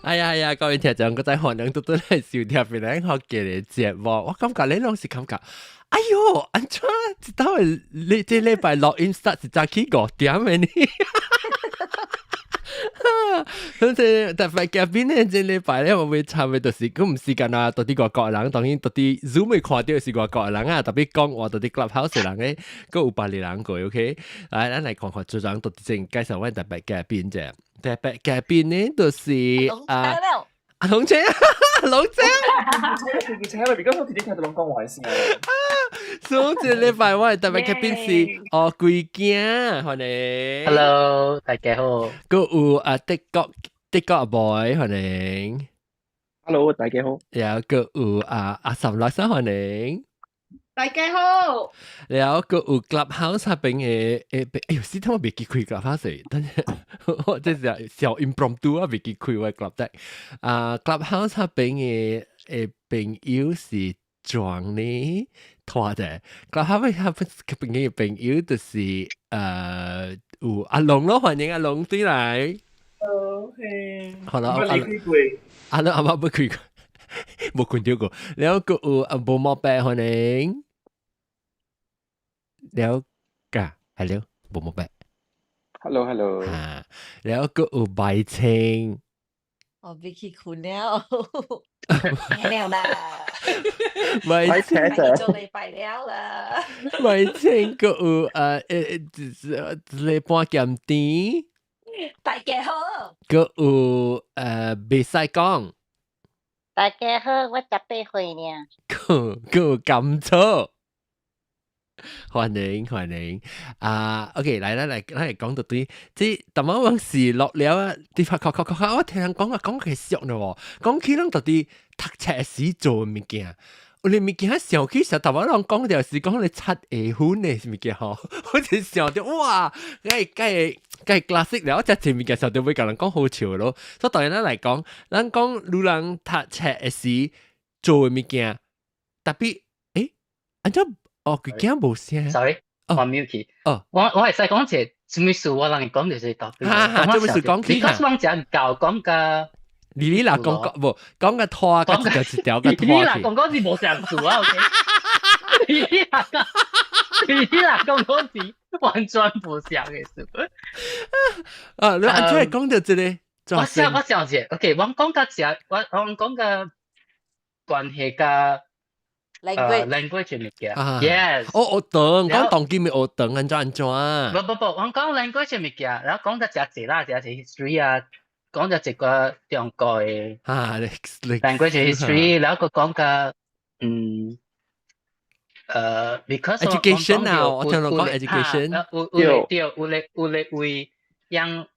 哎呀呀，各位聽眾，閣再歡迎倒轉來收聽邊個學嘅節目。我感覺你攏是感覺，哎喲，按怎一到你這禮拜錄音 start 是早起5點的呢？咁這特別嘉賓呢，這禮拜咧我會參嘅就是，佢唔是干焦佇佇外國人，當然佇佇 Zoom 會看著是外國人啊，特別講話佇佇 Clubhouse 的人咧，閣有別个人過，OK？來，咱來看看主人佇正介紹阮特別嘉賓者，特別嘉賓呢，就是啊阿龍姐，龍姐，請啦，而家我直接聽到攏講話先。上一禮拜我的特別嘉賓是哦貴囝，歡迎。 Hello，大家好。閣有啊德國阿 boy，歡迎。 Hello，大家好。然後閣有啊阿岑老師，歡迎。大家好。然後閣有 Clubhouse 那邊的誒，哎喲，死頭我袂記開 Clubhouse，等下我這是小 impromptu 啊，袂記開我 Club 的。啊，Clubhouse 那邊的朋友是莊呢，拖者。Clubhouse 那邊的朋友就是有阿龍咯，歡迎阿龍轉來。 OK。好啦，阿阿龍阿媽不開過，無看著過。然後閣有阿無毛伯，歡迎。了噶，係了，無毛伯。 Hello，Hello。啊，然後閣有白青。我欲去睏了，了啦。白青，做禮拜了啦。白青閣有一禮半鹹甜。大家好。閣有袂使講。大家好，我18歲爾。閣有甘草。歡迎歡迎啊！OK，來來來，咱來講到對，這逐擺往時落了啊，啲發確確確，我聽人講啊，講起俗咯喎，講起攏到底讀冊時做物件，有啲物件想起時，逐擺攏講著是講你擦下粉的物件吼，我就想著哇，該該該 classic 了，我這這物件想著欲共人講好笑咯。所以當然咱來講，咱講女人讀冊時做的物件，特別按怎？哦，佢驚無聲。 Sorry，我 mute 去。哦，我會使講一個，啥物事我人講就是特別。哈哈，做咩事講起？你講講講教講個，你你若講講無講個拖，個一條一條個拖。你若講講是無相做啊，OK？你若講講是完全無相的事。啊，你按怎會講著這個？我想者，OK，我講較正，我講個關係佮 language 物件，yes。哦，學堂講當今的學堂按怎按怎？無無無，我講 language 物件，然後講得誠濟啦，誠濟 history 啊，講咗一個中國的language history，然後閣講個because education 啊，我聽人講 education，有有對，有咧為讓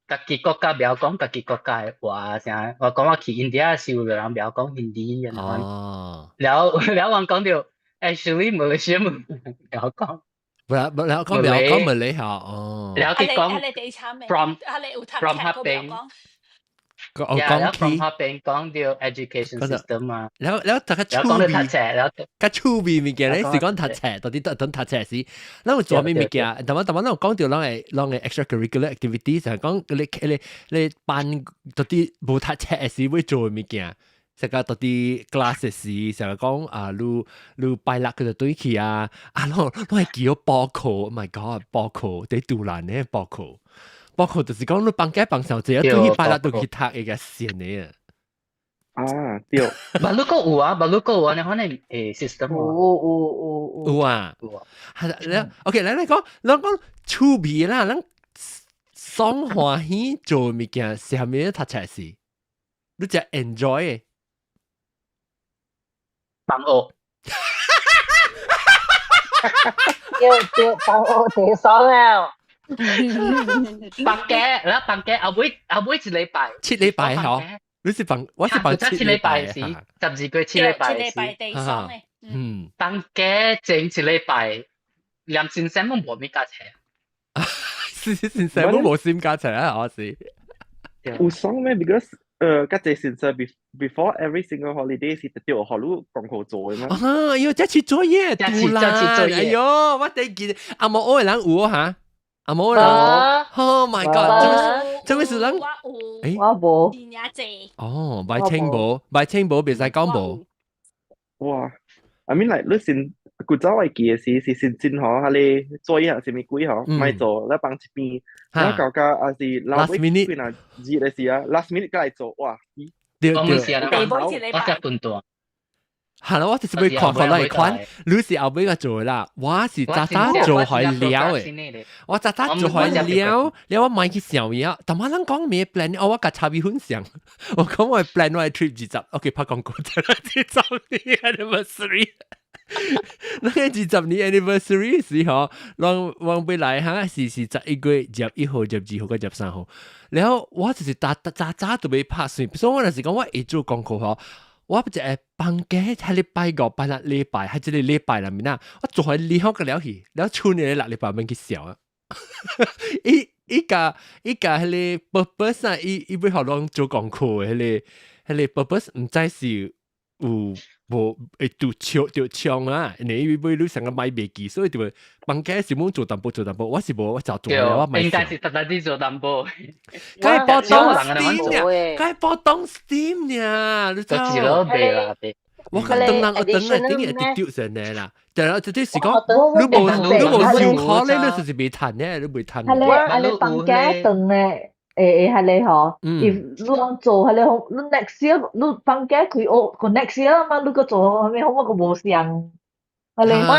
家己國家袂曉講家己國家的話啥，我講我去印度時有人袂曉講印度語哦。然後我講著 actually 馬來西亞袂曉講，無然後講袂曉講馬來語哦。然後佢講 from 那邊。講講 from 那邊講著 education system 啊。然後大家趣味，然後較趣味物件咧是講讀冊，到底等讀冊時，咱有做咩物件？逐擺逐擺咱有講著咱的 extracurricular activity，就係講你班到底無讀冊時欲做的物件，成個到底 class 時，成個講啊，你拜六佢就對去啊，啊，攏攏會記得補課，Oh my God，補課佇杜蘭咧補課。補課就是講你放假放上濟，對去拜六都去讀一個線的啊。啊，對。馬路閣有啊，馬路閣有啊，你可能system 有有有有啊。有啊。係啦，OK，來來講，咱講趣味啦，咱爽歡喜做物件是啥物讀冊時，你誠 enjoy 的。放學。對對，放學挺爽啊！放假，然後放假後尾一禮拜，七禮拜嗬，你是放，我是放七禮拜是12月七禮拜是，七禮拜地爽的。放假前一禮拜，連先生攏無物加冊。是先生攏無心加冊啊，我是。有爽咩？Because 較濟先生 before every single holiday 是特別學你功課做的嘛。啊，喲，這次作業，這次這次作業哎喲，我頂記，阿毛學的人有哈。啊無啦，Oh my god！做咩事人？我有，誒，我無。真正濟。哦，白清無，白清無，袂使講無。哇！I mean like 你先古早我記的時是先真嗬，哈你做嘢係咪鬼嗬？咪做，你放一邊，然後搞到還是 last minute 幾若熱的時啊，last minute 過來做，哇！對對。我食笨蛋。係啦，我就是要看看那款，你是後尾個做啦，我是早早做開了的，我早早做開了，了我買去想嘢，但係人講咩 plan，哦，我甲插伊分享，我講我 plan 我 trip 20，OK 拍廣告，20年 anniversary，那個20年 anniversary 時候，我我未來哈是11月21號、22號佮23號，然後我就是早早早都欲拍算，所以我若是講我會做功課吼。我不就會放假，係禮拜五、拜六禮拜，係這個禮拜內面啊，我做開離好個了去，了出年六禮拜免去笑啊。伊伊個伊個彼個 purpose 啊，伊伊欲予攏做功課的彼個彼個 purpose 毋知是有無會拄搶著槍啊？因為伊欲你成個買袂記，所以就會放假是muốn 做淡薄做淡薄，我是無我就做了，我應該是特特啲做淡薄。該報當 steam 呢？該報當 steam 呢？你知？就是咯，袂啦，我講等人，我等來頂會直丟成的啦。對啦，這啲是講你無你無想考咧，你就是袂趁咧，你袂趁。係咧，係咧放假轉咧。會會係咧吼，if 你講做係咧好，你 next year 你放假開學個 next year 嘛，你閣做啥物好我閣無相。係咧，我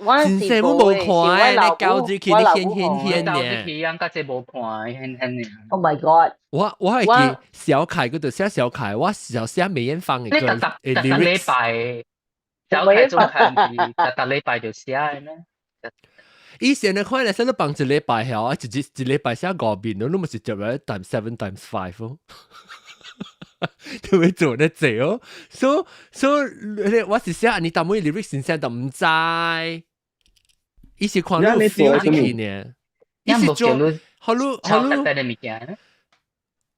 我是無看，你交入去你顯顯顯交入去人較濟無看，顯顯嘅。 Oh my god！我我係記小凱嗰度寫小凱，我小寫梅艷芳嘅歌。你逐逐逐禮拜，小凱總係逐逐禮拜就寫嘅咩？以前的看咧，使你放一禮拜曉，一日一禮拜寫五遍，你咪是接來 times seven times five 哦，就會做得濟哦。所所以我是寫你當每 lyrics 先生都毋知，伊是看你 feel 入去呢，伊是做好你好你。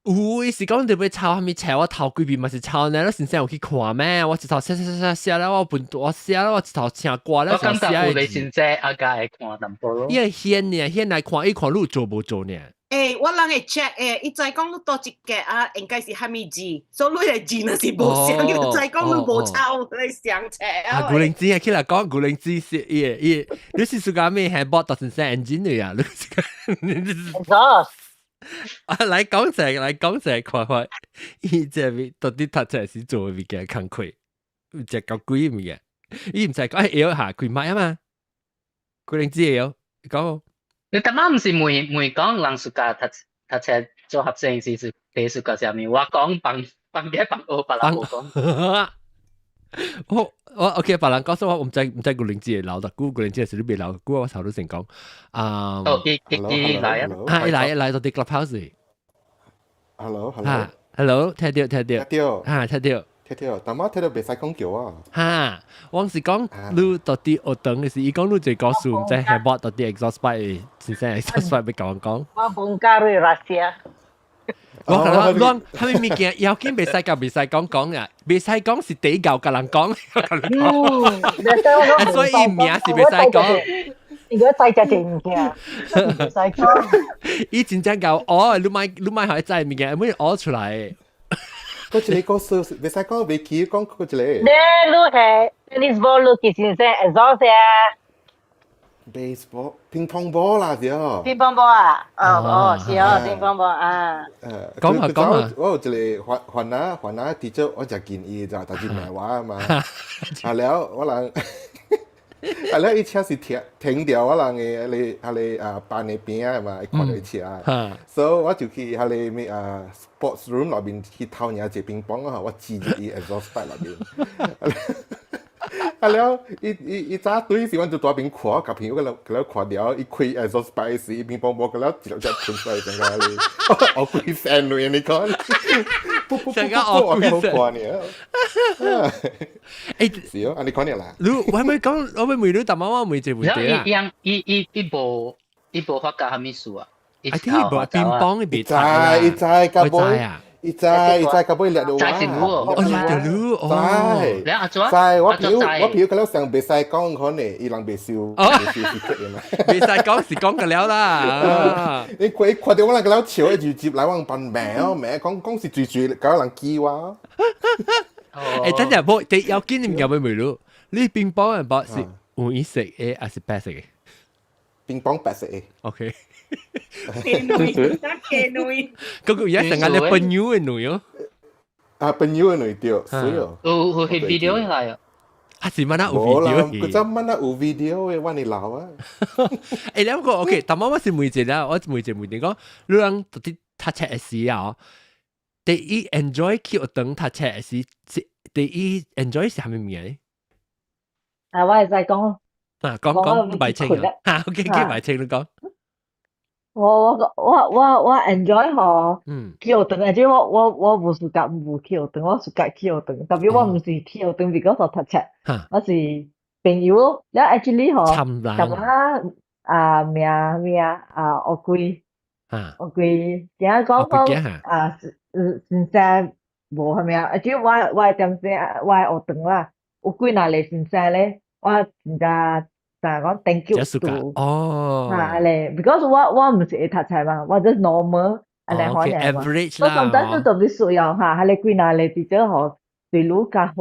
有，伊是講特別抄，蝦米抄我頭幾遍嘛是抄呢？你先生有去看咩？我一頭寫寫寫寫了，我本我寫了，我一頭唱歌了，我感覺有你先生阿家會看淡薄咯。伊會顯呢，顯來看，伊看你做無做呢？欸，我人會 check 誒，伊知講你佗一格啊，應該是蝦米字，所以你的字若是無相，伊就知講你無抄，你上冊啊。啊，古靈精啊，起來講古靈精是伊伊，你是屬於咩？係博到先生 engineer 啊？你是錯。啊，來講者，來講者，看看，伊這邊到底讀冊是做物件工課，食夠貴物件，伊毋知講會曉下開麥啊嘛，古靈精會曉講。你逐擺毋是問問講人暑假讀讀冊做學生時是第暑假啥物？我講放放假放學，別人無講。我我 OK，別人講說我毋知毋知古靈精會留，但古古靈精是你袂留，古我頭拄先講。啊，哦，伊伊伊來啊，啊，伊來伊來到佇 Clubhouse。 Hello，Hello， Hello，聽到聽到，聽到，哈，聽到，聽到，但我聽到袂使講叫啊。哈，我是講你到底學堂嘅時，伊講你一個故事，毋知係冇到底 exhaust pipe，先生 exhaust pipe 欲共我講。我 bongkar rahsia。我可能講，蝦米物件要緊袂使共袂使講講啊，袂使講是第一個共人講。嗯，所以伊名是袂使講。如果製隻物件，唔使講。伊真正𠢕哦，你莫你莫予伊知物件，會學出來。嗰一個故事袂使講，袂記講嗰一個。你你係 tennis ball 你其實係 exhaust 啊。 baseball 乒乓波啦，是哦。乒乓波啊？哦哦，是哦，乒乓波啊。講下講下。我有一個番番仔番仔 teacher，我誠敬伊，就但是罵我啊嘛。啊了，我人，啊了，伊車是停停掉我人的彼個彼個啊班的邊仔嘛，會看著伊車。所以我就去彼個咩啊 sports room 內面去偷贏一乒乓啊，我指入伊 exhaust pipe 內面。啊了，伊伊伊早對時，阮就蹛邊看，共朋友佮佮看了，伊開 exhaust pipe 時，伊乒乓波佮了一粒只噴出來，成個咧，烏規聲亂，你看，成個烏規聲。好看呢。欸，是哦，按呢款爾啦。你我欲講，我欲問你，但我問一個問題啊。伊伊伊伊無伊無發覺啥物事啊？啊，伊無乒乓伊袂知，伊知，甲無。啊。伊知伊知，到尾掠到我。知是你哦。哦，掠到你哦。知。你阿怎？知，我朋友我朋友佢了上袂使講可能伊人袂收，袂收是嘅嘛。袂使講是講個了啦。你看伊看到我人個了笑，伊就接來我扮名哦名，講講是最最搞人記我。誒，等陣冇，你要緊你唔夾咪梅你乒乓嘅包是黃色嘅還是白色嘅？乒乓白色嘅。 OK。嘅女，嘅女。嗰個而家成日你朋友嘅女哦。啊，朋友嘅女對，水哦。有有翕 video 來啊？啊是乜啊有 video？佢陣乜啊有 video 嘅，我你老啊。誒，兩個 OK，但我是問一下，我問一問你講，你人到底讀冊嘅時啊，第一 enjoy 去學堂讀冊嘅時，第一 enjoy 是啥物物件？啊，我會使講。啊，講講賣清啊，嚇，OK，OK，賣清你講。我我我我我 enjoy 嗬，去學堂，而且我我我無暑假無去學堂，我暑假去學堂，特別我毋是去學堂，because 我讀冊，我是朋友咯。了 actually 嗬，淡薄啊名名啊學貴，學貴，今仔講講啊先生無啥物啊，而且我我的點聲我的學堂啦，有幾若個先生咧，我真正。就講 thank you to 哦，嚇咧，because 我我毋是會讀冊嘛，我 just normal 按呢款爾嘛。 average 啦。我sometimes 都特別需要嚇，彼个幾若個 teacher 吼，對你較好，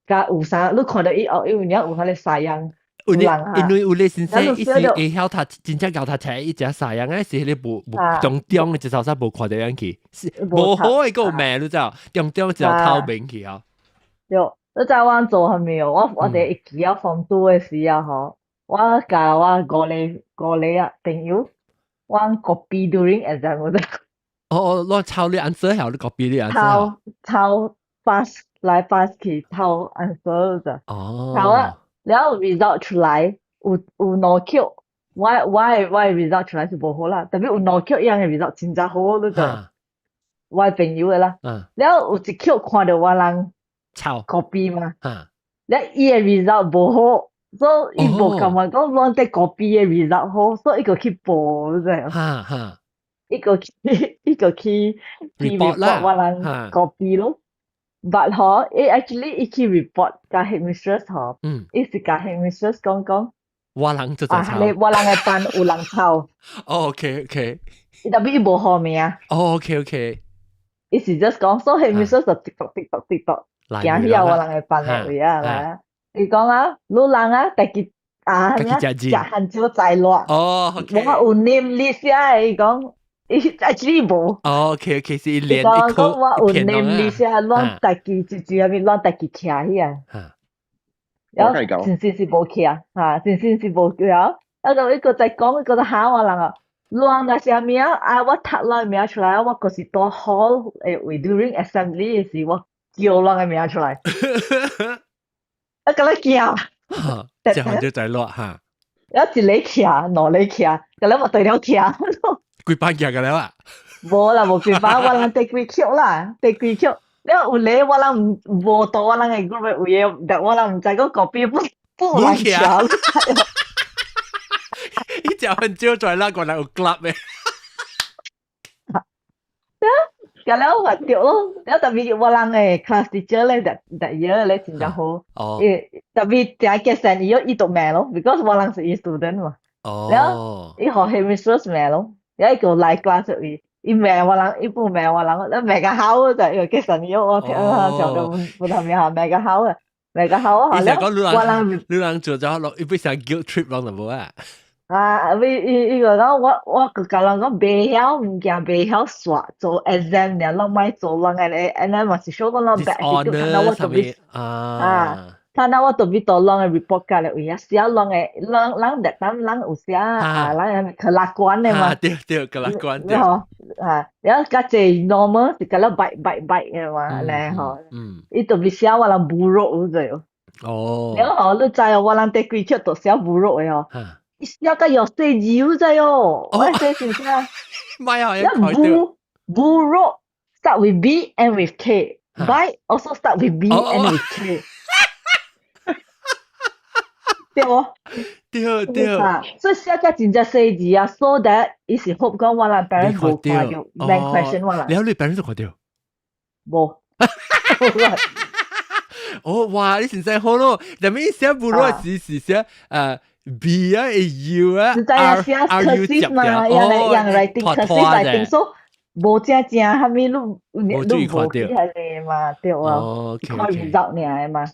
較有啥，你看到伊哦，因為你有彼个沙樣。有呢，因為有咧先生，伊是會曉讀，真正𠢕讀冊，伊只沙樣，啊是彼個無無中中的一頭先無看到樣去，是無好的個名，你知道？中中就透明去哦。對。你知我做啥物哦？我我第一期啊 form two 的時啊吼，我共我五個五個啊朋友，我 copy during exam 我哦哦，攏抄你 answer 曉，你 copy 你 answer。抄抄 pass 來 pass 去抄 answer 咋？哦。抄啊，了後 result 出來有有兩級，我我的我的 result 出來是無好啦，特別有兩級樣的 result 真正好，你知？我的朋友的啦。了有一級看到我人。抄 copy 嘛，了伊的 result 無好，所以伊無感覺講攏佇 copy 的 result 好，所以伊就去報，你知無？哈哈，伊個去伊個去去 report 我人 copy 咯。But 嗬，伊 actually 伊去 report 共 headmistress 嗬，伊是共 headmistress 講講，我人就在抄，你我人的班有人抄。哦，OK OK，伊特別伊無號名。哦，OK OK，伊是 just 講，所以 headmistress 就直讀直讀直讀。行去我人的班的位啊，來啊！伊講啊，你人啊，家己啊，咩食番椒在熱。哦，我有 name list 啊，伊講，伊 actually 無。哦，OK OK，是連一講我有 name list 啊，攏家己一一下面攏家己徛起啊。然後先生是無徛，哈，先生是無徛。啊，就伊閣再講，伊閣再喊我人啊，亂啊啥物啊？啊，我讀人名出來，我閣是佇 hall 的位 during assembly 的時，我叫人的名出來，啊，共你驚，這樣就在落哈。一個徛，兩個徛，共你嘛對了徛。幾班徛個了啊？無啦，無幾班，我人第幾級啦，第幾級。了有咧，我人毋無到我人的 group 的位的，但我人毋知講隔壁不不人徛。伊食很少在那個人有 club 的。甲了我對咯，了特別我人的 class teacher 咧，that that year 咧真正好。哦。特別定結成伊伊就罵咯，because 我人是伊 student 嘛。哦。了，伊予 headmistress 罵咯，了伊就來 class 位，伊罵我人，伊不罵我人，了罵較好就因為結成伊我聽啊，上個不頭面罵較好啊，罵較好啊。伊是講你我人你人做咗落，伊不想 guilt trip 攏就無啊？啊！伊伊伊個講我我個共人講袂曉物件袂曉煞做 exam 爾，攏莫做人個咧，按呢嘛是小講攏 bad attitude，看到我特別啊，看到我特別多人的 report 卡咧，有影寫人的人人特等人有寫啊，人 kelakuan 的嘛。對對，kelakuan 對。吼啊，了較濟 normal 是甲了 baik baik baik 的嘛，咧吼。伊特別寫我人 buruk 者。哦。了吼，你知哦，我人第幾級都寫 buruk 的吼。寫甲又細字知哦，我寫是啥？唔係啊，一 bu buruk start with B and with K. Baik also start with B and with K. 對無？對對。所以寫甲真正細緻啊，so that 伊是 hope 講我人 parents 無看著 bank question 我人。了你 parents 看著？無。哦，哇！你先生好咯，但係寫不落是寫B 啊，U 啊，實在啊，寫 cursive 嘛，樣樣 writing cursive writing，所以無正正，啥物你你無去彼個嘛，對啊，看 result 爾嘛。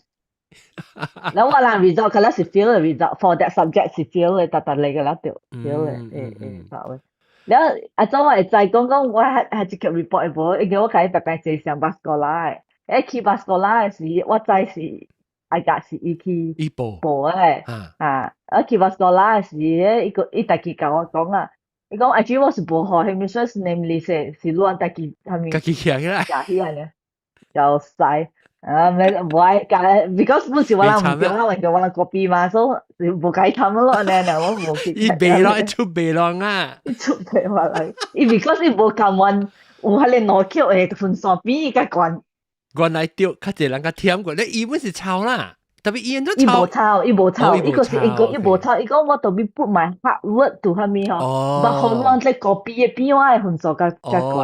然後我人 result 可能是 fail 的 result for that subject 是 fail 的，逐逐嚟個啦對 fail 的，會會發會。然後啊，早我會知講講我還還一個 report 無，因為我共伊白白坐上巴士過來，去巴士過來時，我知是愛甲是伊去報報的，啊，啊去巴士過來時，伊個伊家己共我講啊，伊講 actually 我是無予彼 mistress name list 的，是亂家己啥物，家己寫起來，寫起來呢，就使。啊，咩無愛共，because 本是我人毋對啦，我人 copy 嘛，所以無共伊談咯，按呢我無去。伊袂咯，伊出袂咯啊！伊出袂落來，伊 because 伊無甘願有彼个兩級的分數比伊較懸。原來對，較濟人較忝過，你伊本是抄啦，特別伊按怎伊無抄，伊無抄，伊個是伊個伊無抄，伊講我特別 put my hard work to 啥物吼，但可能在 copy 的比我的分數較較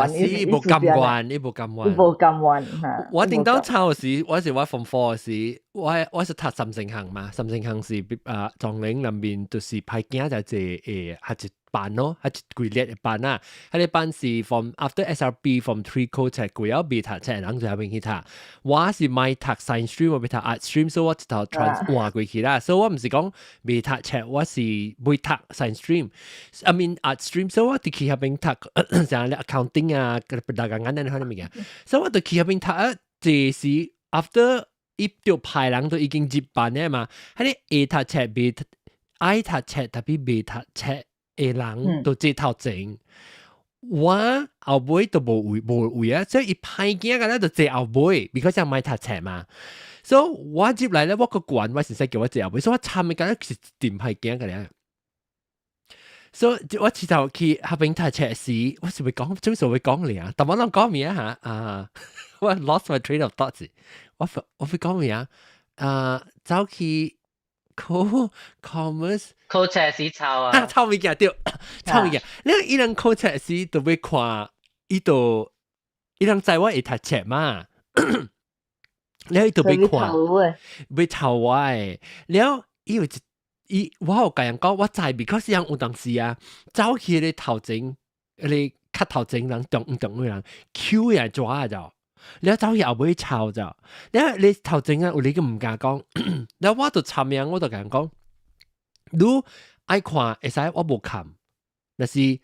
懸，伊無甘願，伊無甘願，伊無甘願嚇。我頂當抄時，我是我 form four 時，我是讀三星行嘛，三星行是啊，莊嶺南面就是歹囝就坐係一班咯，係一規列的班啊。彼个班是 from after SRP form three 考冊，規後未讀冊人就遐邊去讀。我是欲讀 science stream，我欲讀 art stream，所以我一頭 trans 換過去啦。所以我毋是講未讀冊，我是欲讀 science stream，I mean art stream，所以我佇去遐邊讀，像 accounting 啊，大家眼那款物件。所以我就去遐邊讀啊，這是 after 伊就派人都已經入班的嘛，彼个會讀冊未愛讀冊，特別未讀冊的人都坐頭前。我後尾都無位無位啊，所以伊歹囝個咧就坐後尾，because 欲讀冊嘛。所以我入來咧，我閣懸，我先生叫我坐後尾，所以我參的感覺是真歹囝個咧。所以我前頭去彼邊讀冊時，我是會講，做咩會講你啊？但我攏講咩啊？啊，我 lost my train of thoughts。我會講咩啊？啊，走去考 commerce，考冊時抄啊，抄物件對，抄物件。你伊人考冊時都欲看，伊都伊人知我會讀冊嘛？了伊都欲看，欲抄我的。了伊有一伊，我有共人講，我知，because 人有當時啊，走去咧頭前，咧較頭前人中中的人，搝來抓就。你走去後尾抄就，你頭前啊，有你個毋敢講，了我就參樣，我就共人講，你愛看會使，我無看，但是你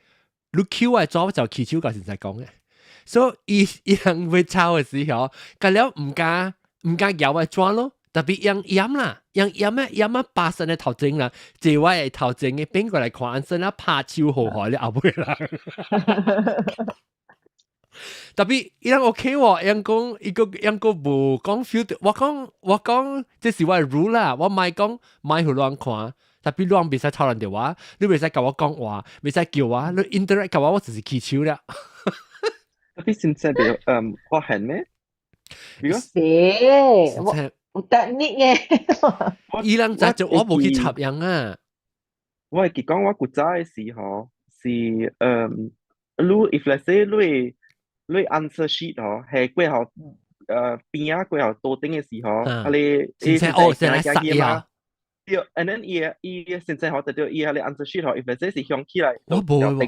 搝我紙，我就起手共先生講的。所以伊伊人欲抄的時候，佮了毋敢毋敢搖我紙咯，特別用掩啦，用掩啊掩啊，巴身的頭前啦，坐我的頭前的變過來看，按算啊拍手好好你後尾人。特別伊人 OK 喎，伊人講伊個伊個無講 feel，我講這是我的 rule 啦，我莫講莫予亂看，特別亂袂使吵人電話，你袂使共我講話，袂使叫我，你 interact 共我，我就是起手了。特別先生袂發現咩？是，我有 technique 嘅。伊人在做，我無去插秧啊。我會記講我古早的時候是你 if let's say 你 answer sheet 吼係過後邊仔過後桌頂的時候，啊你先生哦，先來殺嘛。對，and then 伊先生吼，就對伊彼个 answer sheet 吼，if let's say 是向起來，我無我無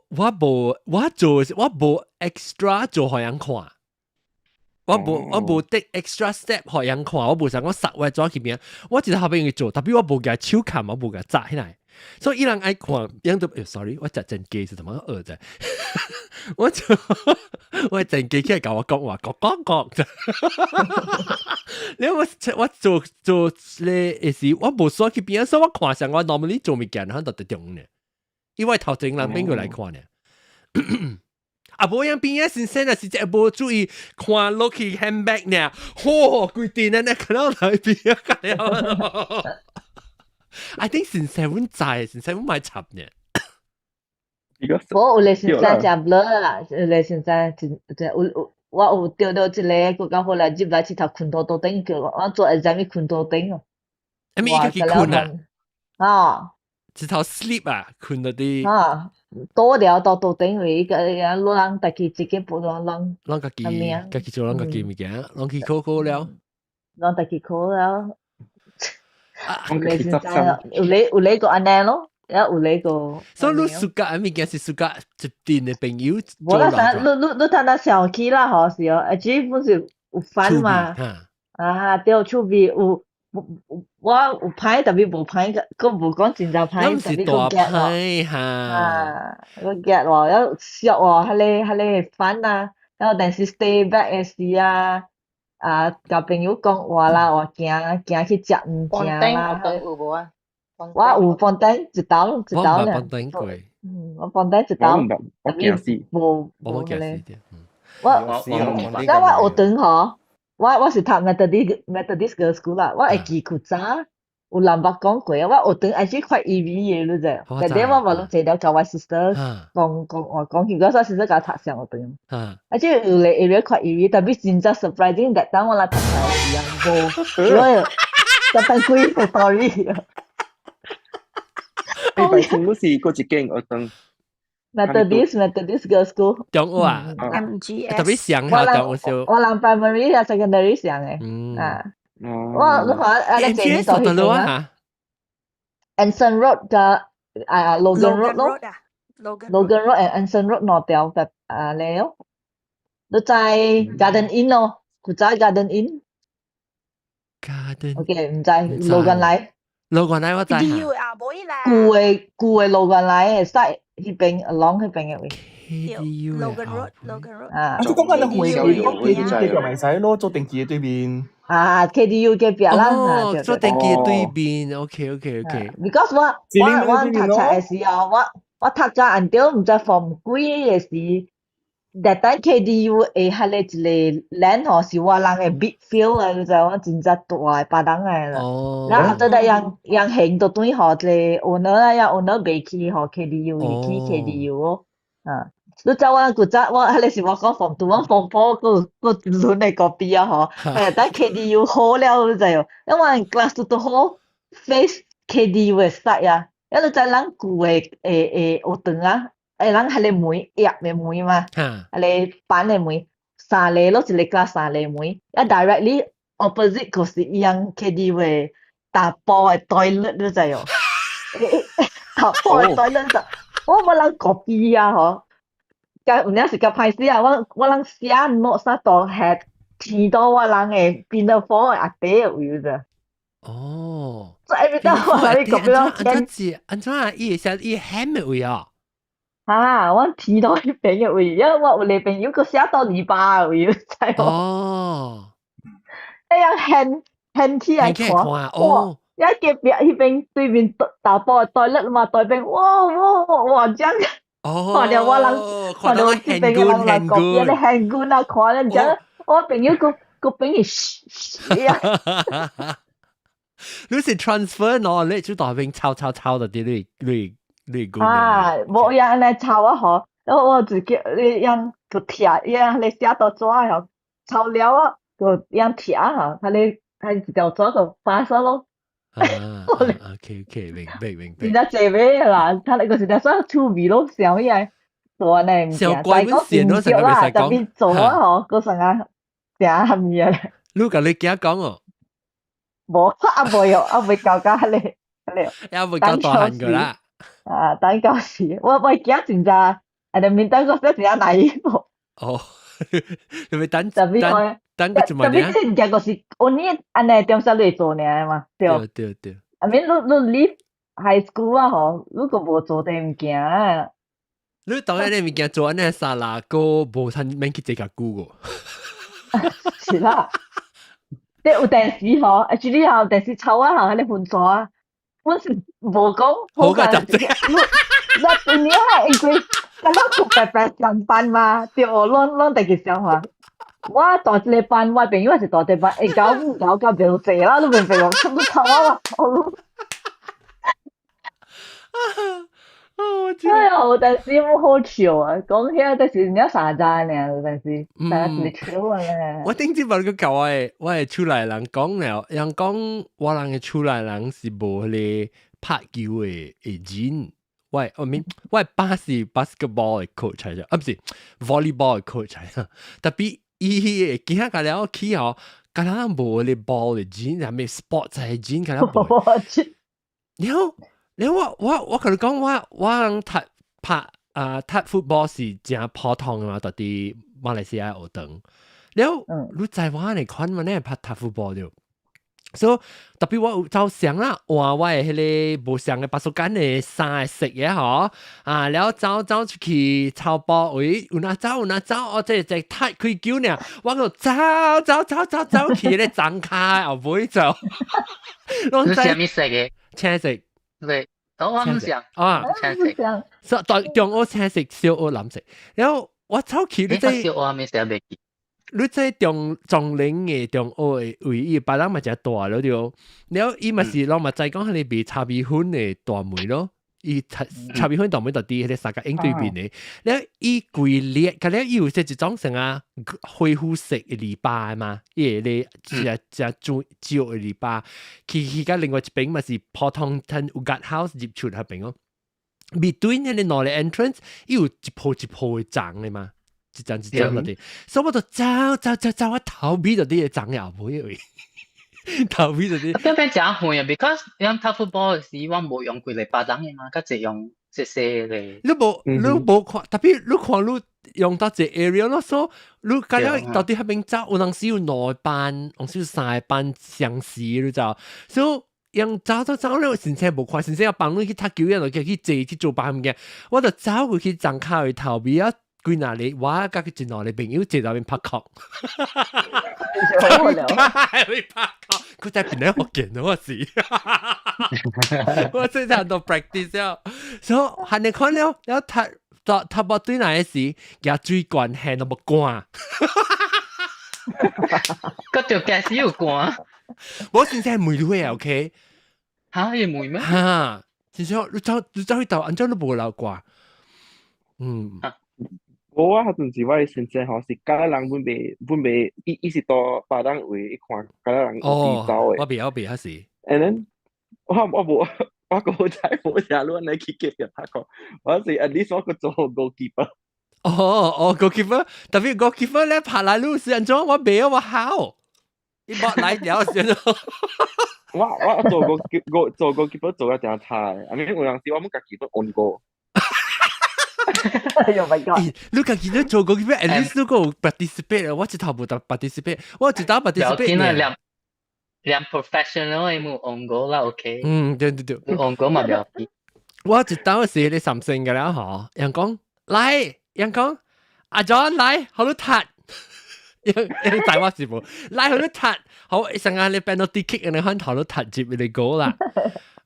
我無我做我無 extra 做予人看。我無 take extra step 予人看，我無想講殺我紙去邊，我一直後邊去做，特別我無共手銬，我無共紮起來，所以伊人愛看，樣都，sorry，我食真雞是怎麼學者？我就我真雞起來共我講話，講講講，你我我做做咧時，我無煞去邊，所以我看上我 normally 做物件，響度特中呢，因為頭前人邊過來看呢。啊，無樣邊仔先生啊，是只無注意看落去 handbag 呢，嚯，規定呢，看到來邊啊，了。I think 先生阮知，先生阮莫插呢。無有個先生誠 blur 啦，有個先生真真有有，我有著著一個，閣到後來入來佚頭睏桌桌頂，叫我做 exam 睏桌頂哦。阿咪伊家己睏啊？啊，一頭 sleep 啊，睏到啲。啊，倒了到桌頂位，個老人家己自己不攏攏。攏家己，家己做攏家己物件，攏去考考了。攏家己考了。攏家己執生。有咧有咧個按呢咯，也有咧個。所以你暑假物件是暑假一陣的朋友。無啦，你你你睇下想起啦，嗬是哦，啊，這本是有煩嘛。啊，對，趣味有。我有歹，特別無歹，閣無講真正歹，特別閣 get 歹哈。啊，閣 get 喎，了笑喎，彼个彼个煩啊，了但是 stay back 的時啊，啊，共朋友講話啦，話行行去食物件啦。有無啊？我有放燈一道一道咧。放燈過。嗯，我放燈一道。我驚死。無無咧。我我我學堂嗬。我我是讀 Methodist Girls School 啦，我會記古早有人捌講過啊，我學堂還是較 eerie 的，你知？但係我無攏坐了共我 sister 講講話講起，我 sister 共我讀上學堂。啊，這有個 area 較 eerie，特別真正 surprising，但當我來讀冊時啊，無，我特別幾個 story。你白天嗰時嗰一間學堂。 Methodist Girls School。中學啊，MGS。特別上下中學。我人 primary 啊 secondary 上的。啊。我你看啊，你這 MGS 到咗啊？Anson Road 加啊 Logan Road 咯。 Logan Road and Anson Road 兩條嘅啊咧咯。你在 Garden Inn 咯，古早 Garden Inn。 Garden。 OK，毋知 Logan 來。 Logan 來我知。 KDU 啊，無啦。舊的舊的 Logan 來的使。彼邊 along 彼邊的位。 KDU Logan Road，Logan Road。啊。啊，你講緊你回歸隔壁咪使咯，做電機的對面。啊，KDU 隔壁啦。哦，做電機對面，OK OK OK。 Because 我我我讀冊的時候，我我讀到按著毋知 form 幾的時，that time KDU 的彼个一個 land 吼是我人的 big field 啊，你知影真正大的別人的啦。哦。然後後來人人還就轉予一個 owner 啊，人 owner 賣去予 KDU，伊起 KDU 哦。啊，你知我古早我彼個是我講 form two，我 form four 閣閣輪的 copy 啊吼。哎，等 KDU 好了，你知無？因為 class 都好 face KDU 的 side 啊，啊你知人舊的的學堂啊。誒，人彼個門入的門嘛，彼個板的門，三個咯，一個 class 三個門，啊 directly opposite 就是伊人 KDU 的查埔的 toilet，你知無？查埔的 toilet 就，我無人 copy 啊吼，甲有影是較歹勢啊，我我人寫 notes 啊，都係聽到我人的 pinafore 的阿弟的位者。哦。所以我來你 copy 安怎是安怎啊？伊會寫伊喊的位啊？啊！我聽到彼邊的位，因為我有個朋友閣寫到尾巴的位，知無？哦。哎呀，掀掀起來看，哦！一隔壁彼邊對面查埔的 toilet 嘛，對面，哇哇哇！這樣，哦，看著我人，看著我這邊的人來隔壁咧掀滾啊，看咧，這我朋友閣閣朋友噓噓啊！你是 transfer knowledge 就大邊抄抄抄的啲你你。啊，無伊按呢抄啊吼，然後我自己你樣就拆，伊樣咧寫到紙吼，抄了啊，就樣拆吼，他咧他一條紙就發咗咯。啊，OK OK，明白明白。真正濟尾啦，他那個是在算趣味咯，想起來做按呢物件，但講唔對啦，特別做啊吼，閣成啊成蝦米啊。你共你囝講哦？無，啊未哦，啊未教教彼個，彼個。啊未教大漢個啦。啊，等到時，我我驚真正，啊，你面等個說真正難無。哦，你咪等特別等等個做乜特別這物件就是我你按呢點啥你做爾嘛，對。對對對。 I mean，你你 leave high school 啊吼，你閣無做這物件。你當然你物件做按呢沙拉個無趁免去這較久個。是啦。你有電視吼，actually 吼，電視抄啊吼，彼個分數啊。阮是無講好過雜誌。那對你啊，因為敢若有白白上班嘛，對哦，攏攏特別想法。我大一個班，我朋友也是大一個班，會搞搞到袂濟啦，你明白無？差不多我。啊！哎呀，有，但是冇好笑啊！講起來就是你三站爾，但是但是笑啊咧。我頂次問個舊嘅，我係厝內人講了，人講我人嘅厝內人是無彼個拍球的人。我 mean 我爸是 basketball 的 coach 來著，啊毋是 volleyball 的 coach 來著。Tapi 伊彼個囝甲了去吼，敢若無彼個 ball 的 gene，啥物 sports 的 gene 敢若無。然後，然後我共你講，我人踢拍啊踢 football 是誠普通的嘛，佇馬來西亞學堂。然後你知我按呢款嘛？你拍踢 football 著。所以 tapi 我有走相啦，換我的彼個無相的 pasukan 的衫的色的吼，啊，了走走出去草埔位，有哪走有哪走，哦，這這踢開球爾，我閣走走走走走去彼個欉跤後尾走。你啥物色的？青色。對，我毋是啊，青色。所以中學青色，小學藍色。然後我走去你這。小學咩色袂記？你這中中嶺的中學的位，伊別人嘛誠大了對，了伊嘛是攏嘛知講彼個賣炒米粉的大門咯，伊炒米粉大門就佇彼個三角影對面的，了伊規列，佮了伊有說一種啥啊恢復式的籬笆嘛，伊會咧誠誠少的籬笆，去去佮另外一邊嘛是普通吞有 guard house 入出彼邊哦，between 彼個兩個 entrance，伊有一鋪一鋪的欉的嘛。一層一層落去，所以我就走走走走，我頭尾就佇個欉後尾位，頭尾就佇。變變誠遠啊，because 咱踢 football 時，我無用規个巴掌的嘛，較濟用細細個。你無看，tapi 你看你用到這 area 咯，所以你感覺到底彼邊走，有當時有兩班，有時有三個班相似，你知道？所以用走走走了，先生無看，先生要幫你去踢球，就去坐去做別物件，我就走過去欉跤的頭尾啊。幾若個，我佮一兩個朋友坐內面拍殼，拍殼，佢在邊咧學見我是，我最近都 practice 了，所以按呢看了，了踢踢踢波對來時，舉水管現都無寒。嗰條計是有寒。我先生問你 OK？嚇，會問咩？嚇，先生，你走去倒，按怎你無流寒？嗯。無啊，彼陣時我的先生吼是教人阮袂阮袂，伊是到別人位，伊看教人有佇走的。我袂曉袂曉是。 And then 我無我閣知無啥路來去隔壁拍過，我是 at least 我閣做 goalkeeper。哦哦，goalkeeper， tapi goalkeeper 咧拍來路是按怎？我袂曉我好，伊無來了是按怎？我做 goal 做 goalkeeper 做得誠差的，I mean 有當時我們家己都 own goal。哎呦 my god！你家己咧做 goalkeeper，at least 你閣有 participate，我一頭無得 participate，我一頭 participate。連 professional 的冇 own goal 啦，OK。嗯，對對對。 Own goal 嘛不要緊。我一頭是咧三星嘅啦，嗬，人講來，人講阿 John 來，好你踢。因因知我是無來好你踢，好一陣間你 penalty kick，你看頭都踢入你 goal 啦。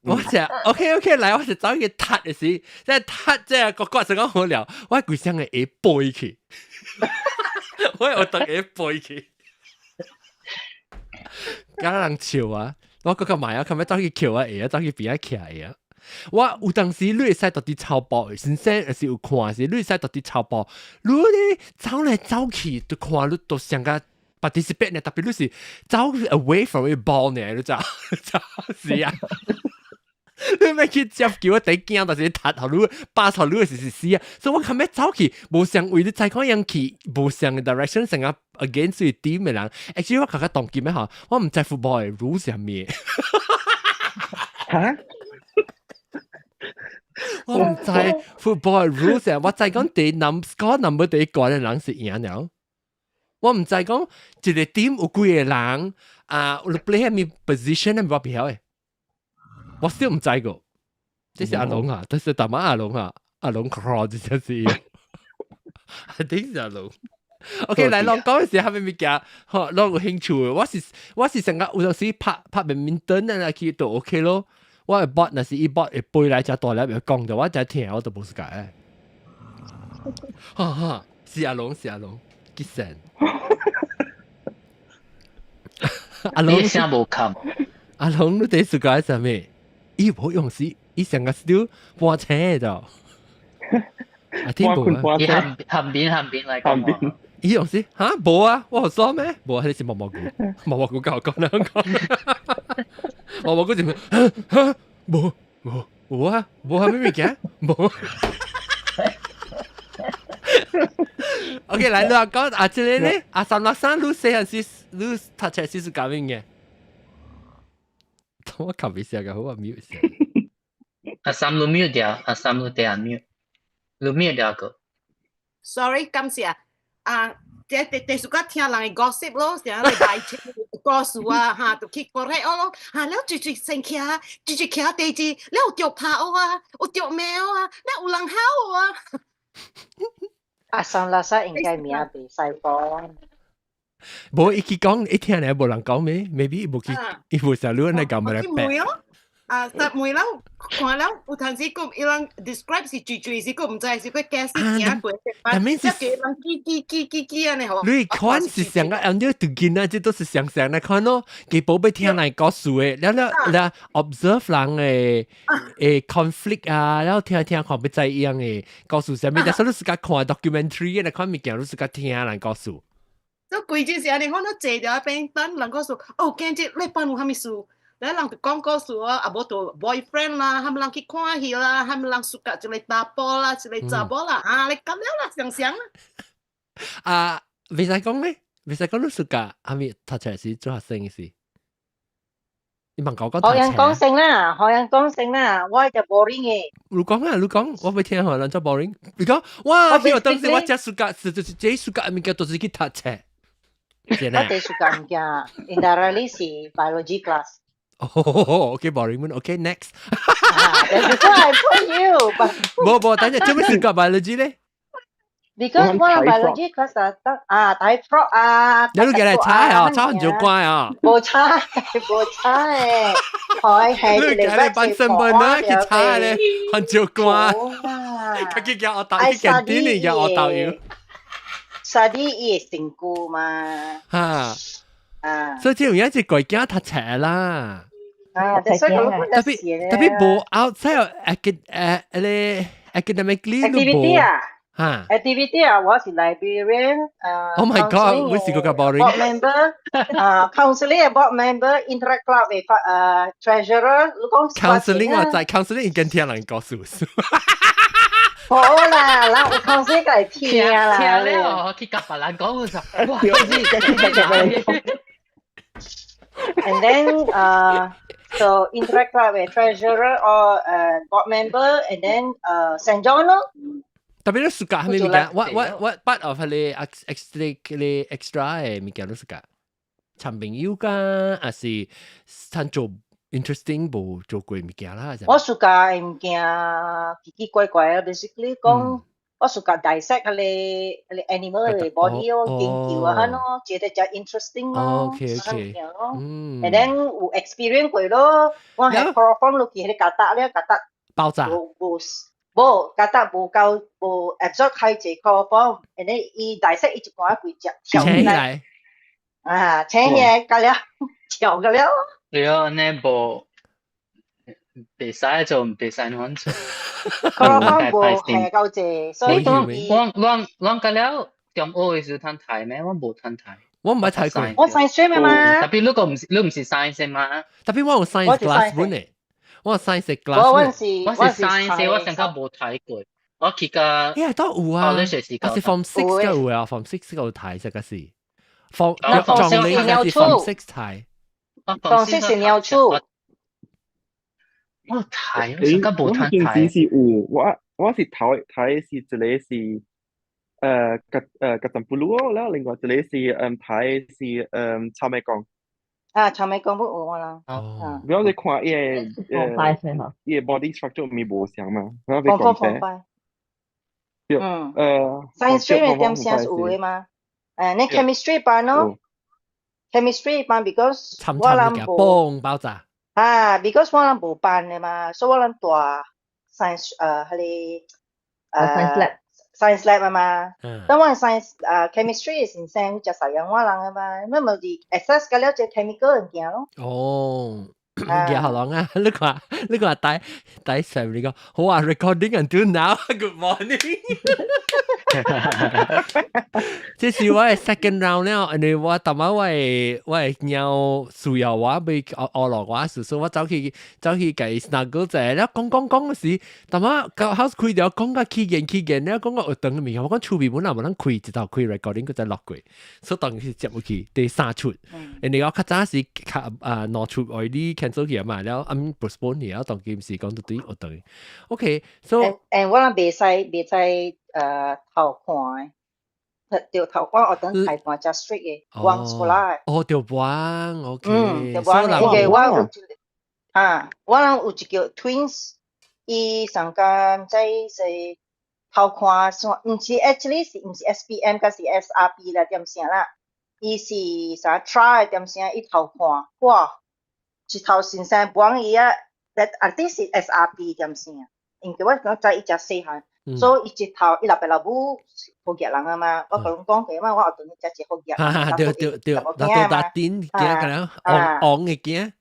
我就 OK OK 來，我就走去踢的時，即係踢即係個個就講好了，我規身嘅會背去，我我特會背去，敢人笑啊！我閣較買啊，後尾走去橋啊，會啊，走去邊仔徛啊。我有當時你會使佇草埔，先生是有看是，你會使佇草埔，你咧走來走去，都看你都像個 participate 呢，tapi 你是走 away from the ball 呢，你知知是啊。你欲去接球，我第驚，但是踢予你，pass 予你是死啊！所以我後尾走去，無相位，你知講樣去，無相嘅 direction，成個 against 對 team 嘅人。Actually 我較較當今嘅吼，我毋知 football 嘅 rules 係咩。嚇？我毋知 football 嘅 rules 啊！我知講第 number score number 第一個嘅人是贏了。我毋知講一個 team 有幾個人啊，有 play 咩 position 我袂曉嘅。我小毋知個，這是阿龍啊，這是大馬阿龍啊，阿龍 crawl 這就是，一定是阿龍。OK，來，攏講的時候，啥物物件，吼，攏有興趣的。我是成個有陣時拍拍 badminton 啊，去都 OK 咯。我的 bot 若是伊 bot 會飛來遮大粒，會講著，我才聽我都無 suka。哈哈，是阿龍是阿龍，吉神。阿龍聲無冚。阿龍，你第 suka 啥物？伊無用時，伊上個是搬車的。阿天無啊？伊含含邊含邊嚟講喎。伊用是嚇無啊？我學咗咩？無啊！你是毛毛菇，毛毛菇教我講兩講。毛毛菇就嚇嚇無無無啊？無係咩物件？無。OK，來你話講啊，這個咧，阿三六三，你細漢時你讀冊時是咁樣嘅。我吸一下個好啊，mute 一下。阿三你 mute 掉，阿三你掉 mute，你 mute 掉個。 Sorry，感謝啊！這第第時間聽人嘅 gossip 咯，成日嚟大車故事啊，嚇，就去 correct 咯，嚇，了最最生氣啊，最最徛地址，了有著拍啊，有著貓啊，了有人吼啊。阿三拉薩應該名袂使講。無伊去講，一聽咧無人講咩？maybe 無去，伊無想你來講咪來白。啊，實問了，看了有陣時講伊人 describe 是最最是講毋知是佢解釋聽過，但係是人記記記記記按呢吼。你看是上個，按照對囡仔，這都是上上來看咯。佢寶貝聽人講事的，了了了 observe 人的誒 conflict 啊，了聽聽看欲知樣的故事啥物，但是你自家看 documentary 來看物件，你自家聽人故事。這規陣是按呢，我都坐佇那邊等人講說，哦，今日你班有啥物事？咧人就講故事啊，啊無就 boyfriend 啦，啥物人去看戲啦，啥物人 suka 一個查埔啦，一個查某啦，啊，你咁了啦，想想啦。啊，袂使講咧，袂使講你 suka，啥物讀冊時做學生的時，你問我講學人講先啦，學人講先啦，我就 boring 的。你講啊，你講，我欲聽下人做 boring。你講，哇，去當時我食 suka，是就是這 suka 物件都是去讀冊。我第 suka 物件，indirectly 是 biology class。哦，OK boring OK next。 That's why I put you。無無，等陣做咩 suka biology 咧？ Because 我 biology class 啊，得啊，睇 frog 啊。你都叫嚟猜啊，猜很就乖啊。無猜，無猜，係係你叫你扮身份啊，去猜咧，很就乖。佢去叫我導，去見啲你叫我導遊。 Study 伊會成功嘛？哈。啊。所以這樣是鬼驚讀冊啦。啊，所以我特別特別無 outside acad 誒咧 academically 都無啊。哈，activity 啊，我是 librarian，啊，Oh my God，我試過較 boring。 board member，啊，counseling board member，interact club 嘅treasurer，你講 counseling 我在 counseling 已經聽人講事實。好啦，嗱，有 counseling 就係聽啦。聽了，去甲別人講嘅時候，哇， And then so interact club 嘅 treasurer or board member, and then Saint John 咯。特別你 suka 啥物物件？What part of 你 extra 你 extra 的物件你 suka？尋朋友㗎，還是參做 interesting 無做過物件啦？我 suka 的物件奇奇怪怪啊，basically 講我 suka dissect 彼個 animal 的 body 咯，研究啊，咯，覺得真 interesting 咯。 OK。咯。And then 有 experience 過咯，我係 chloroform 落去彼個曱甴咧，曱甴爆炸。無無無曱甴無夠無 absorb 太濟 chloroform，and then 伊 dissect 伊一寡規隻跳起來，啊，請起來個了，跳個了。對啊，呢無袂使做，袂使亂做。 chloroform 無下夠濟，所以我我我個了中學的時陣睇咩？我無通睇。我毋捌睇過。我 science stream 嘛。特別你個毋是你毋是 science 嘛？特別我有 science class 本的，我有 science class。我是我是 science，我上較無睇過。我去個。欸，都有啊。我是 form six 個有啊，form six 個有睇，這個是。form 撞你應該是 form six 睇。 form six 是鳥鼠。我睇，我上較無通睇。我是有，我我是睇睇是一個是。誒，格誒格陣布魯咯，然後另外一個是睇是草莓公。啊，草莓公不有我啦。哦。不要你看伊個伊個 body structure 咪無相嘛，我要講啫。嗯。Science stream 點先是有的嘛？誒，你 chemistry 班咯，chemistry 班 because 我人無。嘣爆炸。啊，because 我人無班的嘛，所以我人帶 science 彼個science lab。 science lab 啊嘛，當我 science 啊 chemistry 先生就實用我人啊嘛，乜咪是 access 個了這 chemical 物件咯。哦，夾喉嚨啊！你看你看帶帶上你講好啊，recording until now，good morning。這是我的 second round 了，因為我頭仔我的貓需要我欲學落我，所以我走去共 snuggle 者，了講講講時，頭仔到 house 開了講甲起見起見，了講到學堂嘅物件，我講厝邊本來無人開，一頭開 recording 閣再錄過，所以當時接入去第三出，因為我較早時較啊兩出愛你 cancel 去嘛，了暗 postpone 去，了當今時講到對學堂。OK，so 誒，我人袂使偷看的，對頭我學堂開看真 strict 的，往出來。哦，對幫，OK。嗯，對幫，因為我有一個啊，我人有一個 twins，伊上間在是偷看，算毋是 actually 是毋是 SPM，抑是 SRP 啦，點聲啦，伊是啥 try 點聲，伊偷看，哇，一頭先生幫伊啊，I think 是 SRP 點聲，因為我講知伊誠細漢。所以伊一頭伊老爸老母好額人啊嘛，我共你講過嘛，我學堂才是好額。對對對，老豆大頂囝個了，王王的囝。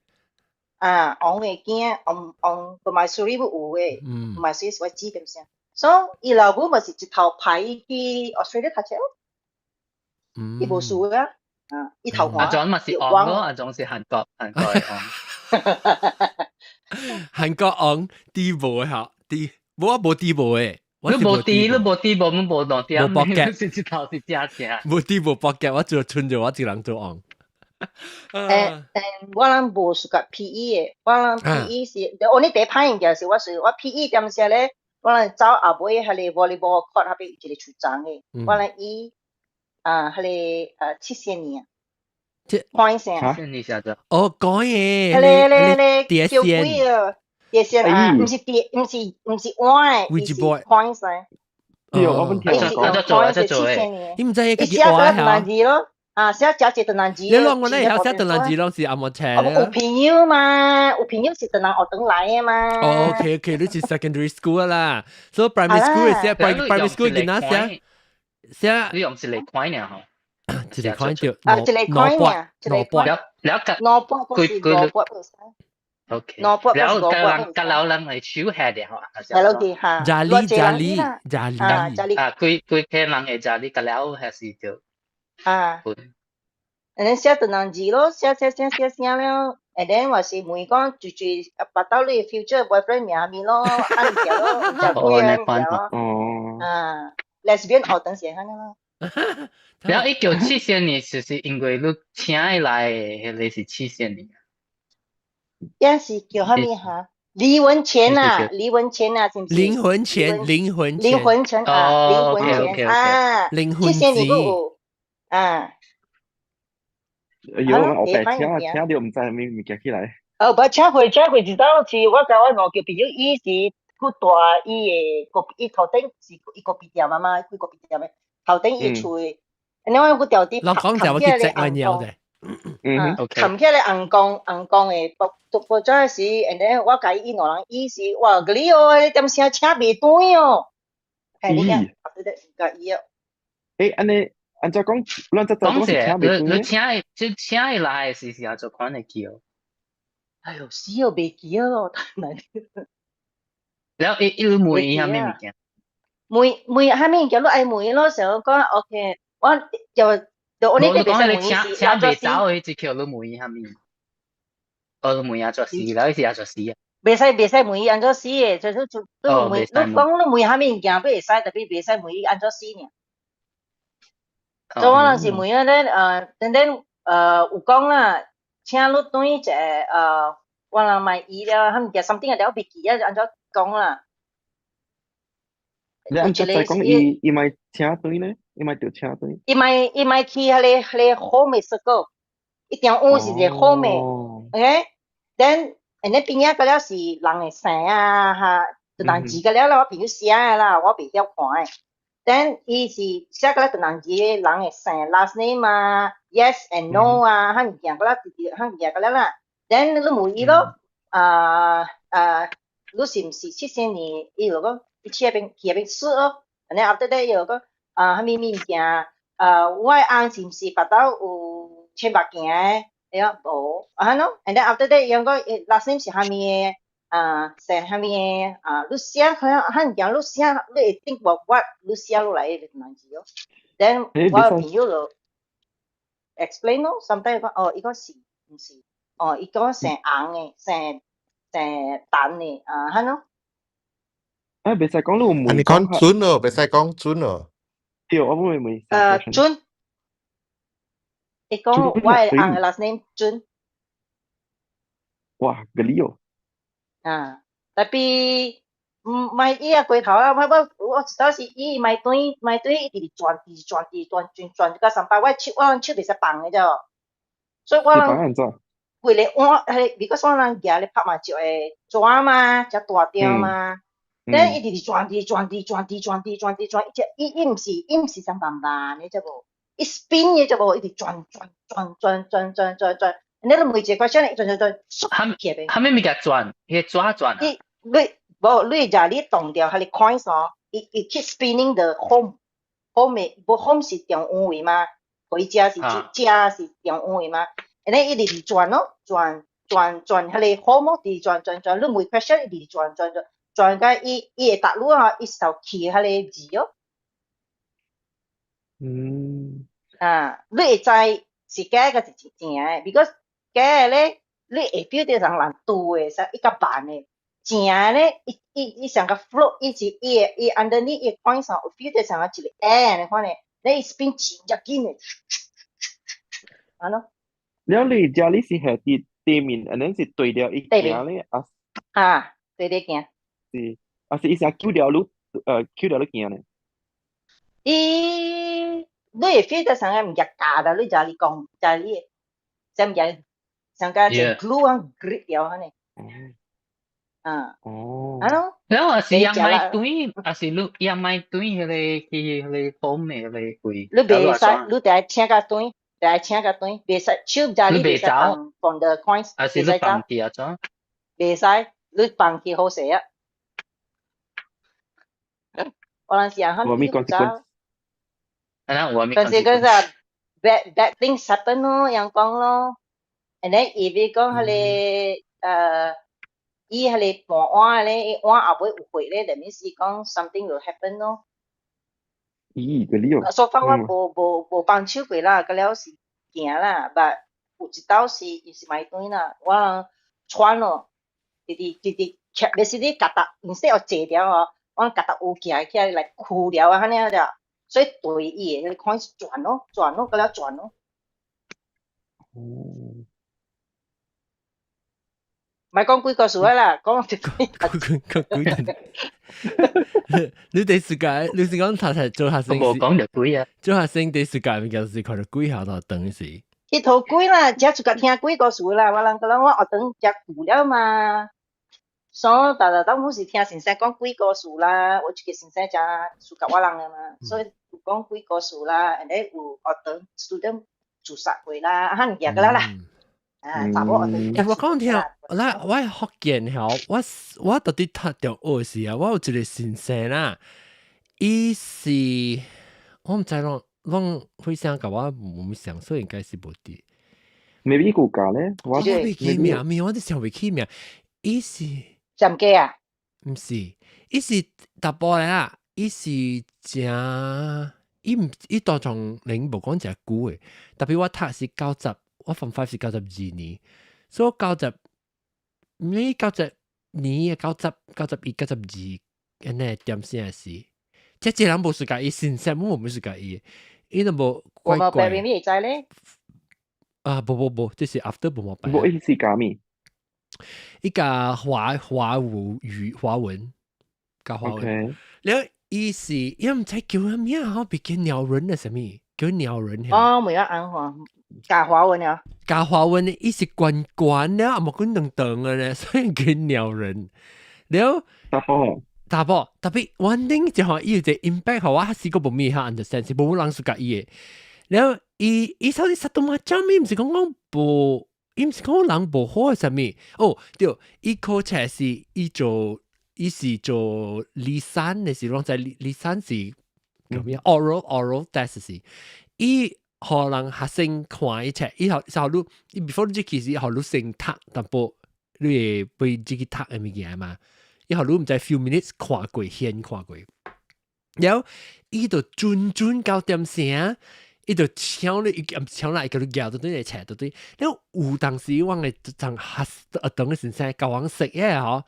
啊，王的囝，王王同埋蘇里有的，同埋是我知點聲。所以伊老母咪是一頭派伊去 Australia 讀冊咯。伊無輸啊，啊，伊頭看。阿莊咪是王咯，阿莊是韓國的王。韓國王低無的吼，低，無我無低無的。你無滴，你無滴，無無無兩點，無搏擊，是一頭是正正。無滴無搏擊，我做剩著我一人做王。誒誒，我人無 suka PE 的，我人 PE 是，我呢第一擺物件是我是我 PE 點時咧，我人走後尾彼個 volleyball court 彼邊有一個樹叢的，我人伊啊，彼個七仙年啊，看聲。七仙年啥子？哦，講嘢。彼個彼個叫鬼啊！碟仙啊，毋是碟，毋是碗的，伊是看聲。對，我本聽講。做做做誒，你毋知伊寫個難字咯。啊，寫食一頓難字。你攏我咧曉寫頓難字，攏是阿莫車。有朋友嘛？有朋友是頓人學堂來的嘛。哦，OK OK，你是 secondary school 啦，所以 primary school 寫 primary school 囡仔寫寫。你用一個塊爾吼？一個塊就啊，一個塊爾，一個塊。了了解。兩筆不是五筆不是。 OK。兩筆了甲人甲老人會手下的吼。係咯，佢嚇。加力加力加力。啊，加力。啊，幾幾個人會加力，甲了還是就。啊。and then 寫唐人字咯，寫寫寫寫寫了，and then 話是問講住住白到你 future boyfriend 名咪咯，按條咯，就幾啊條。哦。啊，lesbian 學等時間咯。然後一九七四年就是因為你請伊來的，彼個是七四年。也是叫啥物哈？李文錢啊，李文錢啊，是毋是？靈魂錢，靈魂靈魂錢啊，靈魂錢啊，靈魂七四年閣有啊。哎喲，我白請請到毋知啥物物件起來。哦，無請回請回一道是我共我兩個朋友，伊是去帶伊的咖伊頭頂是伊咖啡店啊嘛，開咖啡店的，頭頂伊厝的，然後我去調佇老講就我去食我尿的。嗯，冚起來紅光紅光的，報報紙時，and then 我共伊兩人伊是哇，個你哦，你點聲請袂斷哦，係你講，對對，共伊哦。欸，按呢按怎講？咱這講者，你請伊，就請伊來的時是按怎款的叫？哎喲，死哦，袂記得咯，太難。了伊伊問伊啥物物件？問問啥物件？你愛問咯，想講 OK，我就。就我呢你講你請請袂走的一叫你問伊啥物？哦，你問伊按怎死，了伊是按怎死啊？袂使問伊按怎死的，就是就你問你講你問啥物物件，欲會使，特別袂使問伊按怎死爾。所以我若是問啊咧，等等，有講啦，請你轉一下，我人買伊了，啥物件，something 了袂記啊，按怎講啦？你按怎再講伊伊咪請轉呢？伊咪著請轉。伊咪去彼個 home 的 circle，一定有是一個 home 的，OK？Then and then 邊仔個了是人的姓啊，哈，就人字個了啦，我朋友寫的啦，我袂曉看的。Then 伊是寫個了唐人字的人的姓 last name 啊，yes and no 啊，彼物件個了，彼物件個了啦。Then 你問伊咯，啊啊，你是毋是七四年？伊就講伊去彼邊試咯。and then after that 伊就講啊，啥物物件？啊，我的翁是毋是腹肚有穿目鏡的？伊講無，啊喏，and then after that 伊講 last name 是啥物的？啊，姓啥物的？啊，你寫可能漢講你寫，你會 think 我我你寫落來的名字咯。Then 我朋友就 explain 咯，sometimes 講哦，伊講是毋是？哦，伊講姓紅的，姓姓陳的，啊，哈喏。啊，袂使講你有問。你講準哦，袂使講準哦。對，我會問。準。伊講我的翁的 last name 準。哇，個理哦。啊，tapi 唔咪伊啊過頭啊！我我我一道是伊咪對咪對，一直轉，一直轉，一直轉，轉轉到三百，我手我手袂使放的啫，所以我人規個碗，彼個我人舉咧拍麻將的紙嘛，遮大張嘛，咱一直轉，直轉，直轉，直轉，直轉，直轉，伊只伊伊毋是伊毋是上慢慢的啫無，伊 spin 的啫無，一直轉轉轉轉轉轉轉轉，你都每一個 question 轉轉轉，縮起來。蝦米物件轉？彼個紙轉啊？伊你無你若你動掉彼个 coins 哦，伊伊 keep spinning the home，home 的無 home 是中央位嘛，回家是家是中央位嘛，and then 伊直直轉咯，轉轉轉彼个 home 咯，直轉轉轉，你每 question 伊直轉轉轉轉到伊伊會答你啊，伊就去彼个字咯。啊，你會知是假個是真的，because 假的咧，你會 feel 到人人拄的，說伊較慢的。正的咧，伊伊伊上個 float，伊是伊的伊 underneath 伊 coin 上有 feel 到像個一個 air 的款的，你 spin 真正緊的，按喏。了你家你是係佇對面，and then 是對著伊行咧，啊？啊，對對行。是，啊是伊是叫著你，叫著你行咧。伊，你會 feel 到上個物件夾到你，就你講，就你，啥物件，上個一 glue 啊 grip 掉按呢。啊。哦。啊喏。然後是用買對，還是你用買對彼個去彼個 home 的彼個位？你袂使，你得愛請較短，得愛請較短，袂使手遮你袂使放放 the coins，還是你放去啊？怎？袂使，你放去好勢啊！我人是按我咪講走。啊，我咪但是嗰個 bad bad things happen 咯，樣講咯。and then 伊比講彼個伊彼個盤碗咧，伊碗後尾有血咧，就意思講 something will happen 咯。咦，個理由。 so far 我無無無幫手過啦，個了是行啦，but 有一道是伊是買對啦，我人穿咯，直直直直，徛，就是你夾搭，instead of 坐掉哦，我夾搭有行起來來箍了啊，按呢就，所以對伊的，你看轉咯，轉咯，個了轉咯。哦。唔係講鬼故事啦，講幾幾你第時間，你是講頭才做學生？無講著鬼啊！做學生第時間物件是看著鬼下頭長時。去討鬼啦，遮就甲聽鬼故事啦。我人講我學堂遮久了嘛，所以逐逐當是聽先生講鬼故事啦。有一個先生誠熟甲我人的嘛，所以有講鬼故事啦，and then 有學堂 student 自殺過啦，啊，物件個啦啦。啊，查某學堂。我講聽，來我福建吼，我我到底讀中學時啊，我有一個先生啦，伊是我毋知攏攏互相共我無啥，所以應該是無佇。 maybe 有教咧，我袂記名名，我都想袂起名。伊是上過啊？毋是，伊是查埔來啦，伊是誠，伊毋伊當場齡無講誠久的，特別我讀是九十，我 form five 是92年，所以九十，你90年90、91、92，按呢點先是。這這人無世界伊，先生無無世界伊，伊都無怪怪。你會知咧？啊，無無無，這是 after 無無白。無伊是教咩？伊教華華語語華文，教華文。了伊是伊毋知叫啥名，吼，別叫鳥人的啥物，叫鳥人。哦，袂曉按話，教華文啊。教華文的，伊是懸懸了，啊無滾長長的咧，所以叫鳥人。了，查埔，查埔，特別 one thing 就係伊有一個 impact，我試過無咩哈 understand，是無人 suka 伊的。了，伊伊到底 satu macam 伊毋是講講無，伊毋是講人無好啥物。哦，對，伊考冊是伊做，伊是做 lisan 的是，攏知 lisan 是叫咩？oral test 是，伊予人學生看伊冊，伊予予你，伊 before 你入去時，予你先讀淡薄，你會被自己讀的物件嘛？伊予你毋知 few minutes 看過，先看過，然後伊就準準9點聲，伊就搶你，伊搶來，伊共你舉到對來冊到對。了有當時我的從學學堂的先生教阮識的吼，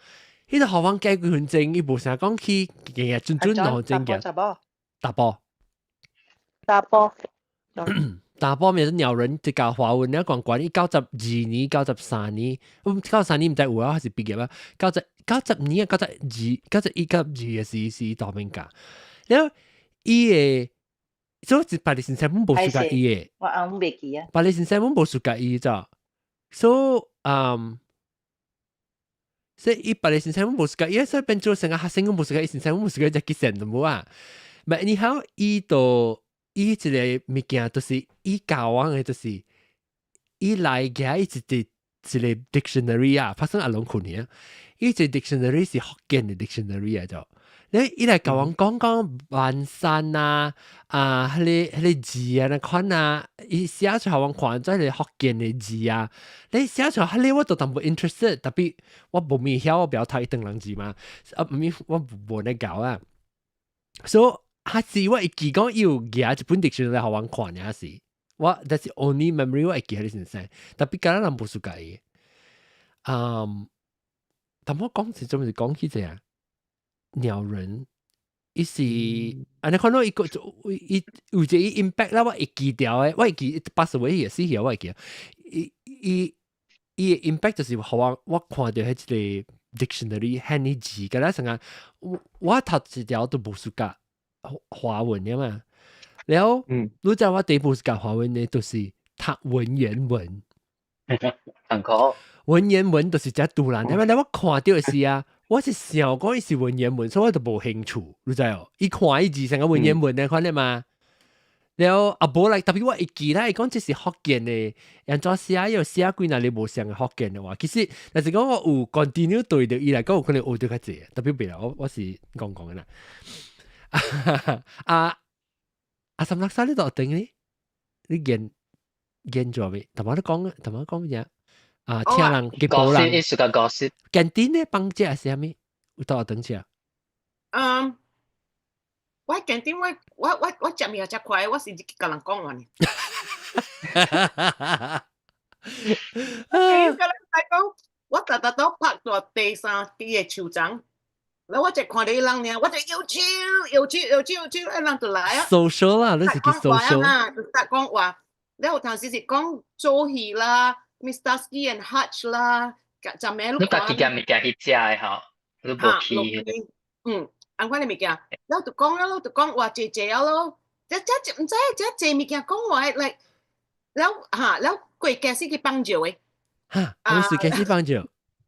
伊就予阮加幾分鐘，伊無啥講去，日日準準2分鐘嘅。查某？查埔。查埔。查埔咪是鳥人，就教華文，你講關於92年、93年，93年毋知有啊，還是畢業啊？90年啊，92、91、92的時是大免教。了伊的，所以別个先生阮無相佮伊的。我翁袂記啊。別个先生阮無相佮伊咋，所以所以伊別个先生阮無相佮伊，所以變做成個學生阮無相佮伊先生阮無相佮只去線都無啊。But anyhow，伊就伊一個物件，就是伊教阮的，就是伊來嘅伊一個一個 dictionary 啊，發生阿龍困去啊。伊一個 dictionary 是福建的 dictionary 來做。你伊來共阮講講萬山啊，啊，彼個字啊，那款啊，伊寫出來予阮看，這個福建的字啊，你寫出來，彼個我都淡薄 interested，特別我無物曉，我不曉讀伊唐人字嘛，啊，毋我無咧教啊，所以還是我會記講伊有舉一本 dictionary 來予阮看爾是，我 that's the only memory 我會記彼個先生，特別敢若人無相佮伊，但我講是做是講起這啊？鳥人，伊是，按呢看到伊個伊有一個 impact 啦，我會記掉的，我會記80位也是我會記。伊伊伊的 impact 就是予我我看著彼一個 dictionary 漢語字，敢若成個我我讀一條都無相佮華文的嘛。然後，你知我第一步是教華文的，就是讀文言文。很好。文言文就是遮突然，因為我看著的是啊。我是想講伊是文言文，所以我就無興趣，你知哦？伊看伊字成個文言文的款的嘛。然後啊無來，特別我會記啦，伊講這是福建的，按怎寫又寫幾若你無像個福建的話，其實若是講我有 continue 對著伊來講，有可能學著較濟。特別袂啦，我我是講講的啦。啊阿三六三你到頂呢？你研研做未？頭先你講，頭先講乜嘢？啊，聽人結報人，意思個 gossip。 canteen 咧放食是啥物？有倒轉食？嗯，我 canteen 我我我我食物食快，我是共人講話呢。我跟人講，我逐逐都拍到第三支的樹叢，然後我就看到伊人爾，我就搖手搖手搖手搖手，人就來啊。 social 啦，你是叫 social 啊？就講話，了有當時是講做戲啦。Mr. and Hutch 啦，就咩你家己夾物件去食的吼，你無去。嗯，按款的物件，了就講了，就講話濟濟啊咯，這這毋知這濟物件講話來，了哈了過開始去幫助的。哈，我是開始幫助，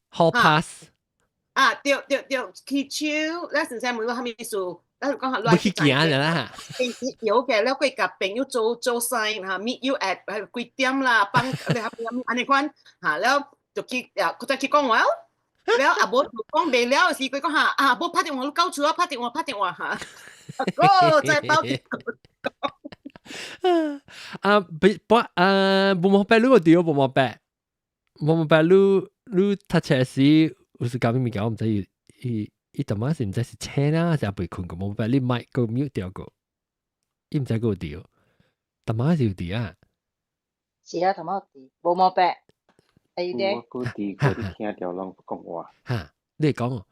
好 pass。啊，對對對，去手，了先生問我啥物事，了就講下欲去行啦。有嘅，了過共朋友做做 sign 哈，meet you at 幾點啦，幫你按呢款哈，了就去啊，閣再去講話，了啊無講袂了時，佢講哈啊，無拍電話，你到厝啊，拍電話，拍電話哈，哦，再報啊，不不啊，無毛白你個對，無毛白，無毛白你你讀冊時有時教物件，我毋知伊伊伊淡仔是毋知是請啦，還是未睏過，無毛白你麥閣 mute 掉過，伊毋知閣有佇，淡仔是有佇啊。是啊，淡仔有佇，無毛白，會佇。我閣佇，閣你聽著攏講話。哈，你會講哦。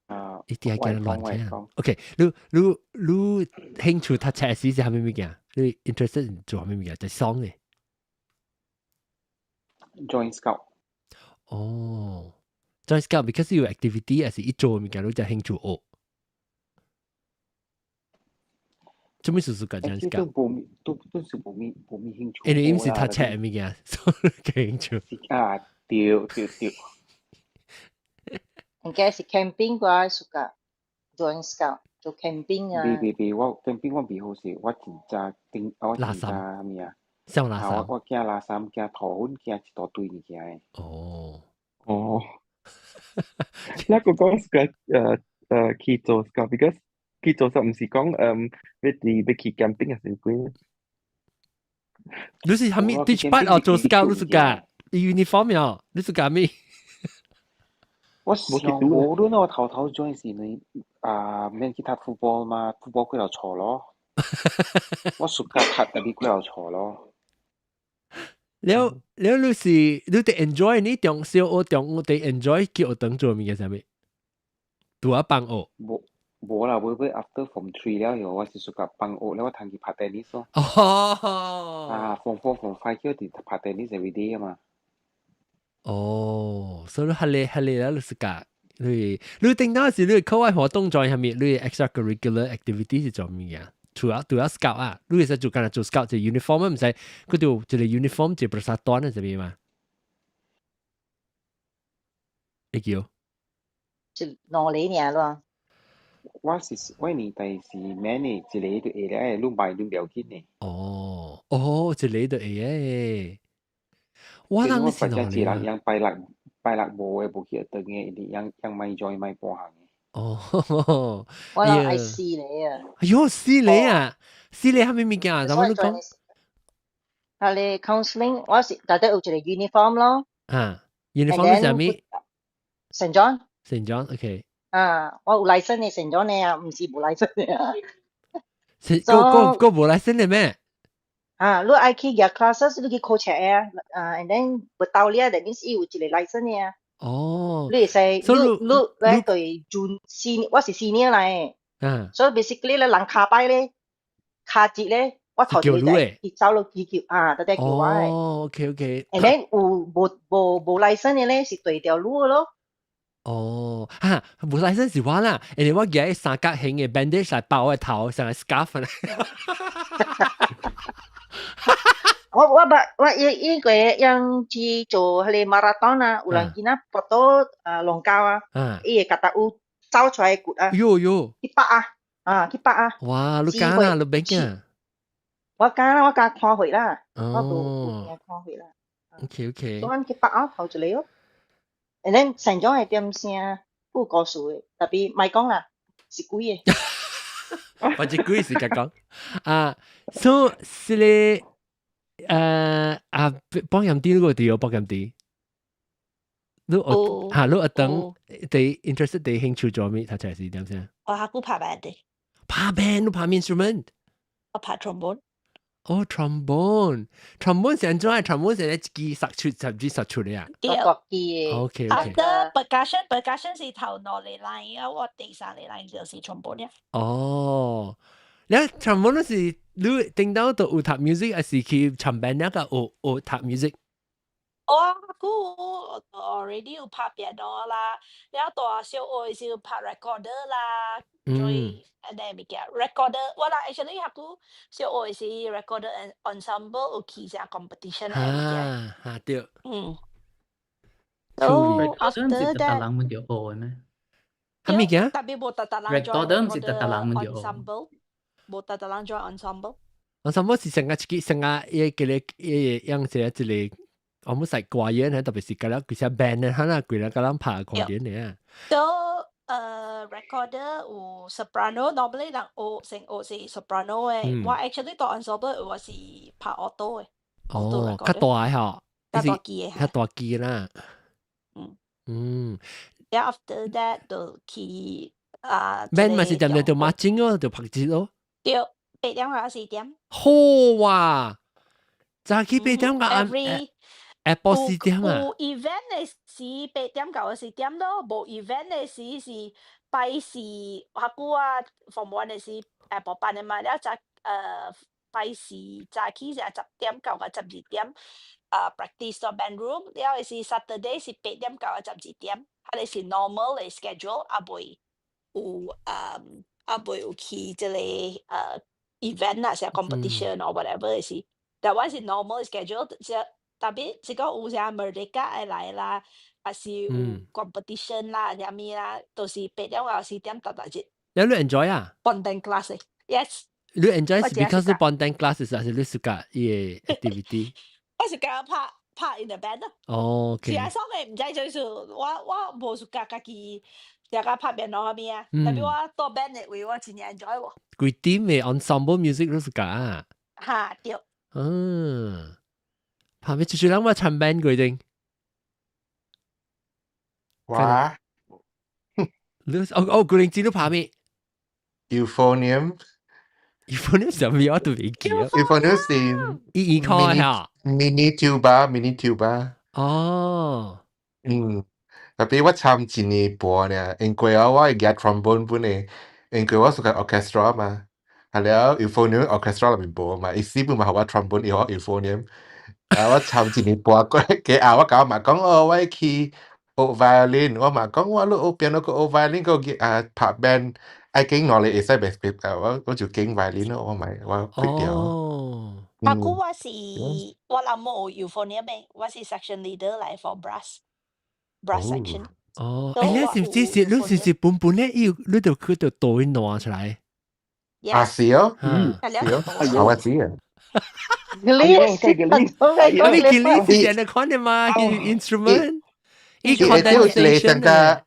啊，一定愛驚亂聽。OK，你你你興趣讀冊時是啥物物件？你 interested 做啥物物件？就爽的。 Join Scout。哦，join Scout because 有 activity 還是伊做物件，你才興趣學。做咩事事幹 join Scout？都無都都是無咪無咪興趣。因為伊毋是讀冊的物件，所以興趣。啊，對對對。應該是 camping 啩，暑假 join Scout 做 camping 啊。袂袂袂，我 camping 我袂好勢，我真正頂，我真正咩啊？像垃圾。我我驚垃圾，驚塗粉，驚一大堆物件的。哦。哦。那個講 Scout 去做 Scout，because 去做 Scout 毋是講欲佇欲去 camping 還是幾？你是蝦米？teach part 哦，做 scout 你 suka？uniform 呀，你 suka 咩？我想無論我頭頭 join 時你啊，免去踢 football 嘛，football 幾頭錯咯。我 suka 踢特別幾頭錯咯。了了，你是你得 enjoy 你中小學中學得 enjoy 去學堂做物件啥物？拄啊放學。無無啦，無 after form three 了以後，我是 suka 放學了，我通去拍 tennis 咯。哦。啊，form four，form five 叫佇拍 tennis every day 啊嘛。哦，所以係你係你啦，你 suka 你你頂到時你課外活動做啥物？你 extracurricular activity 是做物件？除了 scout 啊，你會使做干焦做 scout 就 uniform 毋使，佢就一个 uniform 一個 persatuan 係啥物嘛？會叫？就兩個爾咯。我是我年代是免的，一個就會了，你買你不要緊的。哦哦，一個就會誒。我人是兩個人樣拜六拜六無的無去學堂的，伊樣樣買 join 買半項的。哦，我人愛四個啊。哎喲，四個啊，四個啥物物件啊？怎麼你講？係你 counseling，我是大家有一個 uniform 咯。啊，uniform 是啥物？St. John。 St. John，OK。啊，我有 license 的 St. John 的啊，毋是無 license 的啊。是，個個個無 license 的咩？啊，你愛去入 classes，你去考冊啊，啊，and then 不到了，that means 伊有一個 license 的啊。哦。你會使，你你你對準 senior，我是 senior 來的。所以 basically 咧，人跤擺咧，跤折咧，我頭一個就伊走落去叫啊，直直叫我的。哦，OK OK。 and then 有無無無 license 的咧，是對條路咯。哦，哈，無 license 是我啦，因為我舉三角形的 bandage 來包我頭，像個 scarf 咧。我我捌我伊伊個樣去做彼个 marathon 啊，有人囡仔跋倒啊龍溝啊，伊會家己有走出來骨啊，喲喲，去拔啊，啊去拔啊。哇，你敢啊，你免驚？我敢啦，我敢看血啦，我無有驚看血啦。 OK OK。所以去拔啊，頭一个咯。and then 成種係點聲有故事的，特別莫講啦，是鬼的。或者鬼是甲講啊，所以是咧。啊，保險啲嗰個地有保險啲，你學嚇你學等對 interested 對興趣做咩？他才是點先？我下久拍 band 的。拍 band，你拍 instrument？我拍 trombone。哦，trombone，trombone 是按怎？trombone 是一支塞出，十支塞出嚟啊？對。 OK OK。 After percussion，percussion 是頭兩個 line，啊，我第三個 line 就是 trombone。哦，你 trombone 是你聽到都有讀 music，還是去參 band 那個有讀 music？我久 already 有拍 piano 啦，了大小學時有拍 recorder 啦，所以按呢物件 recorder 我啦 actually 較久小學時 recorder ensemble 有去啥 competition 的物件。啊啊對。So recorder 毋是逐逐人們著學的咩？啥物件？特別無逐逐人 recorder 毋是逐逐人們著學。 ensemble，無逐逐人 join ensemble。 ensemble 是成個一個成個伊個個伊個樣子一個。我們使歌演，特別是甲了幾隻 band 咧，哈啦，規個甲咱拍歌演的啊。都recorder 有 soprano，normally 人學先學是 soprano 的。我 actually 到 ensemble 我是拍 alto 的。哦，較大吼，較大支的。較大支啦。然後 after that 就去啊。 band 嘛是踮咧就 marching 咯，就拍節咯。對，8點到4點。好哇！早起8點到暗。下晡4點啊！有 event 的時8點到4點咯，無 event 的時是拜四，較久啊，放完的時下晡班的嘛，了早拜四早起是10點到到12點，啊 practice 到 band room，了是 Saturday 是8點到12點，彼个是 normal 的 schedule，猶未有猶未有去這个event 啊，啥 competition or whatever 的時，但我是 normal schedule，這特別是講有啥 Merdeka 會來啦，還是有 competition 啦，啥物啦，都是8點到4點逐逐日。你你 enjoy 啊？ Ponteng class yes。你 enjoy 是 because 你 ponteng class 還是你 suka 伊个 activity？我是感覺拍拍 in the band 咯。哦，OK。是啊，所以毋知做數，我我無 suka 家己定甲拍電腦啥物啊，特別我到 band 的位，我真正 enjoy 喎。規點的 ensemble music 你 suka 啊？哈，對。嗯，拍咩？就是人我參 band 過定。哇！你哦哦，古靈精都拍咩？Euphonium。 Euphonium 什麼我都未記。 Euphonium 是伊伊考下 mini tuba，mini tuba。哦。嗯，特別我參一年半呢，因為我會夾 trombone 本嘅，因為我屬於 orchestra 嘛，係了 euphonium orchestra 內面無嘛，伊死本嘛予我 trombone，伊予我 euphonium。啊，我參一年半過，過後我甲我媽講，哦，我去學 violin，我媽講我你學 piano 閣學 violin 閣啊拍 band，愛揀兩個會使袂袂啊，我就揀 violin 咯，我咪我 quit 掉。哦。啊，古我是我人冇 euphonium 嘅，我是 section leader 來 for brass section。哦，哎，你是唔是是你是是本本咧？要你就佢就倒挪出來。啊，是哦，嗯，是哦，我知啊。你是你見你是人哋看的嘛？instrument，伊伊會掉一個上個，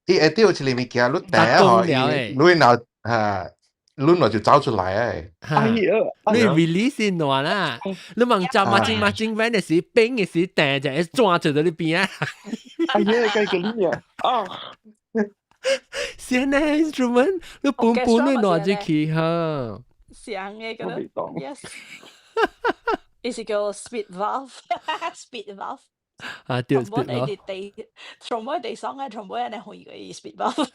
伊會掉一個物件，你第一吼，伊你若啊，你若就走出來誒。哎呀，你 release 暖啦，你望就 marching marching band 的時，冰的時，掟就會轉就到你邊啊。哎呀，計個你啊，啊！先呢 instrument，你本本你挪進去哈。上嘅嗰個，yes。伊是叫 speed valve，speed valve。啊，對，speed valve。地，全部地上嘅，全部人係可以 speed valve。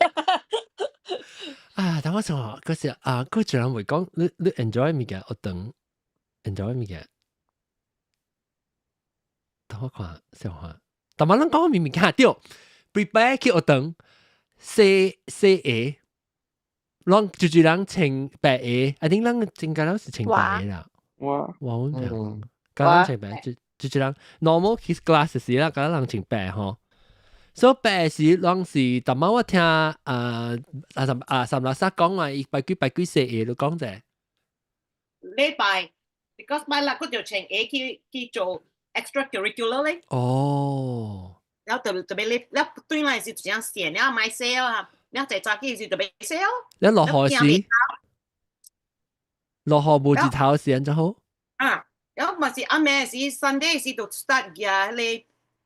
啊，等我想嗰時啊，嗰陣人會講，你你 enjoy 物件，我等 enjoy 物件。等我看，小看。但係咱講明明看對，prepare 去學堂，洗洗鞋，攏就是人穿白鞋，I think 咱真個攏是穿白鞋啦。哇！我阮講，敢人穿白，就是人 normal 去 class 時啦，敢人穿白吼。所以白時攏是，逐擺我聽啊啊三啊三垃圾講話，伊拜幾拜幾洗鞋都講者。禮拜，because 拜六佢就穿鞋去去做 extracurricular 咧。哦。然後特特別你，你對來是這樣線，你要買洗啊，你在早起時特別洗哦。你落雨時，落雨無日頭時就好。啊，然後嘛是暗暝時 Sunday 時就 start 嘅，迄個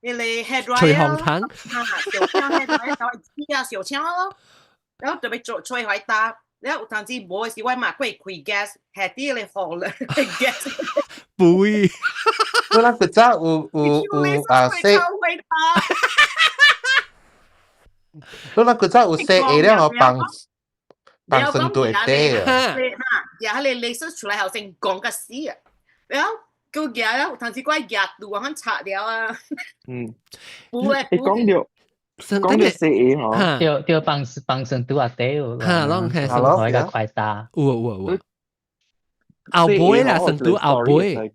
迄個 hair dryer。吹風筒。啊，小請 hair dryer 就會啊，小請咯。然後特別做吹開打，然後有當時無時我嘛過開 gas，下啲咧火咧 gas。不會。我那個早有有有啊洗。我那個早有洗鞋了，放放生對底啊。哈，而迄個鐳射出來好像講個死啊，然後叫夾了，有當時怪夾肚啊，拆了啊。嗯。不會。你講到講到洗鞋嗬，對對，放放生肚啊底哦。哈，攏係生開個快打。有有有。後背啦，成都後背。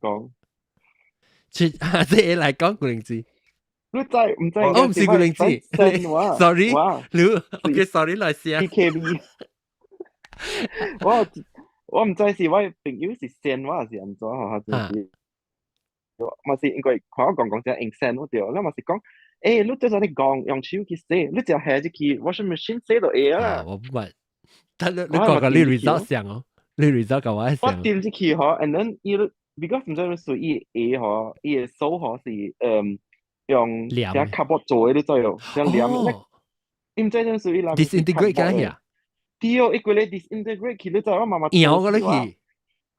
其實這個來講古靈精。你知唔知？我唔是古靈精。Sorry，你 OK，sorry 來試啊。 PKB。我我唔知是我朋友是 send 我還是按怎吼，真是。嘛是因為看我講講只用 send 我對，你嘛是講，欸，你做啥你講用手去洗，你只下入去 washing machine 洗就會啊。我不捌，但你你講個你 result 上哦，你 result 甲我上。我點入去吼，and then 伊 because 唔知咩事，伊鞋吼，伊的手吼是用只卡布做的，你知哦，像黏。你唔知咩事伊 disintegrate 緊啊？對，伊規個 disintegrate 去，你知我媽媽搖過去。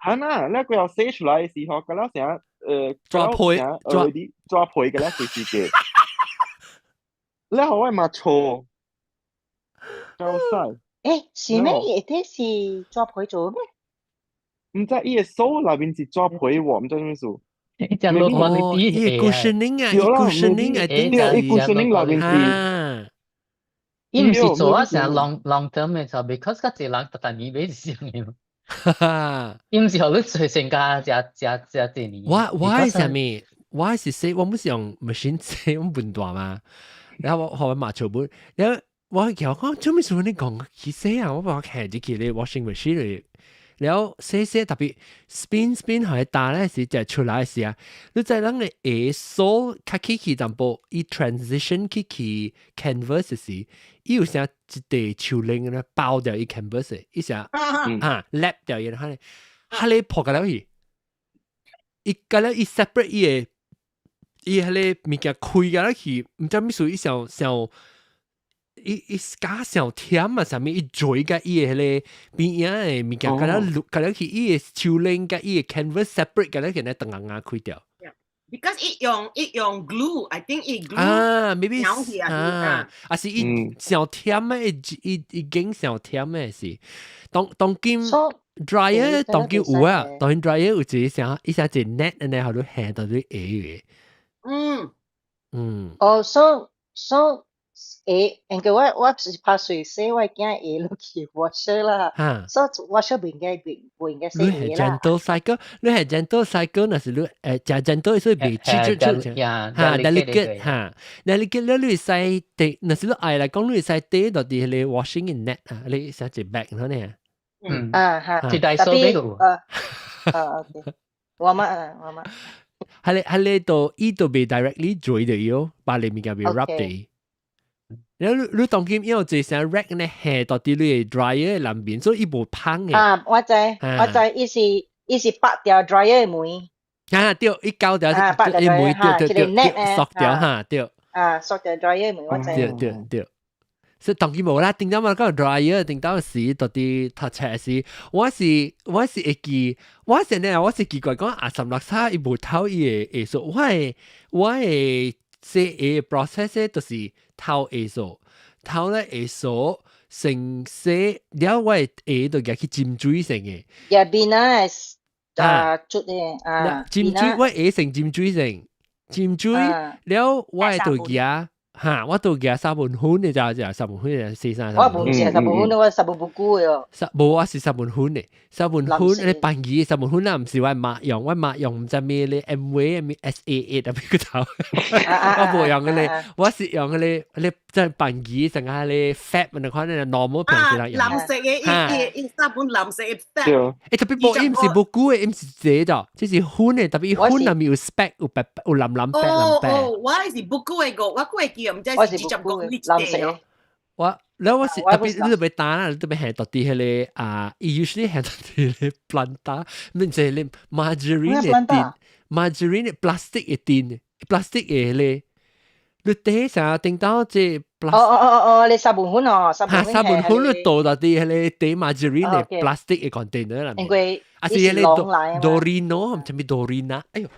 嚇呐，你佢又洗出來的時候，嗰了成抓皮，抓抓皮嘅咧，隨時嘅。你好我嘛錯，夠晒。誒，是咩？伊底是抓皮做咩？唔知伊的手內面是抓皮喎，唔知咩事。只落我伊 cushioning 啊，伊 cushioning 啊，對，伊 cushioning 內面是。伊毋是做啊，成 long long term 的錯，because 較濟人逐逐年買是啥嘅。伊毋是予你做成家食食食這年。我我係啥物？我是洗，我毋是用 machine 洗，我笨大嘛。然後我後來嘛全部，然後我其實講做咩事你講去洗啊？我把我騎入去咧 washing machine 裏，然後洗洗特別 spin spin 係打咧時就出來時啊，你在咱個鞋手較起去淡薄，伊 transition 去去 canvas 時，伊有啥一塊樹林咧包掉伊 canvas，伊啥啊 lap 掉伊，哈咧哈咧破個了去。伊個咧伊 separate 伊個伊彼个物件開個去，毋知咩事，伊想想伊伊加上甜啊，啥物伊做個伊個彼个邊仔的物件，個了個了去伊個手鏈佮伊個 canvas separate 個了去咧當硬開掉。 Because 伊用 glue，I think 伊 glue 啊，maybe 啊，啊是伊上忝的，伊伊已經上忝的是，當當今 dryer 當今有啊，當今 dryer 有一個啥，伊啥一個 net 按呢，予你下到你鞋的。哦，so so 鞋，因為我是拍水洗，我驚鞋落去 washer 啦。所以 washer 不應該洗你係鞋啦。 gentle cycle，你係 gentle cycle，若是你誠 gentle 所以袂出出出哈哈 delicate 哈，delicate 了你會使滴，若是你愛來講，你會使滴到佇彼个 washing 的 net 啊，你寫一 bag 嗰呢。啊哈，一台手尾有。啊，OK，我嘛我嘛。彼个都伊都袂 directly 做的喲，把你物件袂 rub 的。然後你你當今因為這成 rack 呢下到佇你 dryer 內面，所以伊無芳的。啊，我知，我知，伊是拔掉 dryer 的門。啊對，伊膠掉，伊門對對對，縮掉哈對。啊，縮掉 dryer 門，我知。對對對。所以當今無啦，頂到嘛講 dryer，頂到時到底讀冊時，我是會記，我是呢，我是奇怪講阿三六沙伊無透伊的下數，我的洗鞋 process 就是透下數，透咧下數成洗了，我的鞋就夾去浸水先的。也變啊，啊，出的啊，浸水我鞋先浸水先，浸水了我的就夾。哈，我都夾紗本粉的，就就紗本粉的洗衫。我無是紗本粉，我紗本不久的哦。無，我是紗本粉的，紗本粉你扮嘢紗本粉啊，毋是我媽用，我媽用毋知咩咧，M V M S A A 特別個頭，我無用嘅咧，我是用嘅咧，咧即係扮嘢成下咧 fat 那款咧 normal 平時人用。藍色的，伊伊紗本藍色的 fat。欸，特別無，伊毋是無久的，伊毋是這的，這是粉的，特別粉內面有 speck 有白有藍藍白藍白。哦，我是無久的個，我會記毋知是直接講你藍色。我，แล้ว我是特別你特別打啦，你特別係到啲彼個啊，伊 usually 係到啲彼個 planta，唔係咧 margarine 的鈿，margarine 的 plastic 的鈿，plastic 的咧，你底下頂到這 哦哦哦哦，你紗本粉哦，紗本粉。紗本粉你倒到啲彼個底 margarine 的 plastic 的 container 啦。因為啊是彼個 Dorino，毋知咩 Dorina，哎喲。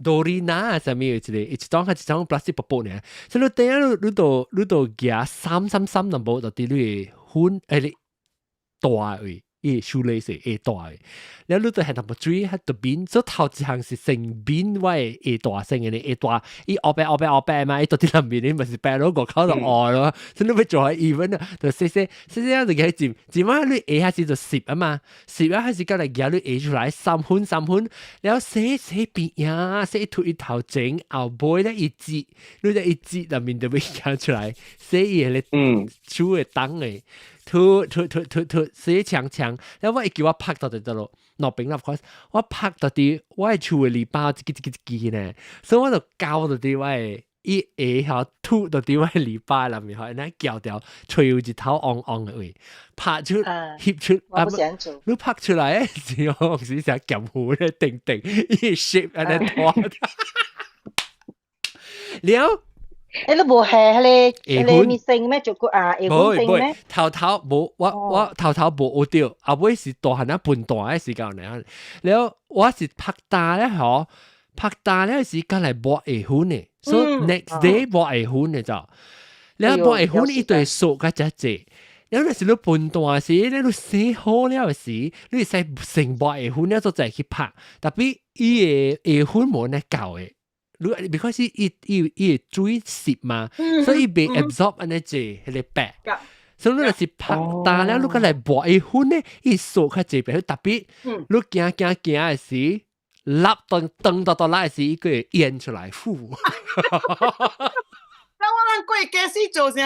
Dorina 啊，啥物有一個，一種係一種 plastic 薄薄呢。所以你等下你你都你都夾三三三淡薄，就佇你的粉你大位，伊 shoelace 會大的，了你都係淡薄水喺度邊，所以頭一項是成邊我會會大聲的呢，會大，伊後壁後壁後壁嘛，伊到佇內面你咪是白攞個口就餓咯，所以你欲做下 even 啊，就細細細細就給浸浸啊，你下下時就濕啊嘛，濕啊開始過來夾你下出來三分三分，了洗洗邊呀，洗脫伊頭前後尾咧一擠，你咧一擠內面就會夾出來，洗伊個手會凍的。吐吐吐吐吐，洗長長，然後我會叫我拍到就得咯，落邊啦，我拍到佇我的厝的籬笆一支一支一支呢，所以我就膠到佇我的伊下下吐到佇我的籬笆內面，吼，按呢撬掉，吹有一頭黃黃的位，拍出翕出，啊，你拍出來的時候是成劍湖咧，定定，伊 shape 按呢拖，了。欸，你無下彼个彼个物性咩？就個啊，下粉性咩？頭頭無，我頭頭無學著，後尾是大漢仔笨蛋的時間呢。了我是拍打咧吼，拍打咧時間來抹下粉的，所以 next day 抹下粉的就，了抹下粉伊就會縮較遮濟。了若是你笨蛋時，你洗好了時，你會使先抹下粉了，再去拍。特別伊的下粉無按呢夠的。你 because 伊伊伊會水濕嘛，所以伊袂 absorb 按呢濟彼个白。所以你若是拍打了，你閣來抹伊粉咧，伊縮較濟白。特別你行行行的時，立當當到到來時，伊閣會淹出來。呼！那我人過家始做成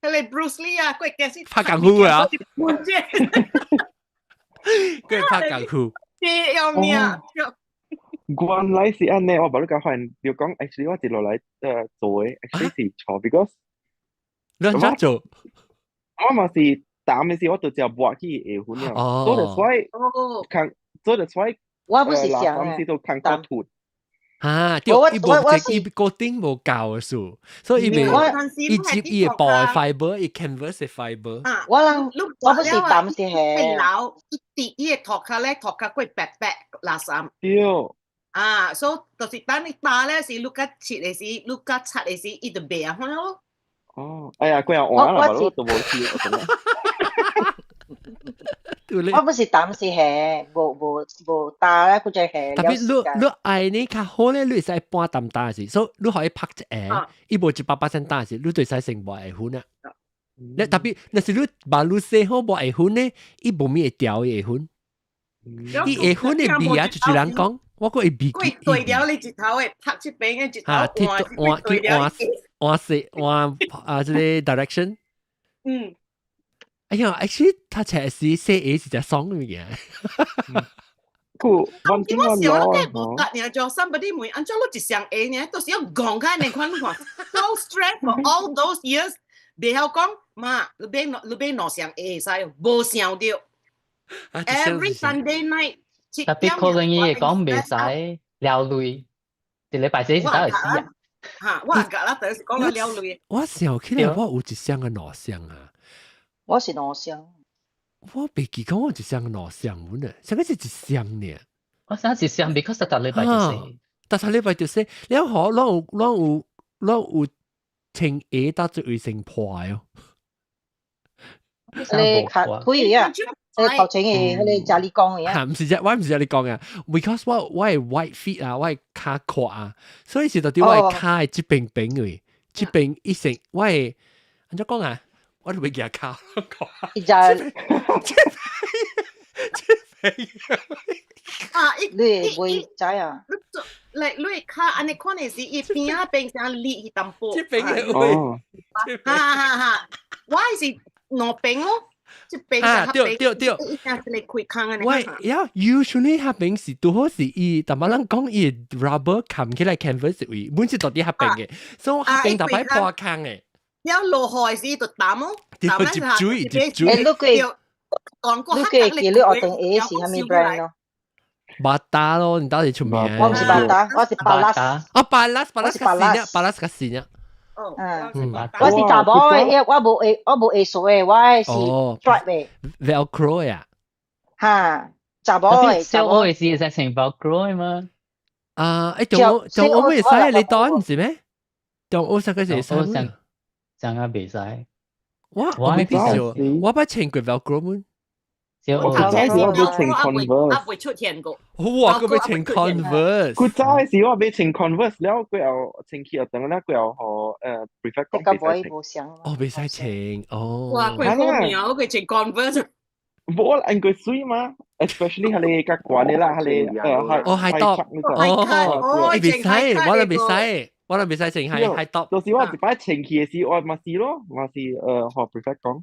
彼个 Bruce Lee 啊，過家始拍功夫啊！閣拍功夫。要命！原來是按呢，我無你講發現，你講 actually 我一路來做的，actually 是錯，because 你按怎做？我嘛是淡的時，我就直接抹去下粉了。所以 that's why，看，所以 that's why 我不是垃想圾是都看過脫。啊，對，伊無這伊固定無夠的數，所以伊袂伊接伊會布的 fiber，伊 canvas 的 fiber。啊，我人我不是擔是係。老一滴伊個塗骹咧，塗骹過白白垃圾。對。啊，所以就是等你打咧是你較切的時，你較擦的時，伊就袂啊，咯。哦，哎呀，佢又換啦，我都無去。我不是擔是係，無無無打咧，佢就係。特別你你愛呢較好咧，你會使半淡打時，所以你可以拍一個，伊無100%打時，你就使成無會分啊。你特別，若是你把你洗好無會分咧，伊無咪會掉會分。伊會分的味啊，就是人講，我閣會味。佢對了你一頭會拍這邊的一頭換，換去換換色換啊，這個 direction。哎呀，actually，他其實寫 A 是隻爽嘅物件。佢，我我想我計無得呢，就 somebody 問，按怎你一雙鞋呢，都是要戇開你看看，so stressed for all those years，袂曉講，媽，你買你買兩雙鞋會使，無想著。Every Sunday night，特別可能伊會講袂使了累，一禮拜四是打會死啊。嚇，我覺啦，就是講了了累。我想起來，我有一雙個兩雙啊。我是兩雙。我袂記講我一雙兩雙阮啊，上個是一雙呢。我想一雙，because 逐禮拜就洗。逐禮拜就洗，了後攏有攏有攏有穿鞋到最會成破哦。你較腿啊，你頭前嘅迄個家你講嘅啊。唔是啫，我唔是你講啊，because 我係 wide feet 啊，我係跤闊啊，所以是到底我係跤係這邊邊嘅，這邊一成我係按怎講啊？我都袂記得跤。一隻這邊啊！你會袂知啊？你做，嚟你跤按呢款的是伊邊仔變成裂一淡薄。這邊嘅位。哈哈哈！我是兩邊咯，這邊啊，對對對，一定是嚟開空嘅。喂，呀，usually 彼邊是拄好是伊，但係人講伊 rubber 冚起來 canvas 位，本是到底彼邊嘅，所以彼邊特擺破空嘅。了落雨時就澹咯，澹接水接水。欸，你過你過記你學堂鞋是啥物 brand 咯？ Bata 咯，你到底出名？我唔是 Bata，我是 Palas。啊，Palas，Palas 較新啊，Palas 較新啊。嗯，我是查某的，我無會，我無會數的，我是 stripe 的。 Velcro 呀？哈，查某的。小學的時會使穿 Velcro 嗎？啊，欸，中學中學會使你當唔是咩？中學上個是會使。上個袂使。我我未必少，我捌穿過 Velcro 們。我古早時我欲穿 Converse，啊未出現過。哇，閣欲穿 Converse。古早時我欲穿 Converse 了，過後穿去學堂了，過後予prefect 講袂使穿。哦，袂使穿，哦。哇，佢好命，我佢穿 Converse。無我按過水嘛，especially 係你較懸的啦，係你哦，high top，哦，袂使，我都袂使，我都袂使穿 high top。就是我一擺穿去的時，我嘛是咯，嘛是予 prefect 講，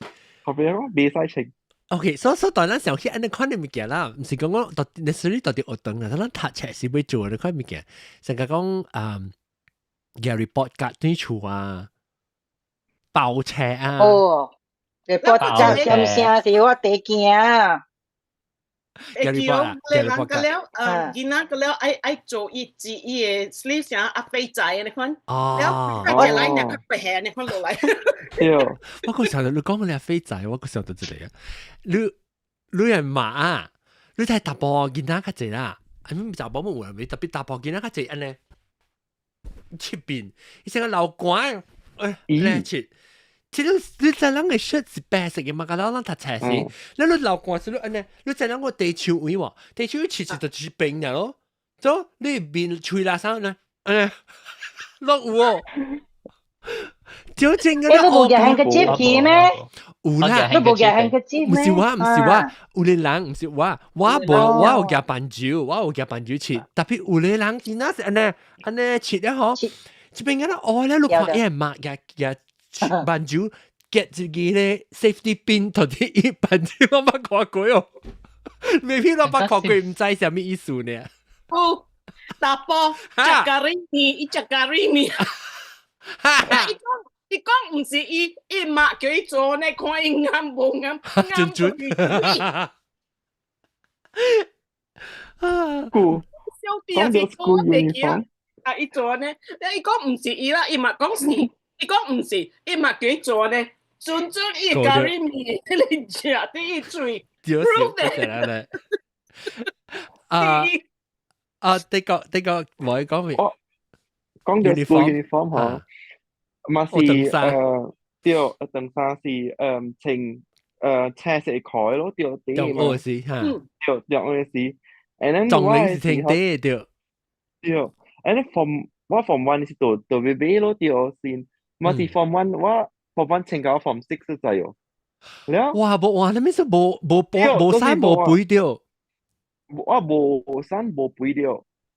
予 prefect 講袂使穿。 OK，所以所以當咱想起按呢款的物件啦，毋是講我到底 necessarily 到底學堂啦，咱讀冊是欲做的款物件，成個講嘅 report card 對厝啊，包車啊。哦，report 只點聲是我第驚。會記哦，你人個了，囡仔個了，愛愛做伊字伊的 sleeve 啥阿飛仔按呢款，了佢一來兩個白按呢款落來。對，我個想到你講個飛仔，我個想到這個啊，你你係馬啊，你睇查埔囡仔較濟啦，啊，咪查埔冇有咪特別查埔囡仔較濟按呢，這邊伊成個流汗，哎，來切。其實你知人的 shirt 是白色的嘛？甲咱讀冊時，你你流汗時你按呢，你知人個地手位無？地手位切切就一邊爾咯，所以你面吹垃圾呢？按呢，攏有哦。就真個。你無夾 handkerchief 去咩？有啦，你無夾 handkerchief 毋是我，毋是我，有的人毋是我，我無，我有夾板蕉，我有夾板蕉切，特別有的人真正是按呢按呢切了吼，這邊敢若烏咧，你看伊會抹夾夾。板蕉夾一個咧 safety pin 到底伊板蕉我捌看過哦，maybe 我捌看過，毋知啥物意思呢？哦，查埔，食咖喱麵，伊食咖喱麵。伊講伊講毋是伊伊媽叫伊做呢，看伊啱無啱，準準。故小弟啊，是做袂記啊，啊，伊做呢，伊講毋是伊啦，伊嘛講是，伊講毋是，伊嘛叫伊做呢，準準伊咖喱麵，你食佇伊喙，就是來來。啊啊！的確，我講咩？我講到 school uniform 嗬，嘛是對，長衫是穿青色褲咯，對，中學時嚇，對，中學時，and then 中齡是穿底對，對，and then form 我 form one 是到尾尾咯，對先，嘛是 form one 我 form one 穿到 form six 就哦。了，哇，無哇，你咩是無無波無衫無肥對？我無衫無肥對，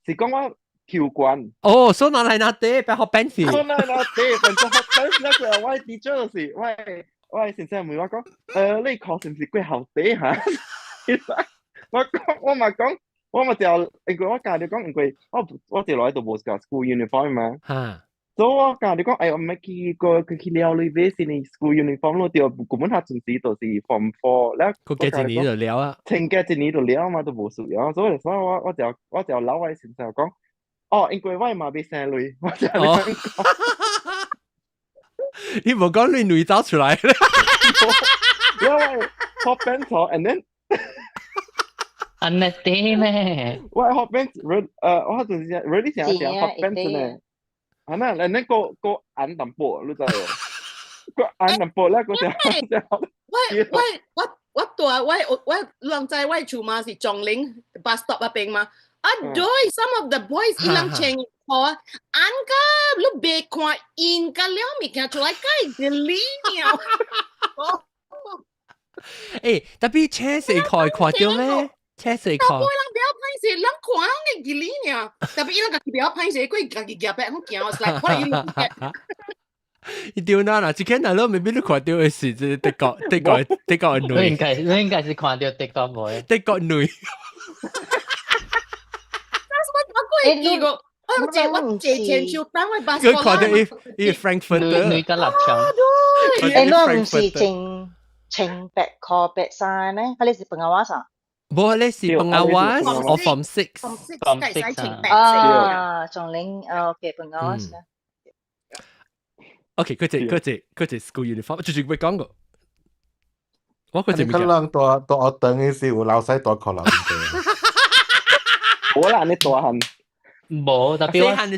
是講我球館。哦，所以拿來拿地，變 hot pants。所拿來拿地，變做 hot pants。那個我 teacher 就是我先生問我講，你考是毋是過校底哈？我講我嘛講，我嘛就因為我教你講，因為我一來都無個 school uniform 嘛。所以我教你講，哎，我毋去過去了你買新的 school uniform 咯，對，根本他陣時就是 form four，了。佢幾一年就了啊？停幾一年就了嘛，都無需要。所以我就老我先生講，哦，因為我嘛未生女，我就咁講。你無講你女走出來？因為 hot pants and then 按呢啲咩？我 hot pants，我就是 really 想講 hot pants 呢。係咪？你那個個眼淡薄，你知無？個眼淡薄咧，個就我我我我大我我人知我厝嘛是樟林 bus stop 嗰邊嘛。啊對，some of the boys 伊人穿褲啊，按個你別看印個了物件出來，該 delete 了。誒，特別車四塊看到咩？車四塊。大人不要歹勢，人看人嘅吉利呢。特別伊人家己不要歹勢，佢家己夾白好驚，我 like what are you looking at？伊對啦，嗱，這個嗱，你未必你看到的是這德國女。你應該是看到德國妹。德國女。我過記過，我借錢手等我巴佢看到伊伊 Frankfurt 女嘅立場。誒，你毋是穿穿白褲白衫呢？佢哋是 pengawas 啊？無，你是 pengawas，我 form six。 form six 穿白色。啊，仲領 OK pengawas 啦。 OK，佢隻 school uniform，最最會講過。我佢隻可能大大學堂嘅時有老師大可能。我啦，你大漢。無，特別我小學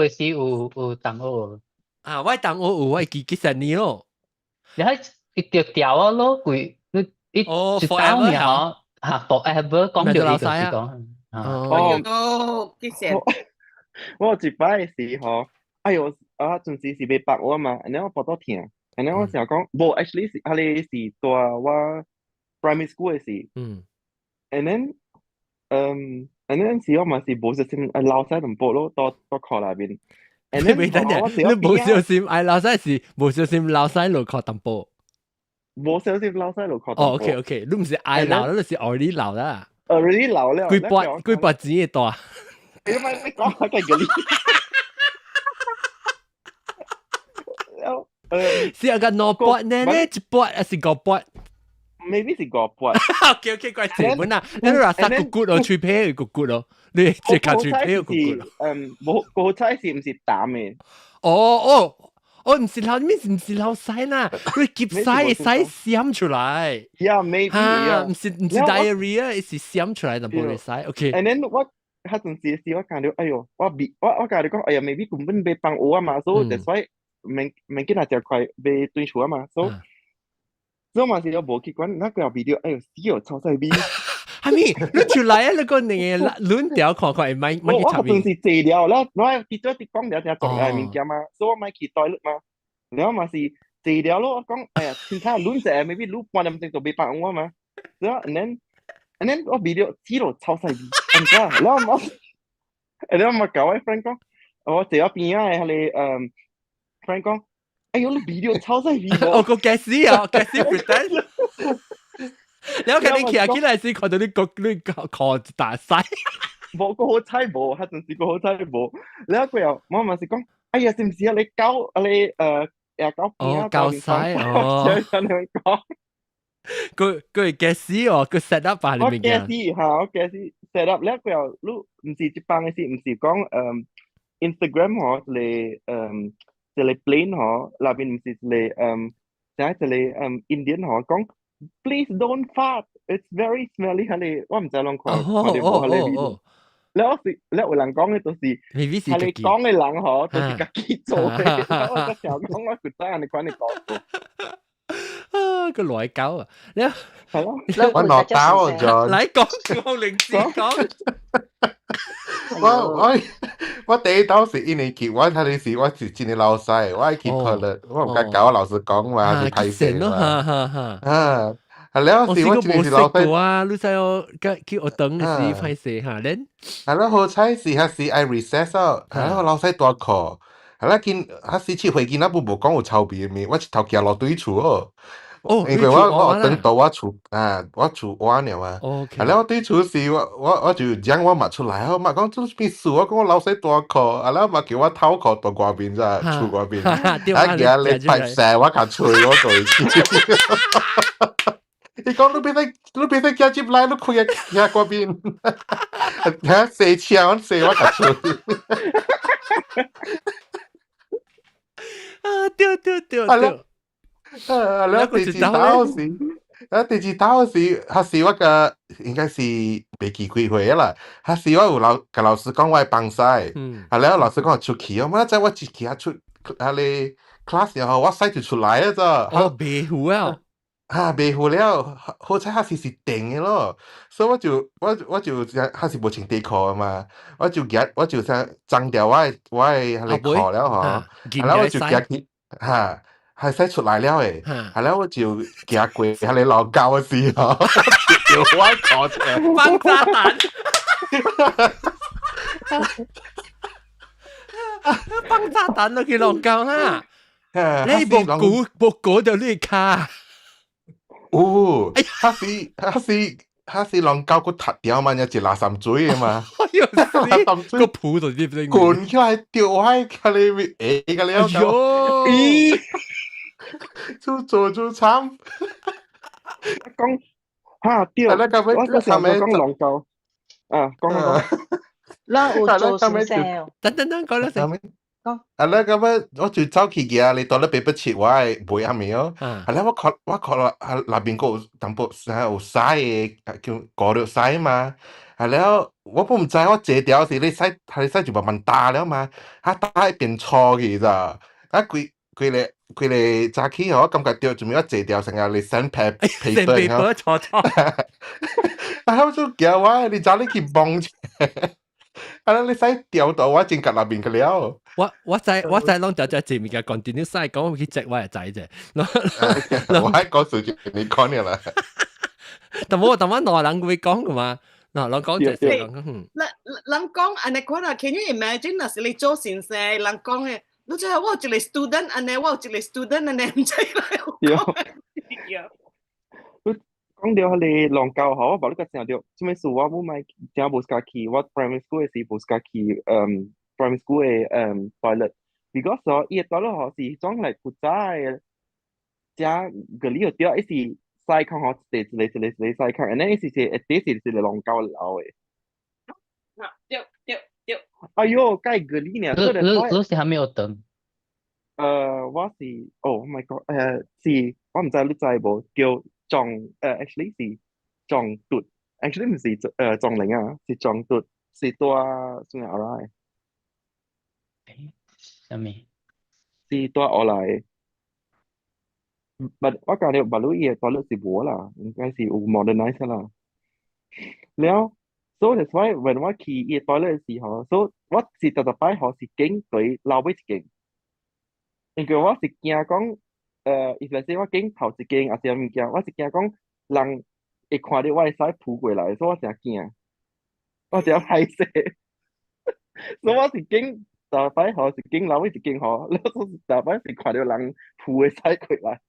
嘅時有同學。啊，我同學有我記幾十年咯。你喺一條條啊咯，佢你一哦一刀爾嚇 forever 講到伊就是講。哦，幾時？我一擺時吼，哎喲，啊，陣時是欲縛我嘛，然後我腹肚疼，然後我想講，無，actually 是，彼個是帶我 primary school 的時，and then，and then 時我嘛是無小心啊流屎淡薄咯，到到褲內面，and then 等陣，你無小心愛流屎是無小心流屎落褲淡薄，無小心流屎落褲。哦，OK OK，你毋是愛流，你是 already 流啦。 already 流了。幾筆幾筆錢會大。你咪你講下個你。是啊，個兩筆呢？呢一筆還是五筆？Maybe 是五筆。 OK OK，怪前本啊，你話殺骨骨咯，喙皮骨骨咯，你即刻喙皮骨骨咯。嗯，無個菜是毋是淡的？哦哦，哦，毋是流，咩毋是流屎啦？你夾屎屎閃出來。 Yeah, maybe. 哈，毋是 diarrhea，是閃出來就無屎。OK。 And then 我彼陣時時我感覺，哎喲，我鼻我我甲你講，哎呀，maybe 根本欲放學啊嘛，所以 that's why 免免緊啊，食快欲轉厝啊嘛，所以嘛是我無去管，那個味道，哎喲，死哦，臭屎味。係咪？你出來啊？你個兩個輪條看看會買買去我陣時坐了，了我記得佇講了誠重要的物件嘛，所以我莫去 toilet 嘛。了嘛是坐了咯，我講，哎呀，凊彩輪一下，maybe 輪半點鐘就欲放我嘛。然後 and then 我味道死咯，臭屎味，毋知，了我，然後我共我 friend 講，我坐我邊仔的彼個friend 講，哎喲，你味道臭屎味。哦，個 gas 啊，gas pretend。你我看你徛起來時，看到你個你褲大屎。無個好彩無，彼陣時個好彩無。了過後，我嘛是講，哎呀，是毋是啊？你狗啊你也狗哦，狗屎哦。咁樣講。佢佢係 gas 哦，佢 set up 把我 gas 嚇，我 gas set up 了過後，你毋是這幫嘅是毋是講Instagram 嗬，一個一個 plane 嗬，內邊毋是一個啥一個Indian 嗬，講 please don't fart，it's very smelly 係你，我毋知攏看看著無彼個 video。了是了有人講嘅就是，係你講嘅人嗬，就是家己做嘅。我個時候講我覺得按呢款嘅講。啊，個內搞啊！你係咯，我落刀啊，John。來講，我靈志講。我第一刀是一年級，我睇你時我是真係老細，我愛去 toilet，我毋敢共我老師講嘛，是歹勢嘛。啊，係了時我真係是老細啊！你知我去學堂時歹勢哈，恁係咯，好彩是彼時愛 recess 哦，係咯，老師大課，係啦，見彼時七歲囡仔不無講有臭味的物，我一頭行落對厝哦。哦，因為我學堂到我厝啊，我厝晚了嘛。係了，我對厝時我就將我媽出來，我媽講做啥物事？我講我老師大課，啊了媽叫我偷課到外面咋，厝外面。啊，行咧拍射我共吹我過去。伊講你別使你別使行入來，你開個遐外面，遐洗車我洗我共吹。啊，對對對對。啊！了第二道時，啊第二道時，彼時我個應該是袂記幾歲啦。彼時我有老共老師講我會放屎，啊了老師講出去，我知我一去啊出啊個 class 後，我屎就出來啊咋。哦，袂赴啊！啊，袂赴了，好彩彼時是定的咯，所以我就彼時無穿短褲嘛，我就夾我就想髒掉我的彼個褲了吼，啊了我就行去哈。係使出來了誒，係了我就行過彼个老狗的時候，就我褲出來放炸彈，放炸彈落去老狗哈，你無估無估到你跤，有，彼時彼時彼時老狗閣踢掉嘛，一垃圾水的嘛，垃圾水個抱到啲滾起來掉我彼個下個了，咦！做做做慘，講哈對，我嗰時候講狼狗，啊講講，咱有做先生，等等等，講啦先。啊，咧咁樣我就走去嘅，你倒咧俾不切我係背下面哦。啊咧我看啦，啊內邊閣有淡薄有屎的，叫過了屎嘛。啊了，我本毋知我坐掉時你屎，彼屎就慢慢焦了嘛，啊焦會變粗去咋，啊規規个規个早起吼，我感覺著做咩我坐掉成個你 sandpaper ，sandpaper 錯錯。啊我就驚我，你早你去摸者。啊！你使掉到我真夾內面去了。我知攏條條前面嘅 continue 使講，我去 check 我就知啫。我喺講數字你講了啦。但我兩人會講嘅嘛，嗱，人講就係講。人人講按呢款啊，Can you imagine 若是你做先生，人講嘅，你知我有一個 student 按呢，我有一個 student 按呢，毋知來講。講到彼個浪狗吼，我無你個聽著，啥物事我無買，真無喜歡去，我 primary school 的時無喜歡去，primary school 的toilet，because 吼，伊的 toilet 吼是種來古早的，正個你有對，伊是屎坑吼，一個一個一個一個屎坑，and then 伊是是一底是一個浪狗流的。啊，對對對。哎喲，蓋個你呢？你你是還沒有等？我是，Oh my God，是，我毋知你知無，叫。撞actually 是撞嘟，actually 毋是撞靈啊，是撞嘟，是蹛算後來。啥物？是蹛後來。But 我感覺馬路伊的 toilet 是無啦，應該是有 modernize 啦。了，so that's why when 我去伊的 toilet 的時候，so 我是逐逐擺吼是經過後尾一間，因為我是驚講。if let's say 我經頭一間抑是啥物件，我是驚講人會看著我的屎撲過來，所以我誠驚，我誠歹勢，所以我是經逐擺吼是經後尾一間吼，了所以逐擺是看著人撲的屎過來。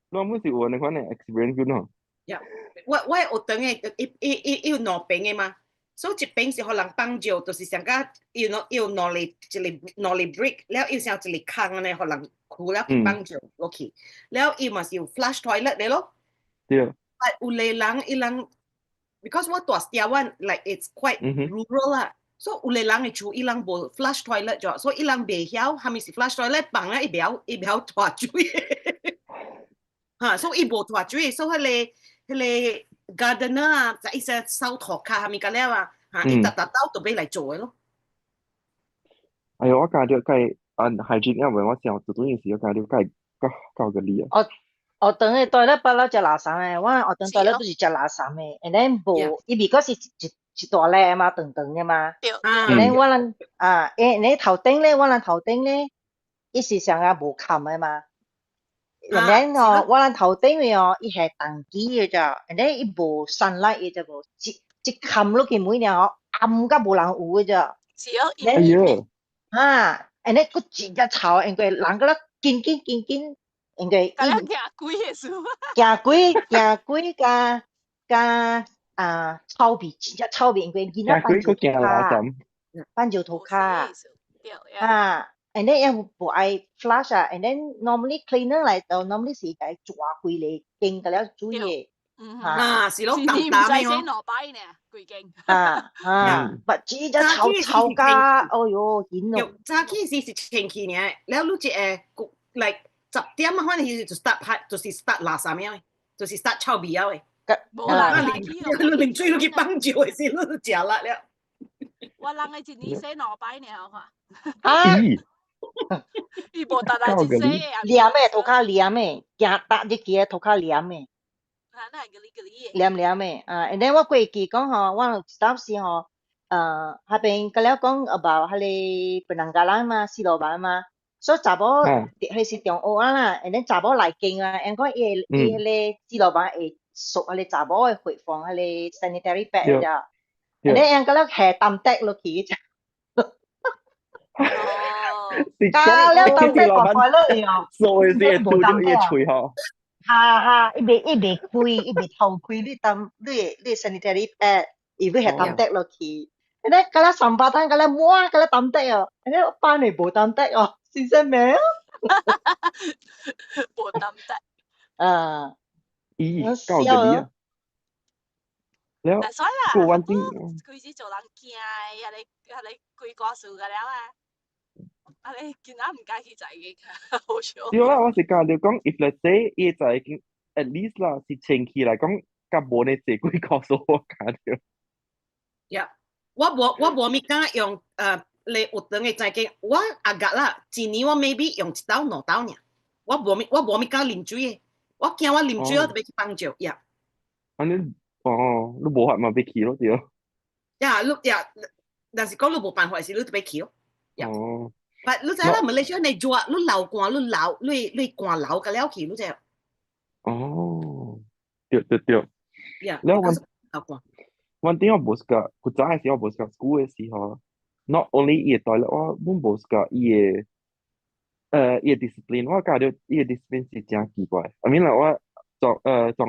你們是有按呢款的 experience 喏？呀，我我學堂的，伊伊伊伊有兩邊的嘛。所以一邊是予人放尿，就是上個 有兩個一個兩個 brick，了又像一個空按呢，予人跍了去放尿落去，了伊嘛是有 flush toilet 的咯。對。但有個人伊人，because 我住 Sitiawan like it's quite rural 啦，所以有個人的厝伊人無 flush toilet 咗，所以伊人袂曉啥物是 flush toilet 放啊，伊袂曉伊袂曉拖水。哈，所以伊無拖水，所以彼個 gardener 啊，就伊些掃塗跤啥物個了啊，哈，伊逐逐兜都欲來做的咯。哎喲，我感覺該按 hygiene 因為我想做陣時，我感覺該較夠個力啊。我學堂的 toilet 不嬲食垃圾的，我學堂 toilet 都是食垃圾的，and then 無，伊 because 是一一大粒嘛，長長的嘛。And then 我人啊，誒，你頭頂咧，我人頭頂咧，伊是上啊無冚的嘛。And then 哦，我人頭頂的哦，伊係重機的咋，and then 伊無 sunlight 的咋無，一一冚落去每年哦，暗甲無人有的咋。是哦。哎喲。啊，and then 閣真正臭，因為人閣咧緊緊緊緊。因為伊行鬼的事。行鬼行鬼加加啊臭味，真正臭味，因為囡仔放尿塗跤，放尿塗跤啊，and then 也無愛 flush 啊，and then normally cleaner 來到 normally 是共抓開個間個了水的，啊，是咯，淡淡的哦。兩擺呢，規間。啊啊，but 真正臭臭甲，哎喲，緊哦。早起時是清氣爾，了你一個 like 10點啊，反正就 start 拍，就是 start 垃圾的，就是 start 臭味的。無啦，你啉水你去放尿的時，你就食力了。我人的一年洗兩擺爾，我看。啊！伊無逐日一洗的。黏的，塗跤黏的，行踏入去的塗跤黏的。啊，那係個哩個哩黏黏的啊！and then 我過記講吼，我有一當時吼，彼邊佮了講 about 彼個 Penanggalan 嘛，四羅板嘛。所以查某，彼是中學啊啦，and then 查某來經啊，因講伊伊彼個四羅板會掃彼個查某的血放彼個 sanitary pad 咋，and then 因個了下擔滴落去咋。加了擔滴落來落去哦。所以是會拄著伊的喙吼。哈哈，伊袂伊袂開，伊袂偷開你擔你你 sanitary pad，伊欲下擔滴落去。and then 甲了三巴蛋，甲了滿，甲了擔滴哦，and then 班內無擔滴哦。是啥物啊？無擔滴。啊。咦，夠個你啊！了，但所以啦，過完頂。開始做人驚的，遐个遐个鬼故事個了啊！啊，你囡仔毋敢去在個，好笑。對啦，我是講你講，if let's say 伊就已經 at least 啦，是前期來講，較無呢濟鬼故事我感覺。 Yeah，我無物敢用你學堂的環境，我阿覺啦，一年我 maybe 用一兜兩兜爾，我無物敢啉水的，我驚我啉水我就欲去放尿，yeah。按呢，哦，你無法嘛欲去咯對。 Yeah，你 yeah，但是講你無辦法時，你就欲去咯。哦。但你知啦，馬來西亞你熱，你流汗，你流，你汗流個了去，你知。哦，對對對。 Yeah，了我流汗。我頂我無 suka，古早的時我無 suka school 的時候，not only 伊的 toilet 我阮無 suka 伊的，伊的 discipline，我感覺伊的 discipline 是誠奇怪。I mean 啦，我撞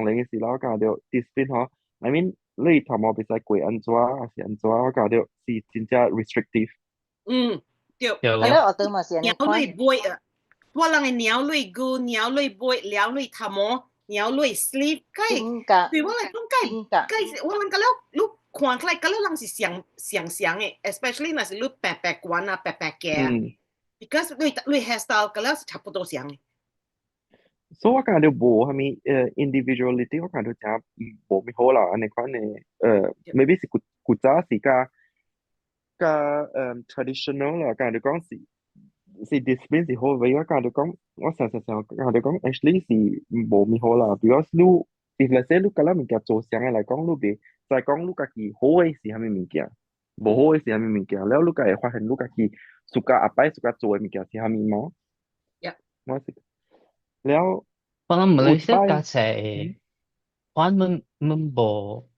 人的時候，我感覺 discipline 吼，I mean 你頭毛袂使過按怎，還是按怎，我感覺是真正 restrictive。嗯，對。對咯。學堂嘛是按呢鳥類尾啊，我人的鳥類龜、鳥類尾、鳥類頭毛、鳥類 sleeve，該對我來講，該該是我人覺了，你看起來覺了人是相相像的，especially 若是你白白管啊、白白嘅啊，because 你 hairstyle 覺了是差不多像的。所以我感覺無啥物individuality，我感覺誠無物好啦，按呢款的maybe 是古古早是較較traditional 啦，感覺講是是 discipline 是好，我感覺講我常常常感覺講 actually 是無物好啦，because 你 if let's say 你佮咱物件做相的來講，你袂知講你家己好的是啥物物件，無好的是啥物物件，了你家會發現你家己 suka 後擺 suka 做的物件是啥物嗎？ Yeah. 我是了。我諗馬來西亞較濟，我們們無，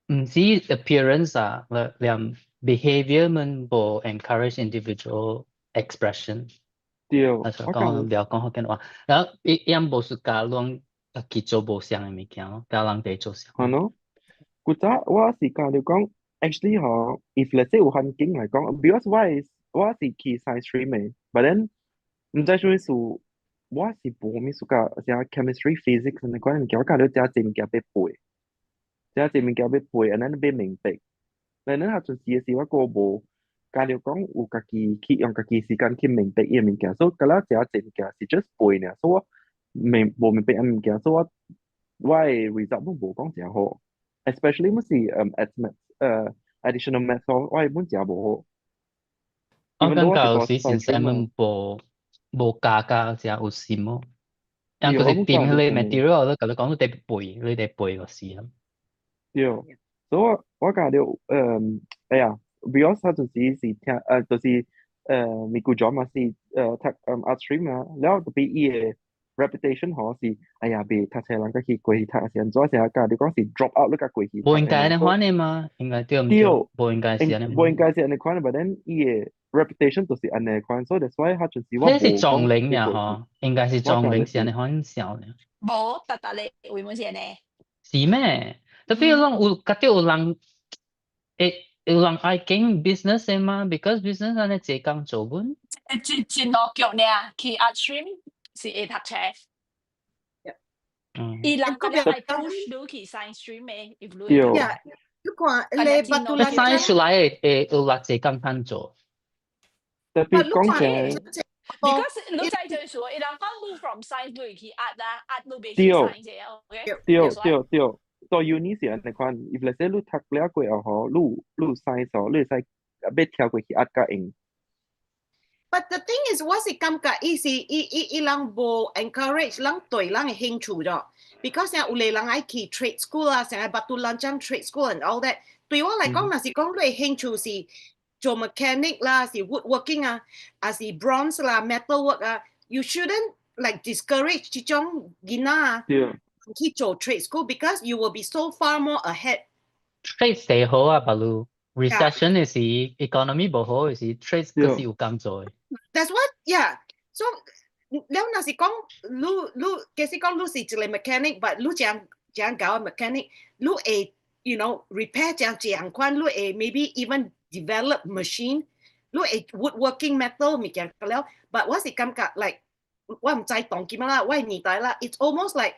毋止 appearance 啊，連 behavior 們無 encourage individual expression。對，啊，就講不要講福建話，然後伊伊無 suka 攏家己做無相的物件咯，共人哋做相。係咯，古早我是感覺講， Actually 嗬，if let's say 有環境來講，because 我是去 science stream 嘅，but then 毋知啥物事，我是無啥物 suka 啥 chemistry、physics 那款物件，我感覺遮濟物件欲背，遮濟物件欲背，and then 欲明白。但係彼陣時嘅時，我閣無假如講有家己去用家己時間去明白伊個物件，所以甲了遮濟物件是 just 背爾，所以我明無明白伊物件，所以我嘅 result 攏無講誠好，especially 毋是add math additional math 我嘅本誠無好。我感覺有時先生們無教教誠有心哦，人就是掂迄個 material 都共你講，你得背，你得背個時啊。對，所以我感覺哎呀，because 彼陣時是聽就是美國咗嘛是讀art stream 啊，了特別伊個 reputation 嗬是，哎呀，袂讀冊人較去過去讀是按怎啥，佮你講是 drop out 你較過去。無應該按呢款的嘛，應該對毋對？無應該是按呢。無應該是按呢款，but then 伊個 reputation 就是按呢款，所以 that's why 彼陣時我。彼是撞靈爾嗬，應該是撞靈是按呢款想的。無，逐逐個為乜事呢？是咩？特別攏有，覺得有人會有人愛經 business 的嘛？Because business 按呢濟工做本。轉轉落腳呢，去 art stream 是會讀冊。伊人個愛 push 你去 science stream 的，if 你。對。你看，你 Batu science 出來會會有偌濟工通做。特別講起。 Because 你知就是說，伊人講你 from science 你去 art 啦，art 你袂去 science 嘅，OK？對對對。到 uni 是按呢款，if let's say 你讀了過後吼，你 science 哦，你會使欲跳過去 art 較用。 But the thing is，我是感覺伊是伊人無 encourage 人對人的興趣咗，because 有個人愛去 trade school 啊，成個 Batu Lanchang trade school and all that。對我來講，若是講你的興趣是做 mechanic 啦，是 woodworking 啊，還是 bronze 啦，metal work 啊，you shouldn't like discourage 這種囡仔啊去做 trade school because you will be so far more ahead。 trade 最好啊，白路 recession 的時，economy 無好的時，trade 閣是有工做的。 That's what, yeah. So 了若是講你其實講你是一個 mechanic，but 你誠誠𠢕 mechanic，你會 repair 誠濟款，你會 maybe even develop machine，你會 woodworking metal 物件了。But 我是感覺 like 我毋知當今啦，我的年代啦，it's almost like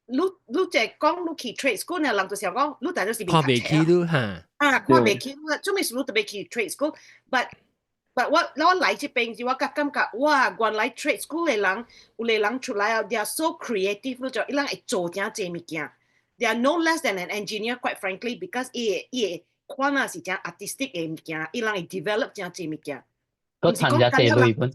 你就講你去 trade school 呢，人就想講你大咗是看袂起你哈。啊，看袂起你，做咩事你特別去 trade school？But 我來這邊時，我較感覺哇，原來 trade school 的人有個人出來啊，they are so creative，你就伊人會做誠濟物件。They are no less than an engineer, quite frankly, because 伊會款啊是誠 artistic 的物件，伊人會 develop 誠濟物件。閣賺遮濟鐳本。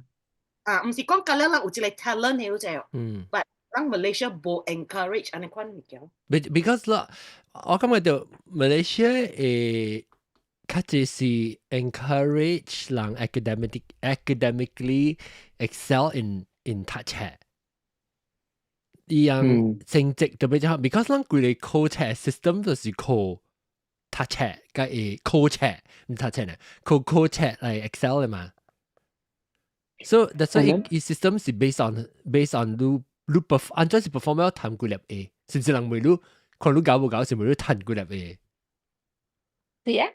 啊，毋是講甲了人有一個 talent 的，你知哦。But 咱 Malaysia 無 encourage 按呢款物件。 Because 啦，我感覺著 Malaysia 較濟是 encourage 人 academically excel in 讀冊。伊樣成績特別就 because 咱規個考冊 system 就是靠讀冊，佮會考冊，毋讀冊呢，靠考冊來 excel 的嘛。So that's why 伊 system 是 based on 你 perform 按怎是 perform 要趁幾粒 A，是毋是人問你看你𠢕無𠢕，是問你趁幾粒 A？是啊。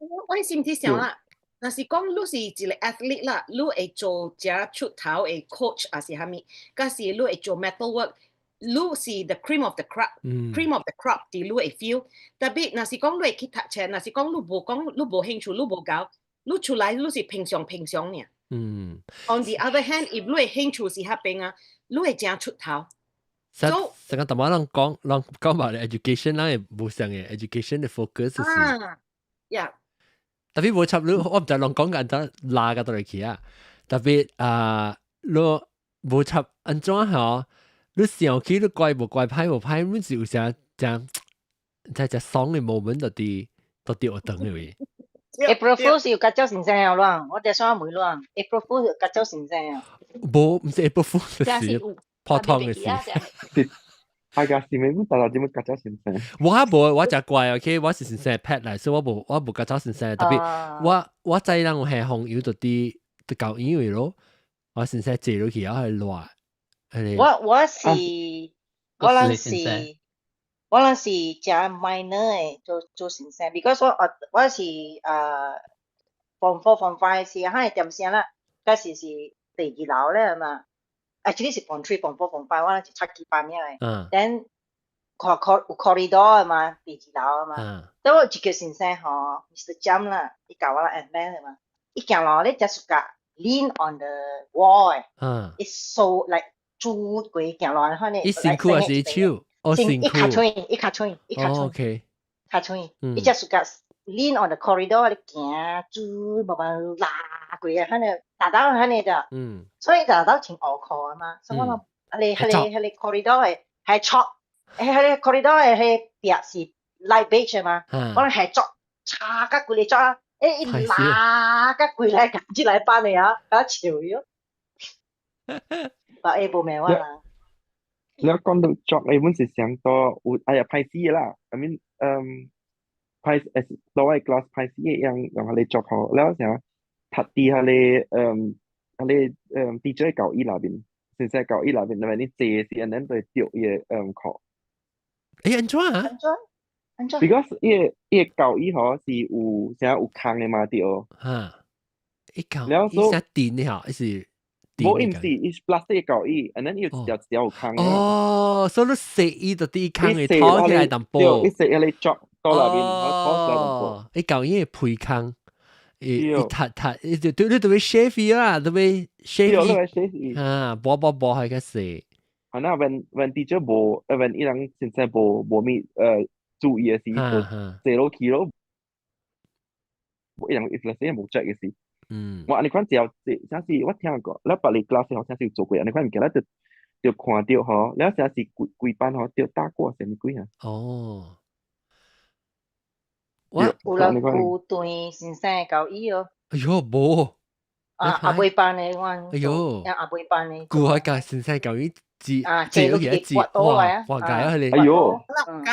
我心裡想啦，若是講你是一個 athlete 啦，你會做誠出頭的 coach 還是啥物，抑是你會做 metal work，你是 the cream of the crop，cream of the crop 佇你的 field。Tapi 若是講你會去讀冊，若是講你無講你無興趣，你無𠢕，你出來你是平常平常爾。On the other hand，if 你的興趣是彼邊啊，你會誠出頭。成成個淡薄人講，人講嘛，education 咱會無相嘅，education 的 focus 是。啊，yeah。 Tapi 無插你，我毋知人講緊怎拉個倒來去啊。Tapi 啊，你無插按怎嗬？你想起你乖無乖，歹無歹，你是有啥誠在誠爽的 moment 到佇到佇學堂的位。 April Fool 是有甲照先生啊，亂，我伫想問亂，April Fool 有甲照先生啊。無，毋是 April Fool 是普通的事。大家是咪大家點樣甲照先生？我無，我誠乖，OK，我是先生 pet 來，所以我無甲照先生。Tapi 我知人有下風油就佇佇教醫院咯，我先生坐落去，我係亂。我是我攏是我那是誠 minor 的做做先生，because 我我是啊 form four form five 時，哈點聲啦，嗰時是第二樓咧嘛，actually 是 form three form four form five，我那是七級班嘅。Then 有 corridor 嘛，第二樓嘛。等我一個先生吼，Mr. Jam 啦，伊教我啦 add math 嘛，伊行路咧就是甲 lean on the wall 伊 so like 拄過行路款呢。伊身軀還是伊手？哦，身伊跤腿，伊跤腿，伊跤腿。跤腿，伊就是甲 lean on the corridor 咧行，拄慢慢拉過啊，款呢，達到款呢的。所以達到穿烏褲啊嘛，所以我諗，彼個 corridor 的係錯，彼個 corridor 的彼壁是 light beige 嘛，可能係作叉甲規個作啊，欸，伊拉甲規來趕進來班的啊，甲笑喲。把 A 無明我啦。你講到作，你本是想到有哎呀歹勢啦，I mean，歹誒，落位 class 歹勢嘅樣用下你作好，แล้ว想讀啲下你下你teacher 教伊那邊，先生教伊那邊，那邊你借時，and then 對掉伊個課。欸，按怎啊？按怎？按怎？Because 伊個教伊嗬是有啥有空的嘛對。哈，伊教，伊啥電的嗬，伊是。無，伊毋是，伊是 plastic 膠椅，and then 伊有一條一條有空的。哦，所以你洗伊就佇空的拖起來淡薄。對，伊洗伊咧作到內面，拖起來淡薄。伊膠椅會皮空，伊伊踢踢，伊就對你特別 shave 啦，特別 shave。啊，薄薄薄係個洗。啊，那 when teacher 無，when 伊人現在無咩注意的時，就坐落去咯。伊人 if let's say 無 check 的時。我按呢款只要啥是我聽過，了別個 class 好像是有做過，按呢款物件，咱就就看到吼，了啥是規規班吼著打過啥物鬼啊？哦，我有人有對先生教伊哦。哎喲，無。啊，阿尾班的我。哎喲。阿尾班的。舊海教先生教伊字，啊，字落去字，哇，哇，解啊你。哎喲。我毋知，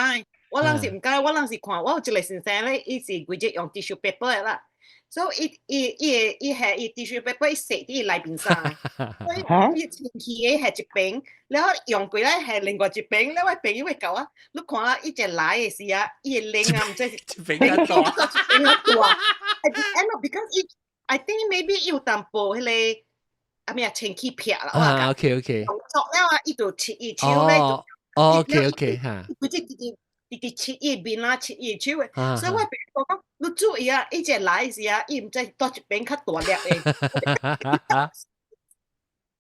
我當時毋知，我當時看，我有一個先生咧，伊是規日用 tissue paper 的啦。所以伊伊伊伊係伊 tissue paper 伊洗佇內面衫，所以伊清氣的係一邊，了後用過來係另外一邊，了我朋友會教我，你看啊，伊一來的時啊，伊的臉啊，毋知是一邊較大，一邊較大。At the end of because 伊，I think maybe 有淡薄彼個啊咩啊清氣撇啦，啊，OK OK。動作了啊，伊就切伊手咧，哦，OK OK 哈。佢即直直直直切伊面啊，切伊手的，所以我朋友講，你注意啊，伊一來時啊，伊毋知佗一邊較大粒的，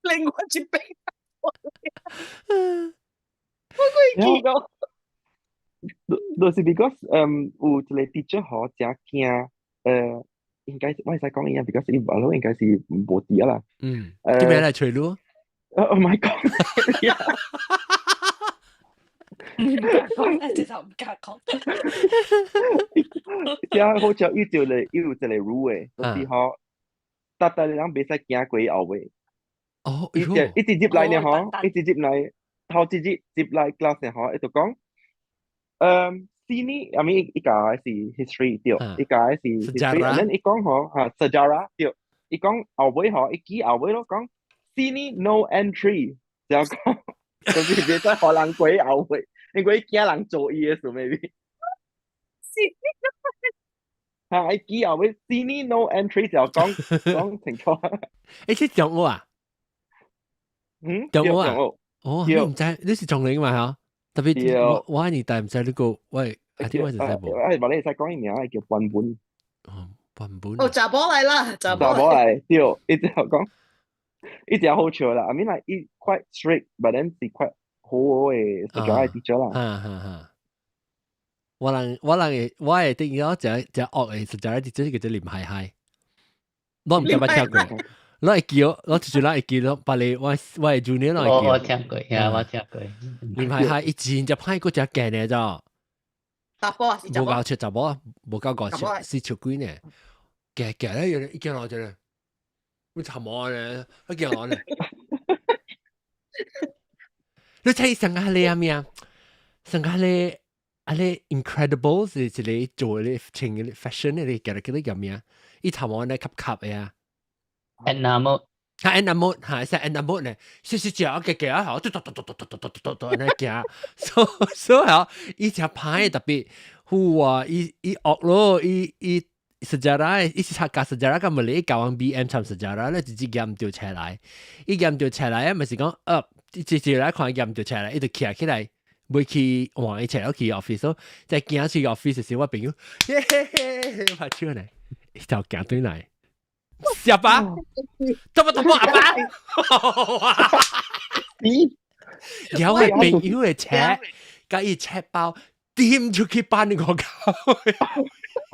另外一邊我鬼記咯。就是 because 有一個 teacher 嗬，誠驚應該我會使講伊啊，because 伊話咯應該是無佇啦。嗯，叫咩來揣你？哦，唔係講。唔敢講，直頭唔敢講。遮好似伊就嚟，伊有一個 rule 的，就是吼，逐逐人袂使行過伊後尾。哦，伊就一直入來呢吼，一直入來，頭一日入來 class 呢吼，伊就講，sini，I mean 伊教的是 history 對，伊教的是 history，然後伊講吼，嚇 sejarah 對，伊講後尾吼，伊記後尾咯講，sini no entry，就講，就是袂使予人過後尾，因為伊驚人做伊的事 maybe。是。嚇，伊記後尾 sini no entry 就講講清楚。欸，這中學啊？嗯，中學啊？哦，你毋知你是中年嘛？嗬？特別我我年代毋知你個，喂，啊啲我就知無。哎，無你會使講伊名，叫版本。哦，版本。哦，查某來啦，查某來，對，伊就講，伊真好笑啦。I mean like 伊 quite strict，but then 是 quite 好好的 sejarah teacher 啦。哈哈哈。我人我人會我會定咗一一惡的 sejarah teacher 叫做林海海，我毋知捌聽過。我會記，我就是咱會記咯，別個我我係 junior 我會記。我我聽過，呀，我聽過。林海海伊真正歹，閣誠驚呢，咋？查埔啊，是無夠尺查某，無夠五尺，四尺幾呢？行行咧，伊行落一個，你查某呢？佢行落呢？你睇上個係咩啊？上個係啊咧，Incredible 是一個做咧穿嘅 fashion 嘅，叫做叫做咩啊？伊頭毛咧吸吸嘅啊。 Edna Mode。嚇 Anna 嚇，係 Anna 咧，時時食嘅嘅啊，好，嘟嘟嘟嘟嘟嘟嘟嘟嘟按呢行，所以嗬，伊只歹特別，好啊，伊伊惡咯，伊伊 sejarah，伊是參加 sejarah 甲馬來教人 BM 參 sejarah 咧，直接驗掉出來，伊驗掉出來啊，咪是講，直接來看驗掉出來，伊就徛起來。袂去換伊車去 office 咯，在行去 office 時，我朋友，嘿嘿嘿，拍手呢，伊就行對來，小爸，怎麼怎麼阿爸？咦？有我朋友的車，共伊車包掂出去搬個狗。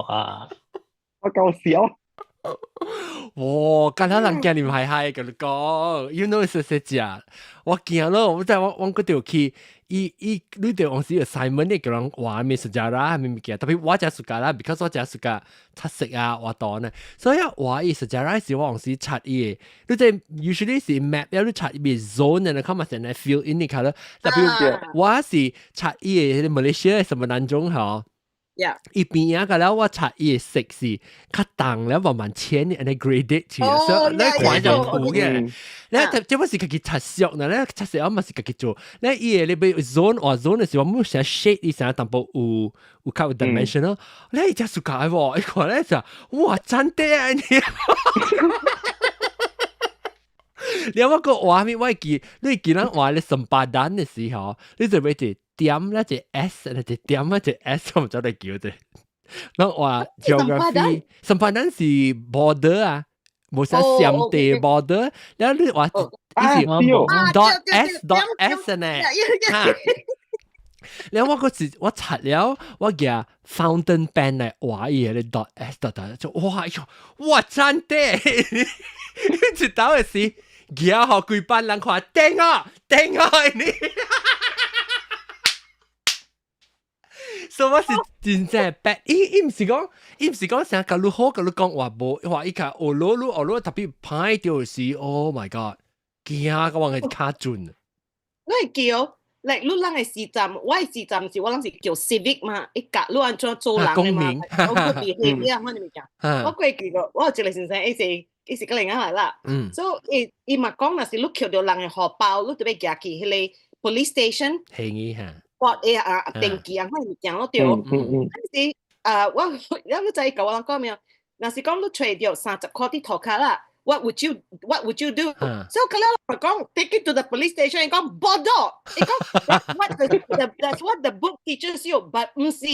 哇！我夠笑。哇！敢若人驚你唔係係，共你講，you know 是說食，我驚咯，我在我我嗰條去，伊伊你條往時 assignment 你叫人畫咩 sejarah 咩物件，特別我真 suka 啦，because 我真 suka 漆色啊畫圖呢，所以畫伊 sejarah 時我往時刷伊，你這 usually 是 map 了你刷伊 zone 然後嘛成日 fill in 你看咯，特別我是刷伊個 Malaysia 什麼南種嗬。伊邊啊個了，我查伊的色是較重了，慢慢淺的，按呢 graded 去，所以你看就圖嘅。你這不是家己擦色呢？你擦色我嘛是家己做。你伊個你欲 zone 或 zone 的時候，我冇寫 shade，伊成淡薄有有較有 dimension 咯。你伊真 suka 喎，伊看咧就哇真的啊你！你我個畫面，我會記，你記咱畫咧 sempadan 的時候，你就欲一點咧一 S，一點咧一 S，我唔知你叫啫。咱畫 geography，sempadan 是 border 啊，無啥相地 border，然後你畫伊是 dot S dot S 呢？哈。然後我嗰時我擦了，我舉 fountain pen 來畫伊個 dot S dot dot，就哇喲，哇真的，一道的是舉予規班人看，頂啊頂啊你。所以我是真正白，伊伊毋是講，伊毋是講啥，共你好，共你講話無，話伊較學魯魯學魯特別歹就是，Oh my God，驚個我係較準。我會叫，like 你人的時陣，我的時陣是我攏是叫 civic 嘛，伊教你按怎做人的嘛，我個 behavior 我物件。我過記個，我有一個先生，伊是伊是個另外啦。所以伊伊嘛講，若是你抾著人的荷包，你就欲舉去彼個 police station。係伊哈。我會啊登記啊，款物件咯對。但是啊，我你知共我人講咩？若是講你揣著30箍佇塗跤啦，What would you do？所以佢咧講 take it to the police station，伊講 bodoh，伊講 that's what the book teaches you，but 毋是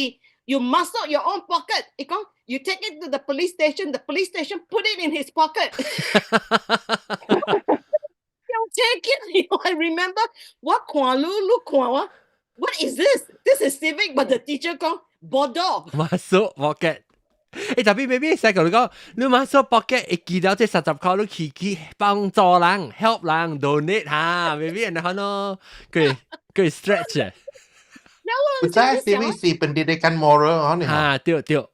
you muscle your own pocket。伊講 you take it to the police station，the police station put it in his pocket。Take it，I remember 我看你，你看我。What is this? This is civic, but the teacher 講 bodoh。 Masuk pocket。欸，特別 maybe 使共你講，你 masuk pocket 會記得這30箍你去去幫助人，help 人 donate 哈，maybe 按呢款咯，佢佢 stretch。有知 civic 是 pendidikan moral 可能。哈，對對。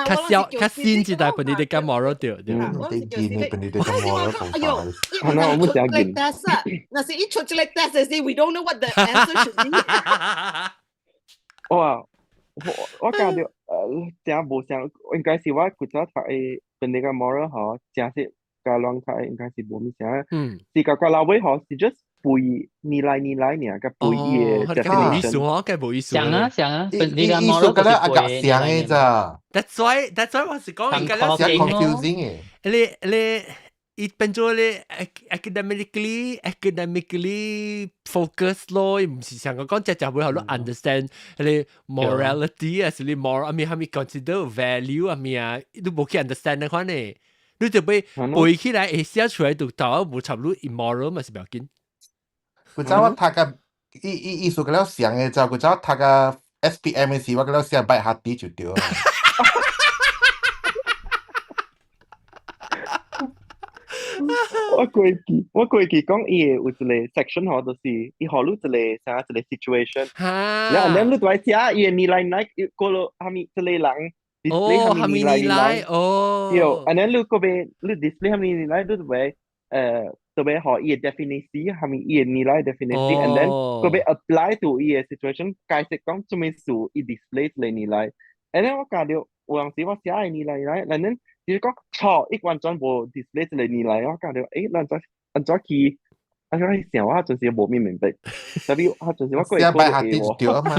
較小較新一代 pendidikan moral 對對。嗯，見你 pendidikan moral 哎喲，可能我冇成見。 test 啊，若是伊出這個 test 時，we don't know what the answer should be。哇！我我感覺真無像，應該是我古早讀的 pendidikan moral 嗬，真是共人讀應該是無物啥。是到到老尾嗬，是 just 背 nilai nilai 爾，共背伊的 definition。無意思哦，該無意思。像啊像啊，意意思覺得 agak 像的咋。 That's why 我是講，應該咧 confusing 的。你你。伊變做咧 academically focus 咯，伊毋是像講只只會予你 understand 你 morality 啊，是你 moral 啊物啥物 consider value 啊物啊，你無去 understand 那款呢，你就欲背起來會寫出來就頭無插你 immoral 嘛是不要緊。古早我讀個意意意思個了像的，就古早讀個 SPM 的時，我個了寫 baik hati 就對。我過去講伊會有一個 section 嗬，就是伊予你一個啥一個 situation，然後你就愛寫伊的 nilai nilai 過了啥物一個人 display 啥物 nilai nilai，對，and then 你個邊你 display 啥物 nilai，你就會就會予伊的 definition，啥物伊的 nilai definition，and then 個邊 apply to 伊的 situation，解釋講做咩事伊 display 一個 nilai，and then 我教著有陣時我寫的 nilai nilai，and then 就是講錯，伊完全無 display 一個 nilai，我感覺誒，咱怎按怎去按怎去想，我陣時無咩明白，特別我陣時我過寫拜下啲就對啊嘛。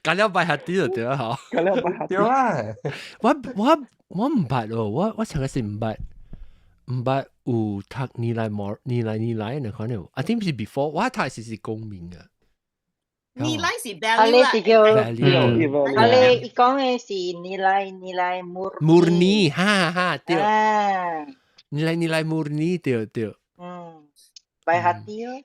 咁了拜下啲就對啦，嗬。咁了拜下對啦。我毋捌咯，我上個是毋捌有讀 nilai 無 nilai nilai 你可能，I think 是 before 我讀是公民啊。 Nilai 是啊， value 你是叫， value 啊，你伊講的是 nilai nilai murni。 Murni，哈哈對。啊。 Nilai nilai murni 對對。嗯，baik hati 咯。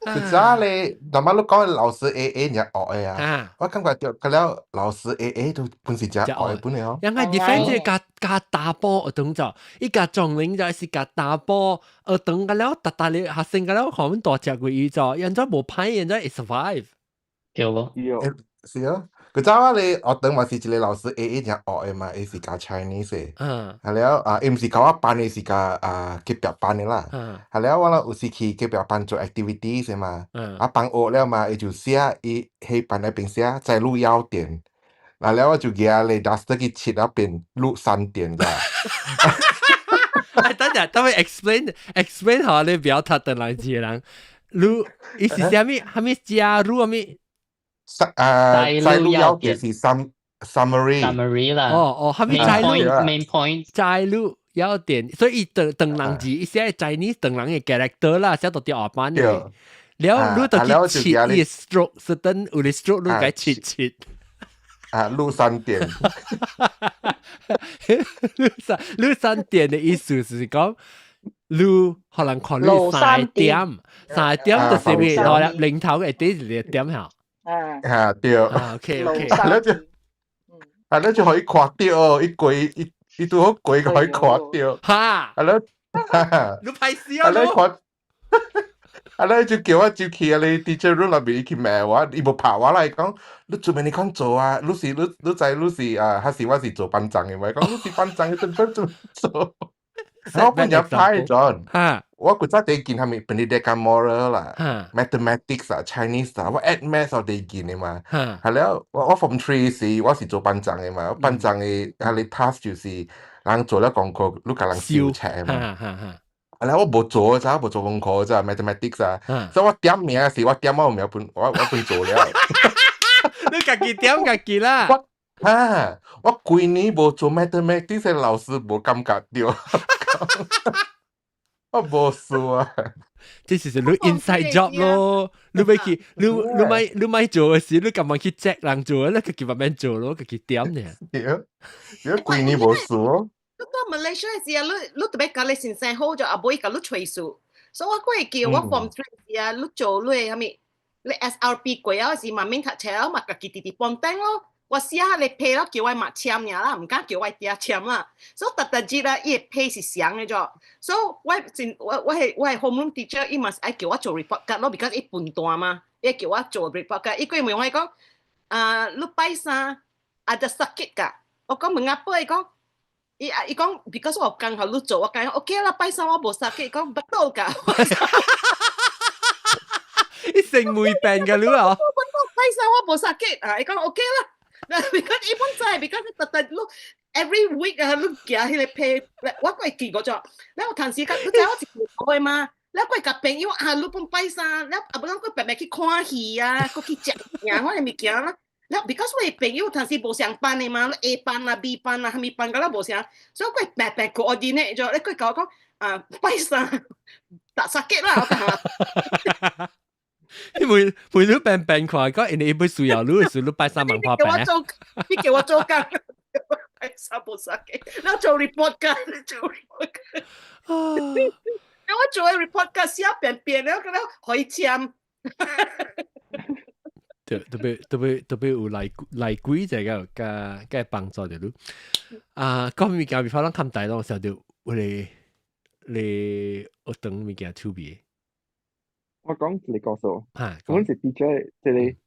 其實咧，大媽你講老師 A A 人學的啊，我感覺著佢了老師 A A 都本是真學的本來哦。應該 defend 這加加查埔學堂就，伊加壯齡就是加查埔學堂個了，逐逐日學生個了，看阮大隻過伊就，人怎無歹，人怎會 survive。對咯。是啊，佢早我咧學堂嘛是一個老師 A A 真學的嘛，伊是教 Chinese 的。係了啊，伊毋是教我班的，是教啊隔壁班的啦。係了，我有時去隔壁班做 activities 的嘛。啊，放學了嘛，伊就寫伊彼班那邊寫摘錄要點。嗱了我就舉咧 duster 去切啊變錄三點咋。哎，等陣，等我 explain explain 下你不要讀等來字人，你伊是啥物？啥物加入啥物？啊，摘錄要點是 summary。 Summary 啦。哦哦，啥物摘錄 main point 摘錄要點，所以伊長長人字，伊寫 Chinese 長人嘅 character 啦，寫到佇後班嘅。了，你就去切伊 stroke，是等有啲 stroke 你該切切。啊，錄三點。錄三點的意思是講，你可能看你三點，三點就是咩？攞粒零頭嘅點是點嚇。啊對。啊 OK OK。啊，你就啊，你就可以看到，伊過伊伊拄好過可以看到。哈。啊，你你歹死啊！啊，你看。啊！你就叫我就去啊！你 teacher room 內面，伊去罵我，伊無拍我啦。伊講你做咩你款做啊？你是你你知你是啊？還是我是做班長的嘛？伊講你是班長，你做做做。我本人歹咗。我古早第見係咪 Pendidikan moral 啦，Mathematics 啊，Chinese 啊，我 Add Maths 我第見的嘛。係了，我 Form 3 時我是做班長的嘛，班長的係你 task 就是人做了功課，你共人收冊嘛。啊，我無做咋，無做功課咋，mathematics 啊，所以我點名時，我點我名本，我本做了。你家己點家己啦。我啊，我規年無做 mathematics，老師無感覺著。我無數啊。這是你 inside job 咯，你欲去，你欲做的時，你敢問去 check 人做，你家己慢慢做咯，家己點呢？對，對，規年無數咯。你到馬來西亞時啊，你特別共你先生好就阿妹共你揣數，所以我閣會記我 form 3 時啊，你做你啥物，你 SRP 過了時嘛免讀冊，嘛家己直直幫頂咯。我寫下你批咯，叫我嘛簽爾啦，毋敢叫我爹簽啦。所以逐逐日啊，伊的批是相的咗。所以我真我係 homeroom teacher，伊嘛是愛叫我做 report card 咯，because 伊笨蛋嘛，伊叫我做 report card。伊過問我講，啊，你拜三 ada sakit 㗎？我講 mengapa？伊講。伊啊，伊講，because 我剛好你做，我講 OK 啦，拜三我無 sakit，講 betul 㗎。伊成梅病㗎你啊！拜三我無 sakit 啊，伊講 OK 啦。because 伊本知，because 特特你 every week 啊，你行彼個批，我閣會記過咗。了有陣時甲你知我一個個嘛，了閣會共朋友啊，你本拜三，了啊無咱閣白白去看戲啊，閣去食物件，我的物件啦。了，because 我的朋友有陣時無相班的嘛，A 班啊、B 班啊，啥物班甲咱無相，所以我會白白 coordinate 咗，你閣共我講啊，拜三tak sakit 啦，我講。你每每你病病看，講因為伊欲需要你的時，你拜三忙破病。你叫我做工，拜三無 sakit，我做 report 㗎，做 report 㗎。我做 report 㗎，寫便便了，咁樣可以簽。對，特別特別特別有來來鬼這個加加幫助著你。啊，講物件，比方咱看大攏時候就有咧咧學堂物件趣味。我講一個故事，嚇，阮是 teacher 一個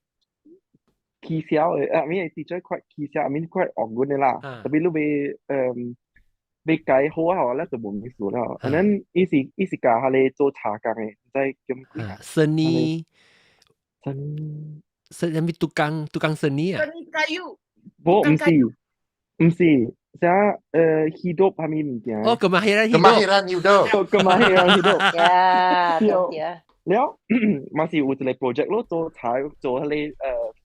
起痟的，啊，咪 teacher 快起痟，I mean 快惡阮的啦。特別你欲欲改好啊，咧就無意思了。And then 伊是教彼個做茶工的，毋知叫啥鬼啊。 Seni Seni 是啥物 tukang tukang seni 啊？ Seni kayu。無，毋是，毋是，啥hidup 係咪物件？哦，kemahiran hidup。Kemahiran hidup。 Kemahiran hidup。呀，對對。了，嘛是有一個 project 咯，做茶做彼個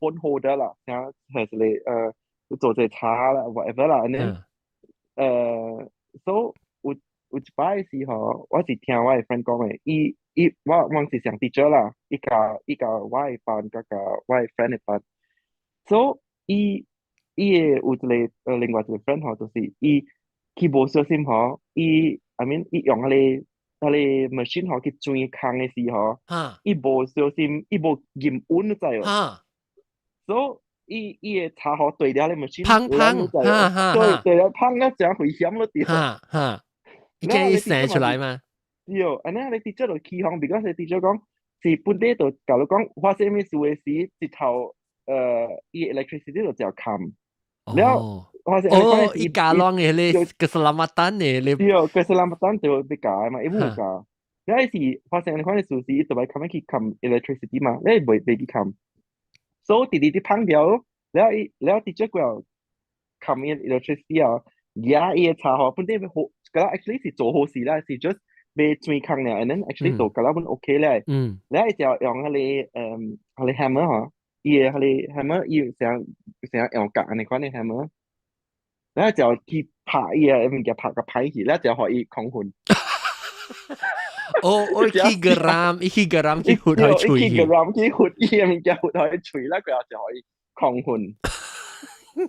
phone holder 啦，啥係一個做一個茶啦，whatever 啦，and then so 有一擺時吼，我是聽我的 friend 講的，伊伊我我是上 teacher 啦，伊教我的班，佮教我的 friend 的班，so 伊伊的有一個另外一個 friend 吼，就是伊去無小心吼，伊 I mean 伊用彼個 machine 吼去鑽空的時候，伊無小心，伊無驗穩，你知無？所以伊伊的叉吼對了咧 machine，砰砰，哈哈，對對了，砰了真危險咯，對。哈哈，伊可以生出來嗎？對，按呢你 teacher 就起哄，because teacher 講是本地就共你講發生啥物事的時，一頭伊 electricity 就就冚。了，哦，伊加啷的咧 keselamatan 的咧，對，keselamatan 就欲加嘛，伊無加。了伊是發生按款的事時，就欲冚去冚 electricity 嘛，你袂去冚。所以直直直碰掉，了伊了 teacher 過後冚伊 electricity 啊，舉伊的叉吼，本底好，佮 actually 是做好事啦，是 just 欲鑽空了，and then actually 做佮阮 OK 咧。了伊就用彼個hammer 吼，伊的彼個 hammer，伊成成用夾按呢款的 hammer。了就去拍伊個物件拍個歹去，了就予伊狂粉。哦，我去 geram，伊去 geram 去拂彼喙。伊去 geram 去拂伊個物件拂彼喙，了佢就予伊狂粉。誒，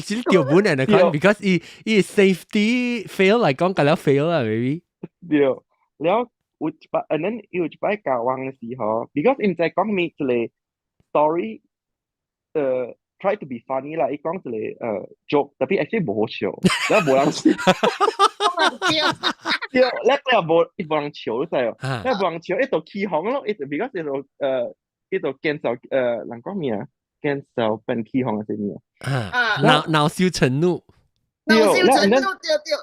其實條本嚟講，because 伊伊 safety fail 嚟講，佮了 fail 啦，maybe。對，了有一擺，and then 有一擺教阮的時候，because 伊毋知講咩一個 story，try to be funny 啦，伊講一個joke，特別 actually 無好笑，了無人笑。對，了佢又無伊無人笑，你知無？了無人笑，伊就起哄咯，伊就 because 伊就伊就見笑人講咩啊？見笑變起哄還是咩啊？惱羞成怒。惱羞成怒，對對。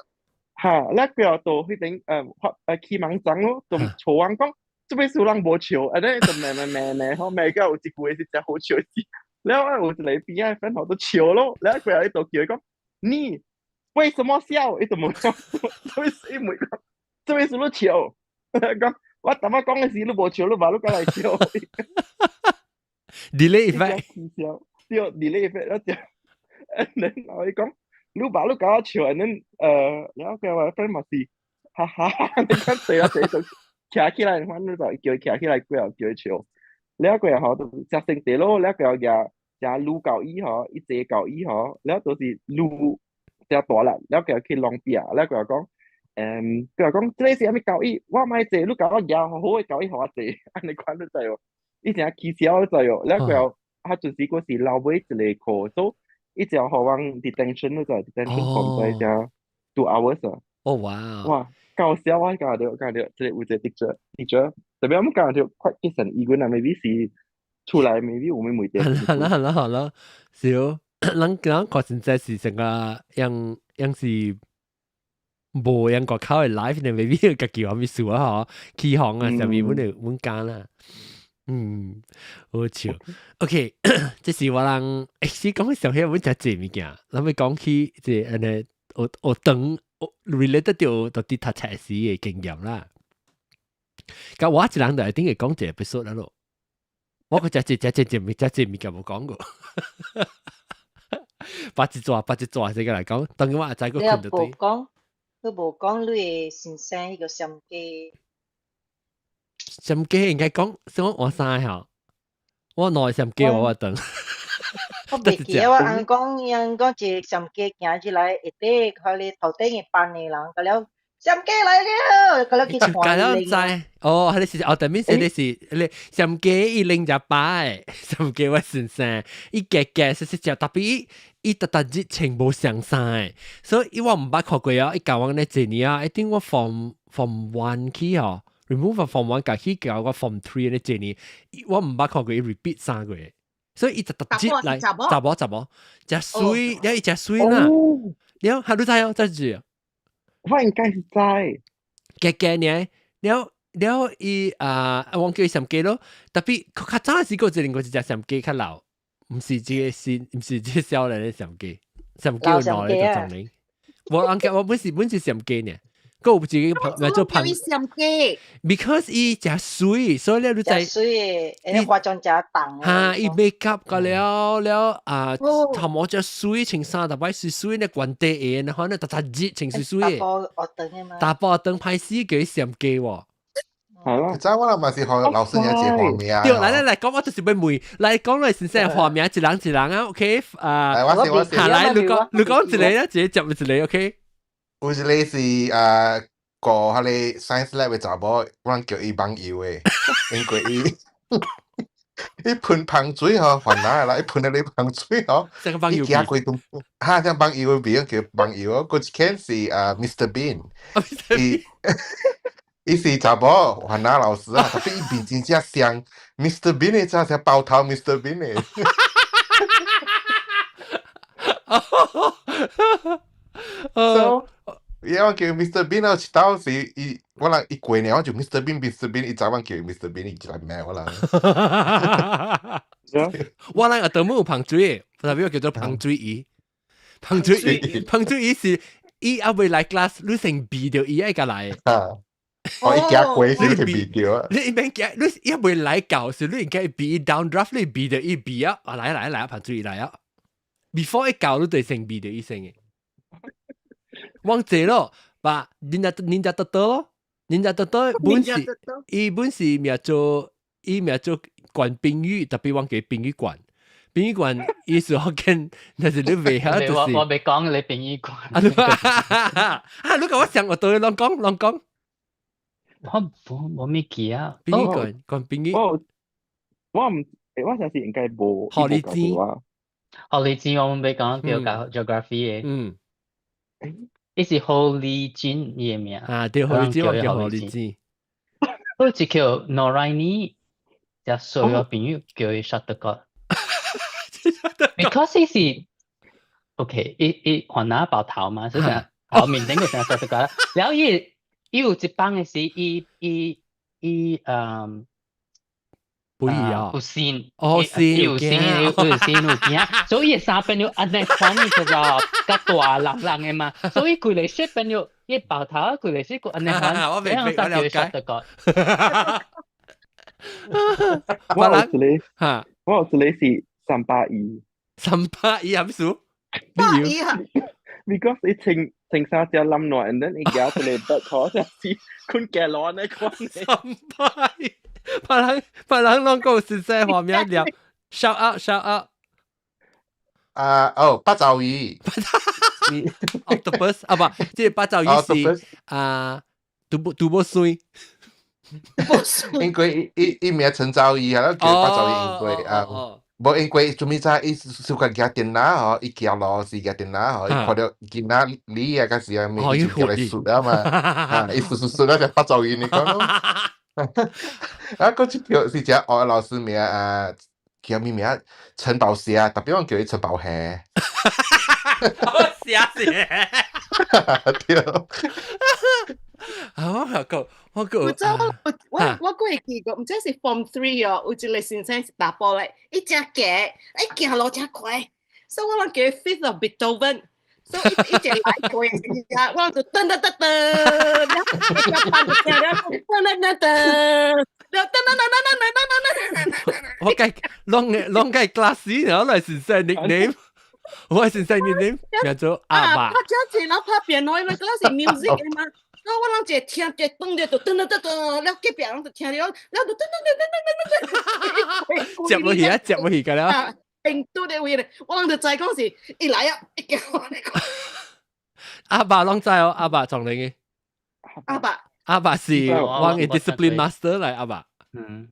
哈，了佢又到彼邊發起網站咯，就吵阮講，做咩事人無笑，按呢就罵罵罵罵，好罵到有一句話是真好笑死。了後有一個邊仔 friend 就笑咯，了佢又伊就叫伊講，你為什麼笑？伊就問講，做咩事問講，做咩事你笑？講我頭仔講的時你無笑，你話你過來笑。 Delay effect。對，delay effect 了就，然後伊講，你話你共我笑，and then 了後佢我 friend 嘛是，哈哈，你講對啊對就徛起來，反正就叫伊徛起來，過後叫伊笑。了過後就食生地咯，了過後舉食擼到伊吼，伊坐到伊吼，了就是擼誠大力，了過後去弄壁，了過後講，佢話講，這个是啥物交椅，我莫坐，你共我舉好好的交椅予我坐，按呢款你知無？伊誠起笑你知無？了過後，彼陣時閣是老尾一个課，所以伊就予阮 detention 你知，detention 放在遮 2 hours 啊。哦哇！哇，搞笑啊！講著講著，這个有一個 teacher，teacher，特別我們講著快結成醫院啊，maybe 是出來，maybe 有咩問題。好啦好啦好啦，是哦，咱咱確實真是成個樣樣是無樣個口的 life 呢，maybe 家己有咩事啊？嗬，起哄啊，啥物阮就阮講啦。嗯，好笑。OK，這是我人，欸，是講起上起阮食濟物件，咱欲講起這按呢，學學堂 related 到到佇讀冊時的經驗啦。佮我一人就一定會講一個 episode 啦咯。我閣食濟食濟濟物食濟物件無講過。把一抓把一抓這個來講，當然我阿仔閣困著對。你無講，你無講你的先生彼個相機。相機應該講，算我換衫吼，我兩個相機我等。我袂記得我翁講，翁講一個相機行入來，下底彼個頭頂的班的人，佮了相機來了，佮了去看了知哦，彼個是後面說的是，彼個相機伊拎一擺，相機我先生，伊夾夾實實食，特別伊伊逐逐日穿無相衫的，所以我毋捌看過啊，伊教阮咧一年啊，一定我 form one 起吼。remove form one 共去交我 form three 咧一年，我毋捌看過伊 repeat 3個月，所以伊逐逐日來查某查某，誠媠，了伊誠媠啦，了哈你知哦，這是。我應該是知。夾夾呢，了了伊啊，我叫伊相機咯，特別較早時閣一另外一隻相機較老，毋是這個新，毋是這個少年的相機。閃記有兩個就種我按我本是閃記呢，個有一個朋做朋閃記，because 伊誠媠，所以咧你知媠，伊化妝誠重。哈，伊 make up 個了了啊，頭毛誠媠，穿衫逐擺媠媠咧，懸底鞋，可能逐逐日穿媠媠的。查埔學堂的嘛。查埔學堂歹勢叫伊閃記喎。係咯，早我嘛是予老師娘一個花名。對，來來來，講我就是欲問，來講來先生花名一人一人啊，OK 啊，我是我是，來你講一個啊，一個接一個，OK。有一個是啊，個彼个 science lab 的查某，我叫伊網油的，因為伊噴芳水吼，煩惱啦，伊噴彼个芳水吼，伊行過講，哈，像網油的味，叫網油哦。閣一間是啊，Mr Bean，伊是查某，煩惱老師啊，特別伊面真正像 Mr Bean 的，真像包頭 Mr Bean 的。So，伊我叫 Mr Bean 啊，一道是伊，我人伊過年我就 Mr Bean Mr Bean，伊早晚叫 Mr Bean，伊就來罵我人。我人阿德姆有芳水，特別叫做芳水伊，芳水伊，芳水伊是伊猶未來 class，你先避著伊愛共來。哦，伊行過先去避著啊！你免驚，你猶未來教時，你應該避 down draft，你避著伊避啊！啊來來來，芳水伊來啊！before 伊教你就先避著伊先的。忘記咯，把人家得得咯，人家得得本是伊本是名做伊名做管賓語，特別忘記賓語館。賓語館伊是福建，但是你袂曉就是。我未講你賓語館。啊，你講我想我對攏講攏講。我無物記啊。賓語館管賓語。我毋，我相信應該無。何立志。何立志我們未講叫教 geography 的。嗯。伊是何麗珍伊的名。啊，對，何麗珍我叫何麗珍。好似叫 Noraini，只所有朋友叫伊 Shuttercock。Because 伊是，OK，伊雲南爆頭嘛，所以成頭面頂個成 Shuttercock。然後伊有一班的是伊伊伊嗯。不一樣，有線，哦線，有線有線有驚，所以衫變了按呢款的就較大人人的嘛，所以規个色變了，伊爆頭規个色按呢款，這樣才叫 Shuttercock。我有一個，哈，我有一個是380，380係咩事？百二啊？Because 伊穿穿衫只冧落，and then 伊舉一个 back 好像是睏雞籠那款。380。別人別人攏講實在畫面了，shout out shout out。啊哦，八爪魚，octopus 啊不，這個八爪魚是啊，拄拄無水，因為伊名陳昭儀係咯，叫八爪魚因為啊，無因為做咩早伊小可舉電腦吼，伊行路時舉電腦吼，伊看著囡仔你啊，嗰時啊，咪就叫來術啊嘛，啊，伊術術術啊，就八爪魚你講咯。啊，閣一條是隻學老師名啊，叫咩名？陳寶霞，特別我叫伊陳寶霞。霞姐。對。啊，我個我個。我我我會記過，毋知是 Form 3 哦，有一個先生是查埔來，伊誠高，伊行路誠快，所以我攏叫伊 Fifth of Beethoven。所以伊一來過時啊，我就噔噔噔噔，了一班就聽了，噔噔噔噔，了噔噔噔噔噔噔噔噔。我計攏攏計 class，然後來先生 nickname，我先生 nickname 叫做阿爸。拍真濟，然後拍變喏，因為嗰是 music 的嘛。我攏一聽一噔就噔噔噔噔，了隔壁攏就聽著，了就噔噔噔噔噔噔噔。接落去啊，接落去個了。定拄的位咧，我攏就知講是伊來啊，伊叫我咧講。阿爸攏知哦，阿爸從嚟嘅。阿爸。阿爸是我嘅 discipline master 來，阿爸。嗯。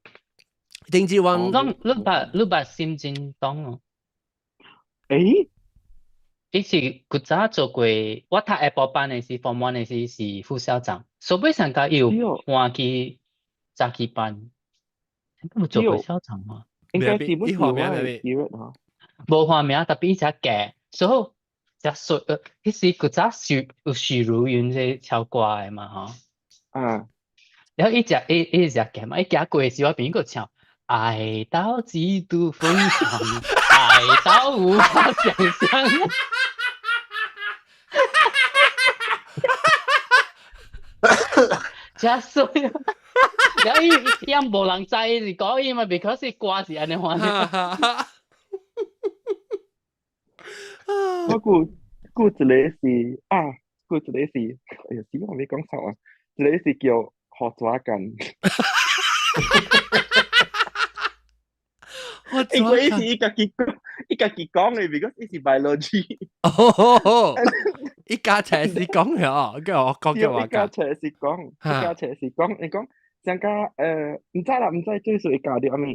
定住我。你捌心真當哦？誒？伊是古早做過，我讀下晡班的時，Form 1 的時是副校長，所以上甲伊有換去早起班，有做過校長嗎？應該是本伊畫名係咪？無畫名，特別伊誠高，所以誠媠。彼時古早許有許茹芸這唱歌的嘛吼。啊。然後伊誠伊伊誠高嘛，伊行過的時，我朋友閣唱。愛到極度瘋狂，愛到無法想象。真衰。然後伊伊無人知是講伊嘛，because 是歌是按呢款。我估一個是啊，估一個是，哎呀，死我未講錯啊！一個是叫何抓緊。因為伊是伊家己講，伊家己講嘅，because 伊是 biology。哦，伊家齊是講嘅，叫我講叫我伊家齊是講，伊家齊是講，伊講上家毋知啦，毋知最數伊教著啥物，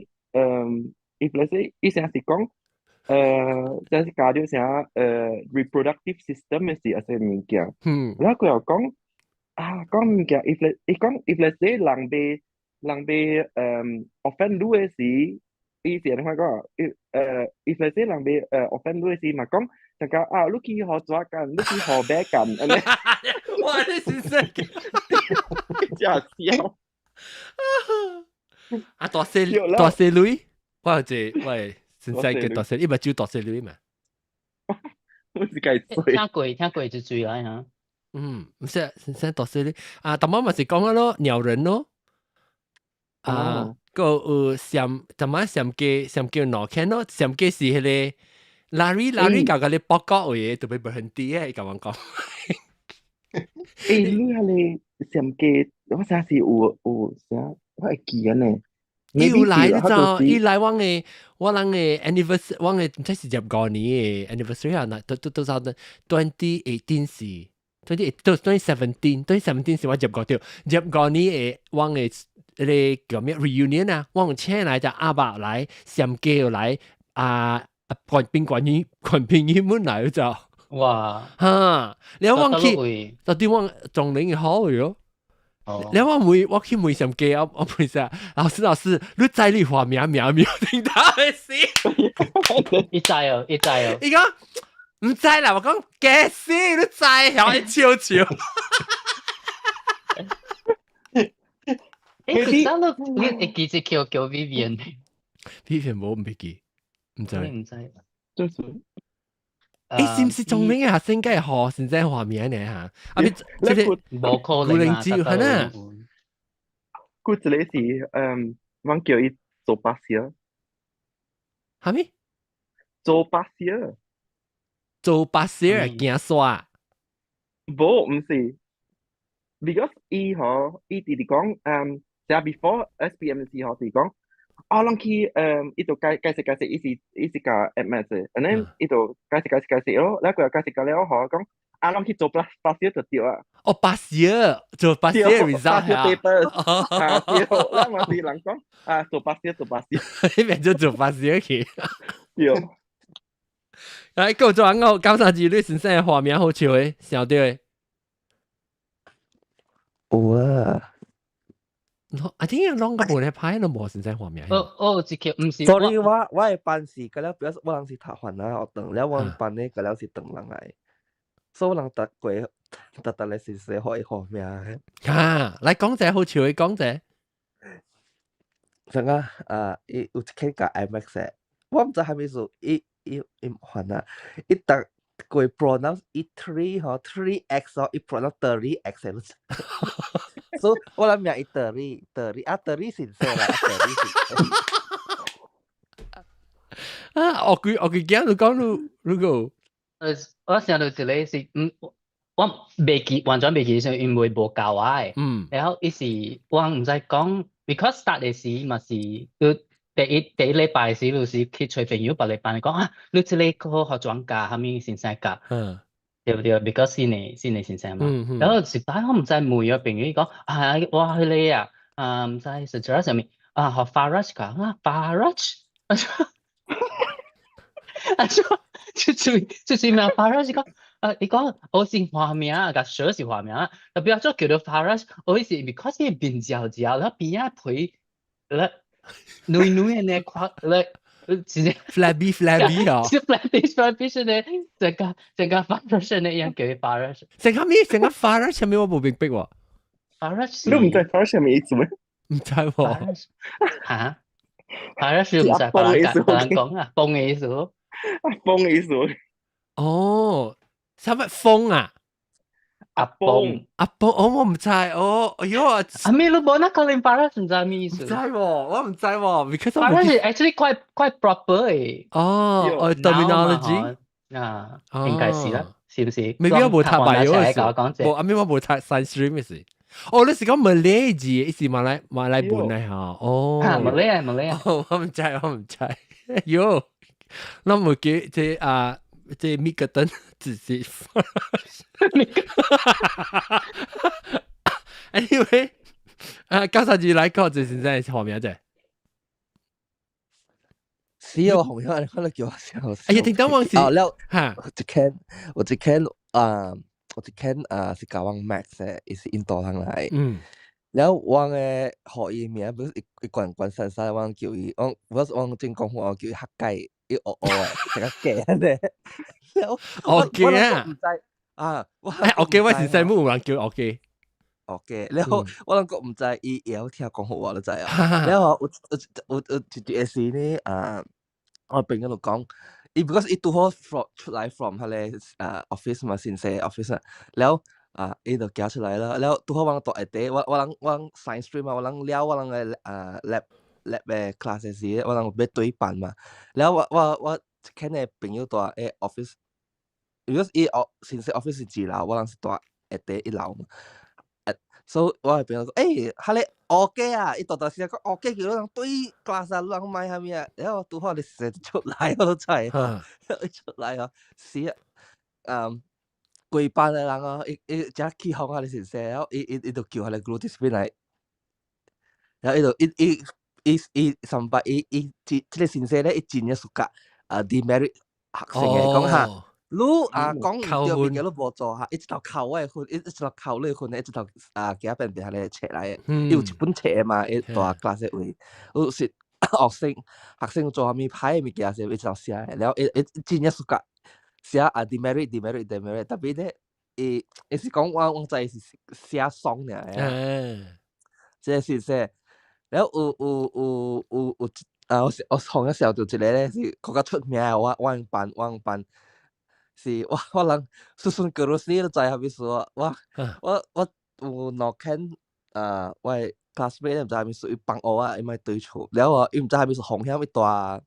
伊 let's say 伊成是講，這是教著啥reproductive system 嘅是啥物件。然後佢又講，啊，講物件，if 伊講 if let's say 人欲offend 你嘅時。伊是按怎講？伊if let's say 人欲offend 你時嘛講，大家啊，你去予蛇干，你去予馬干，按呢。哇！你是真真笑。啊，大細大細女，我有一個喂，先生叫大細，伊咪叫大細女嘛。我是計水。聽過就追來嚇。嗯，毋是先生大細女啊，淡薄嘛是講咯，鳥人咯。啊。個有上，怎麼上機上叫兩間咯？上機是彼个 Larry 共佮你報告的，特別無很低的，伊共阮講。欸，你彼个上機，我啥時有啥，我會記得呢。伊有來你知？伊來阮的 anniversary，阮的毋知是25年的 anniversary 啊？那都都多少？2018是 twenty 都 2017，2017 是我入過對，入五年的阮的。彼个叫咩 reunion 啊？我有請來隻阿伯來，上機又來，啊啊，賓館員群朋友們來就。哇！哈！你我去，到底我中年好喲。你我問我去問上機，我問下老師老師，你知你化名名沒？聽到的死。伊知哦，伊知哦。伊講毋知啦，我講假死，你知，曉伊笑笑。欸，古早你會記這叫 Vivian？ Vivian 無毋記，毋知。毋知。就是。欸，是毋是中年的學生該學先生化名呢？嚇？啊，你這個無可能啊！係呐。古一個是，阮叫伊做巴士。啥物？做巴士。做巴士行山？無，毋是。Because 伊吼，伊直直講，即 before SPM 時候是講，啊，攏去，伊就解解釋解釋，伊是教 Add Maths 的，and then 伊就解釋解釋解釋咯，然後佢又解釋到了吼，講，啊，攏去做巴士就對啊。哦，巴士做巴士 result 巴士 paper，啊，對，咱嘛是人講，啊，做巴士做巴士，你變做做巴士去。對。來，夠做我九三字你先生的畫面好笑的，想到的。有啊。啊，點解攏個無咧拍都無先生畫面？哦哦，這個毋是。所以我的班是個了，表示我人是讀番仔學堂，了我班的個了是唐人來，所以我人讀過，逐逐咧是寫予伊號名。啊，來講者好笑的講者。上個啊，伊有一間教 IMAX 的，我毋知啥物事，伊番啊，伊讀過 pronounce 伊 three 吼 3X 吼，伊 pronounce 30X 的。所以我諗名伊 thirty thirty 啊 thirty 先生啦，thirty 先生。啊，我佢驚你講你如果，我想到一個是，我袂記，完全袂記，是因為無教我的。然後伊是我毋知講，because start 的時嘛是，你第一禮拜時，就是去揣朋友，別禮拜講啊，你這個課予怎教，啥物先生教。對不對？because 新的先生嘛。然後一擺我毋知問個朋友伊講，啊，我彼個啊，啊，毋知是做啥物，啊，予 Farage 教，啊，Farage，啊，就名 Farage 講，啊，伊講我是華名，共小是華名，特別做叫做 Farage，我是 because 伊面焦焦，然後邊仔皮，咧，軟軟的呢，看咧。直接 flabby flabby 哦，是 flabby flabby 呢，這個 Farage 呢，樣叫伊 Farage。成個咩？成個 Farage 啥物我無明白喎。 Farage 你毋知 Farage 啥物意思咩？毋知喎。嚇？Farage 毋知，別人講啊，風的意思。風的意思。哦，啥物風啊？阿崩。阿崩，哦，我毋知，哦，哎喲，阿咩你無那 calling Paras 毋知咩意思？毋知喎，我毋知喎，because Paras 是 actually quite proper 嘅。哦，哦，terminology 啊，應該是啦，是唔是？ maybe 我無讀 bio 嘅，無，阿咩我無讀 science stream 嘅事。哦，你是講馬來字，伊是馬來文嚟嚇？哦，馬來啊，馬來啊，我毋知，我毋知。喲，咱無記這啊，這米格登只是。 Anyway，啊，93字來講就現在畫面啫。死我紅咗，你可能叫我笑。哎呀，聽到往時哦，了，嚇，我一間啊，我一間啊是教我 maths 嘅，伊是印度人來。了我嘅學伊名，不是一一關關山山，我叫伊，我正講話，我叫伊黑雞，伊烏烏嘅，成個假咧。了，烏雞啊！毋知啊，我哎，烏雞我是細母有人叫烏雞。烏雞，了我攏閣毋知伊會曉聽廣府話，你知啊？了後有一日時呢，啊，我朋友就講，伊 because 伊拄好 from 出來 from 彼個啊 office 嘛，先生 office 啊，了啊，伊就行出來啦，了拄好我蹛下底，我人 science stream 嘛，我人了我人嘅啊 lab 嘅 class 嘅時，我人欲對班嘛，了我見個朋友蹛喺 office，because 伊哦先生 office 是二樓，我人是蹛下底一樓嘛。所以我嘅朋友講，欸，彼個烏雞啊，伊大大聲講烏雞叫人對 class 啊，人買啥物啊，然後拄好你說出來，我都知，伊出來哦，是啊，嗯，規班的人哦，伊伊誠起哄啊，你先生，然後伊就叫彼個 guru discipline 來，然後伊就伊伊伊伊上擺伊伊這這個先生咧，伊真正 suka 啊 demerit 學生嘅，講哈。你啊講毋對物件，你無做哈，伊一頭扣我的分，伊一頭扣你的分，伊一頭啊寄變變彼個冊來的，伊有一本冊嘛，伊蹛 class 的位，有時學生做啥物歹的物件時，伊一頭寫的，了伊伊真正 suka 寫啊 demerit demerit demerit，特別咧，伊伊是講我知是寫爽爾的，這個是說，了有有有有有啊，我從小就一個咧是較較出名的，我我班我班。是我人 susun kerusi 你知啥物事無？我有兩間啊，我的 classmate 毋知啥物事，伊幫我啊，伊欲對厝，了後伊毋知啥物事風險伊蹛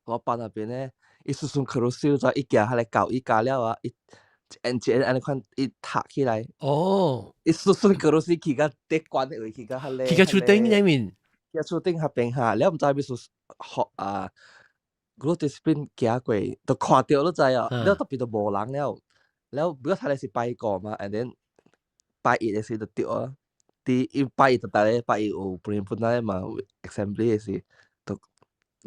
我班那邊咧，伊 susun kerusi 你知伊行彼個教伊教了啊，伊一按一按按呢款伊讀起來。伊 susun kerusi 去到最懸的位，去到彼個。去到厝頂裡面。去到厝頂彼邊哈，了毋知啥物事學啊。guru disiplin 行過，就看著你知哦，了特別就無人了，了不過他咧是拜五嘛，and then 拜一的時就著啊，佇伊拜一就逐個拜一有 perhimpunan 嘛，assembly 的時，就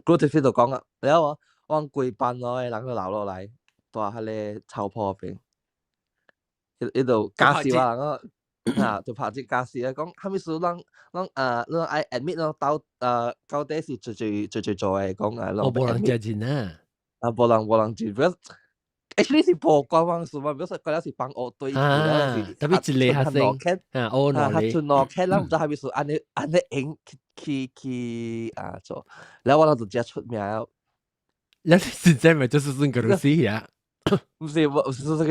guru discipline 就講啊，了我阮規班咯的人都留落來，蹛彼個草坡邊，伊伊就教示我人哦，啊，就拍這教示啊，講啥物事攏攏啊，攏愛 admit 咯，到底是最最最最做的講啊，哦，無人承認啊，啊，無人無人認，because actually 是無關阮事嘛，because 嗰了是幫學對，啊，特別一個學生，啊，哦，啊，較剩兩間，咱毋知啥物事，按呢按呢用去去去啊做，了我就誠出名了。你實在咪就是算 kerusi 啊？毋是，我是這個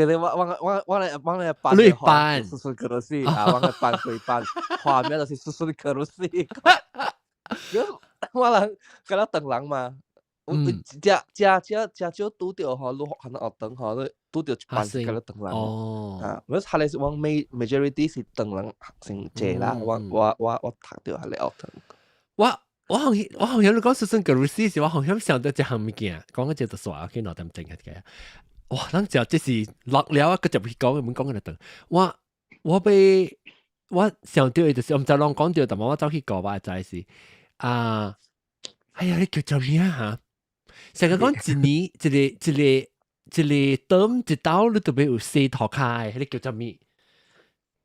我來班，你班 susun kerusi 啊，我來班規班，畫面就是 susun kerusi。我人敢若唐人嘛，誠誠誠誠少拄著吼，你可能學堂吼，你拄著一班是敢若唐人。啊，我彼個是阮 majority 是唐人學生濟啦，我讀著彼個學堂。我好像你講 susun kerusi 時，我好像想到一項物件，講個就就煞去腦袋整個。哇！咱就這是落了啊，閣就去講，毋講個就等。我想到的就是，我毋知攏講著，但我走去講我知是啊，哎呀，你叫做咩啊？成日講一年一個一個一個 term 一道，你特別有洗塗跤的，彼個叫做咩？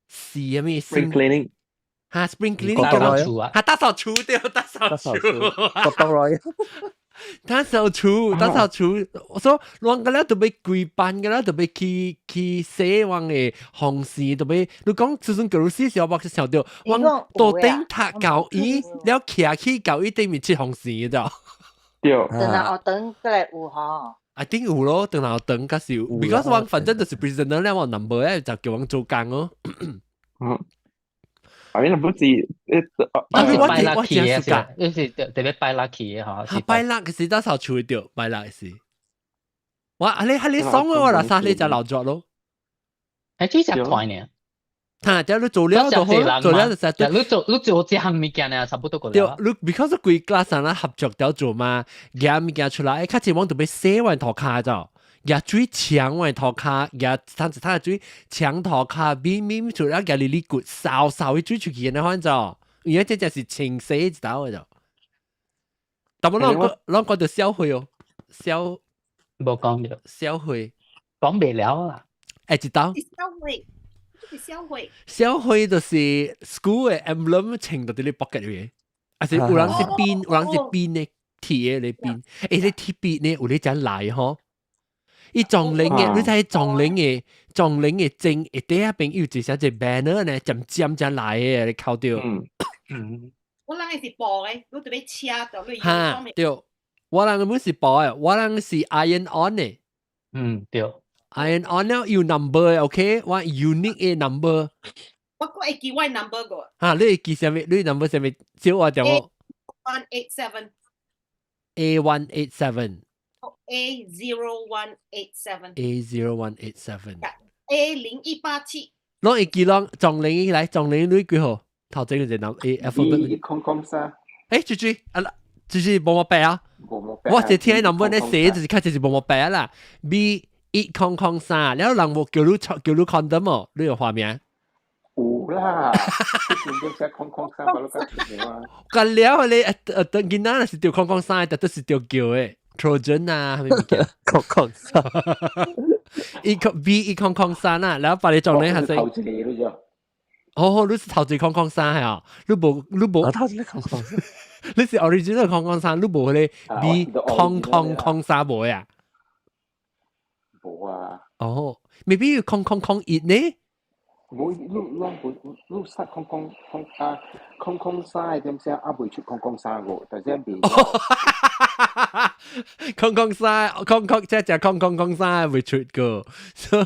是啥物？Spring cleaning。哈，spring cleaning 打掃除啊！哈，打掃除對，打掃除。打掃打掃除，打掃除。我說，阮個了特別規班個了特別去去洗阮的風扇，特別你講 susun kerusi 時，我想到，阮桌頂讀教伊，了徛去教伊頂面切風扇的。對。真啊，學堂過來有吼。I think 有咯，等下等較是有，because 我反正就是 prisoner 咧，我 number 咧就叫我做工咯。嗯，啊，你不是誒？啊，我拜 lucky 嘅，你是特別拜 lucky 嘅嚇。拜 luck 是得手處掉，拜 luck 是。我啊你係你爽我啦，啥你就留作咯。誒，這隻款呢？嚇，即你做了就好，做了就實。你做這項物件呢，差不多個對，你 because 規 class 啦合作掉做嘛，夾物件出來，較濟往特別洗完塗跤就，夾水牆完塗跤，夾趁一趁水牆塗跤，邊邊出來夾哩哩骨掃掃去水出去，那款就，因為這就是清洗一道嘅就。但我攏攏講到消費哦，消無講到消費，講袂了啦。誒，一道。消費。消費，消費就是 school 嘅 emblem 穿到佇你 pocket 裏面，還是有人是邊，有人是邊的貼咧邊，誒你貼邊呢有你只來吼，伊撞靈嘅，你睇撞靈嘅，撞靈嘅證，一底下邊有一隻隻 banner 呢，尖尖只來嘅，你靠到。我人是布嘅，你特別車到你。哈，對，我人毋是布嘅，我人是 iron on 嘅。嗯，對。 iron on 了有 number，OK，我 unique 嘅 number。我閣會記我 number 個。哈，你會記啥物？你 number 啥物？少我點我。 187。 A187。 A0187。 A0187。 A0187。攏會記攏撞零來，撞零你幾號？頭前個人 A alphabet。 1003。誒，豬豬，啊啦，豬豬無無白啊！我一聽 number 咧寫就是較就是無無白啦。B1003，了人無叫你叫你 condom 哦，你有畫面？有啦，之前都寫空空三，把你講出啊。個了你等囡仔是著空空三，但都是著叫的 Trojan 啊，係咪物件？空空三，一空 B 一空空三啊，然後把你撞咧係頭一個你就。哦，你是頭一空空三係啊？你無你無？我頭一個空空三，你是 original 空空三，你無彼個 B 空空空三無啊？無啊。哦，maybe 空空空一呢？無，你攏無，你殺空空空啊，空空三點寫啊，未出空空三個，但是未。空空三，空空即係空空空三未出過，所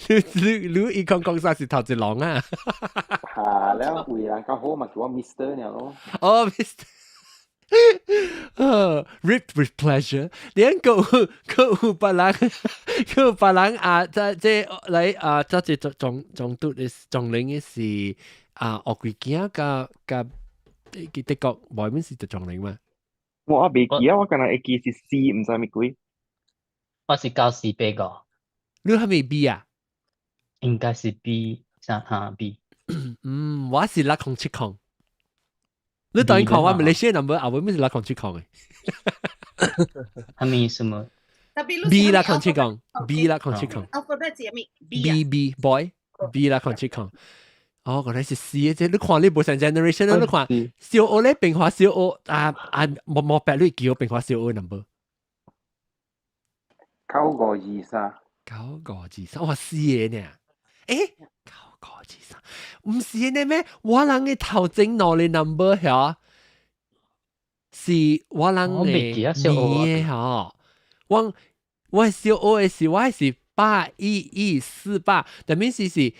以你你你一空空三是頭一龍啊。嚇，了為人較好嘛，叫我 Mister 爾咯。哦，Mister。Ripped with pleasure，連個個有別人，個有別人啊，這這來啊，這這總總督的總領的是啊，惡鬼囝佮佮德國外面是總領嘛？我未記啊，我敢若會記是 C，毋知物鬼。我是948個。你係咪 B 啊？應該是 B，啥哈 B。嗯，我是6070。你當然看我馬來西亞 number 啊，我咪是6070嘅。係咪什麼？B 6070，B 6070。 Alphabet 是咩？B B boy B 6070。哦，原來是 C 嘅啫。你看你無同 generation 你看小學咧變化小學啊啊，無無白你叫變化小學 number。9523。9523，哇，四個呢？誒，9523，毋是呢咩？我人嘅頭前兩個 number 遐，是我人嘅年嘅吼。我我小學的是我是81148，但面是是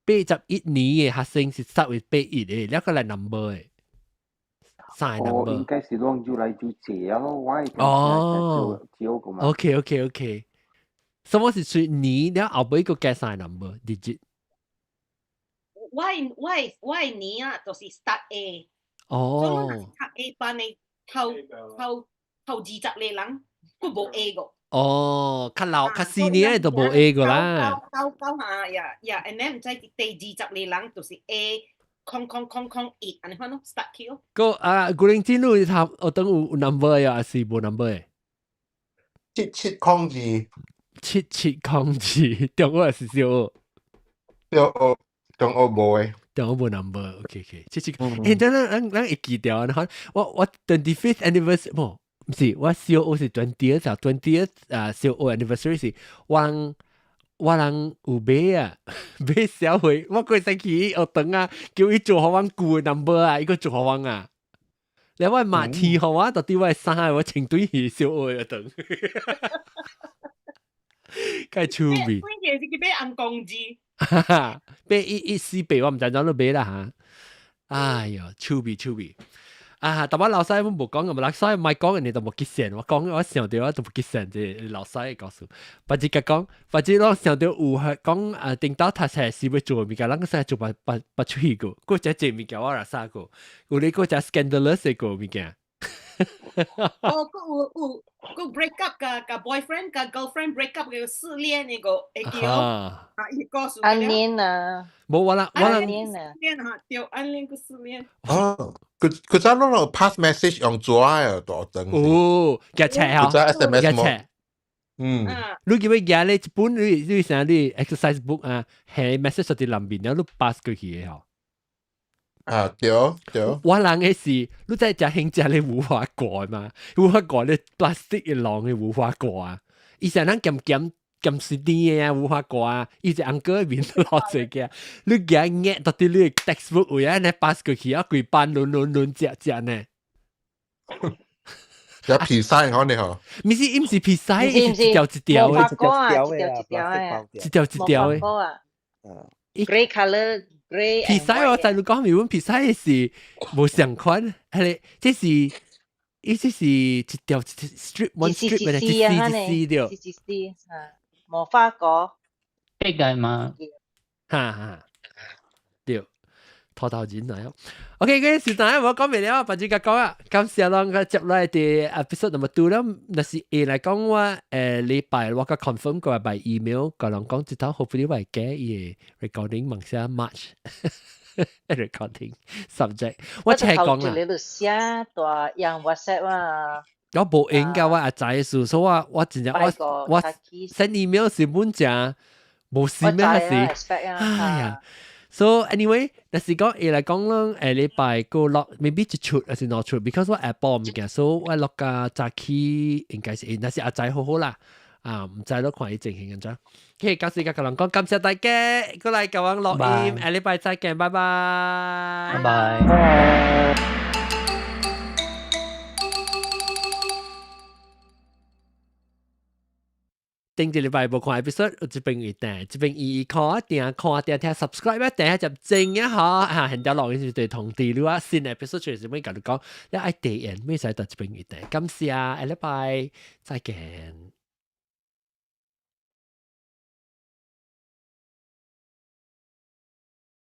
81年嘅學生是 start with 81嘅，兩個來 number 嘅，三個 number。哦，應該是攏就來就借咯，我係哦，少個嘛。 OK，什麼是說年？了後尾個加三個 number digit。我年啊，就是 start A。哦。所以我若是讀 A 班的頭頭頭20個人，閣無 A 個。哦，較老較細年的都無 A 個啦。九九下呀呀，and then 毋知第20個人就是 A000001，按呢款咯，start 起咯。個啊，古靈進入頭，我等有 number 呀，還是無 number 的？7702。7702，中學還是小學？小學，中學無的。中學無 number，OK OK，七七，欸，等等，咱咱會記掉啊！我 25th anniversary，無，毋是，我小學是 20th 啊，20th 啊，小學 anniversary 是我人我人有買啊，買小會，我過星期學堂啊，叫伊做予阮舊的 number 啊，伊閣做予阮啊。了我嘛天予我，到底我的衫我穿對去小學學堂。該趣味。關鍵是去買紅公字。買一一四百，我毋知怎都買啦嚇。哎喲，趣味趣味。啊！但我老細我無講，我老細唔係講人哋就無結線，我講我想到我就無結線啫。老細告訴，或者甲講，或者我想到有係講啊，頂到讀冊是欲做物件，咱個使做捌捌出去過，過只這物件我來啥過，有你過只 scandalous 個物件。哦，閣有有閣 break up 佮佮 boyfriend 佮 girlfriend break up 個失戀那個會記哦，啊，伊故事。暗戀啊！無我啦，我啦。暗戀啊！戀哈，對，暗戀閣失戀。哦，佢佢早攏有 pass message 用紙的大燈。哦，夾冊啊，佢早 SMS 夾冊。嗯。你記欲夾咧一本你你啥你 exercise book 啊，係 message 佇內面，然後你 pass 過去的吼。啊，對對。我人的是，你知食興食咧無花果嘛？無花果咧 plastic 的籠的無花果啊，伊成人鹹鹹鹹是甜的啊，無花果啊，伊隻 uncle 面都落濟個，你夾壓到佇你 textbook 位啊，你 pass 過去啊，規班輪輪輪食食呢。有皮曬可能嗬？毋是，毋是皮曬，一條一條的，無花果啊，一條一條的，一條一條的。 Grey color。皮曬我細路講，阮皮曬是無相款，係個這是，伊這是一條 strip one strip 嘅，一絲一絲對。一絲啊，無花果。白嘅嘛？哈哈，對，頭頭人來哦。OK，嗰時陣我講未了，白只甲講啊，感謝攏個接落來的 episode number 2 了，若是會來講我禮拜我較 confirm 過 by email，共人講這套 hopefully 我會改伊的 recording 問下 March recording subject，我聽講啦。你就寫大用 WhatsApp 啊。我無閒甲我阿仔事，所以我我真正我我 send email 是本正無事咩事，哎呀。So anyway，若是講會來講攏下禮拜過落，maybe 一出還是兩出，because 我下晡物件，所以我落甲早起應該是，若是阿仔好好啦，啊，毋知咯，看伊情形按怎。OK，到時甲人講，感謝大家過來共阮錄音，下禮拜再見，拜拜。拜拜。頂一禮拜無看 episode，有這邊會訂，這邊伊看訂看訂聽 subscribe 啊，訂下就正啊嗬，嚇，現在錄音是對通知你啊，新 episode 出來時，會共你講，你愛訂言，咩使到這邊會訂，感謝，下禮拜再見。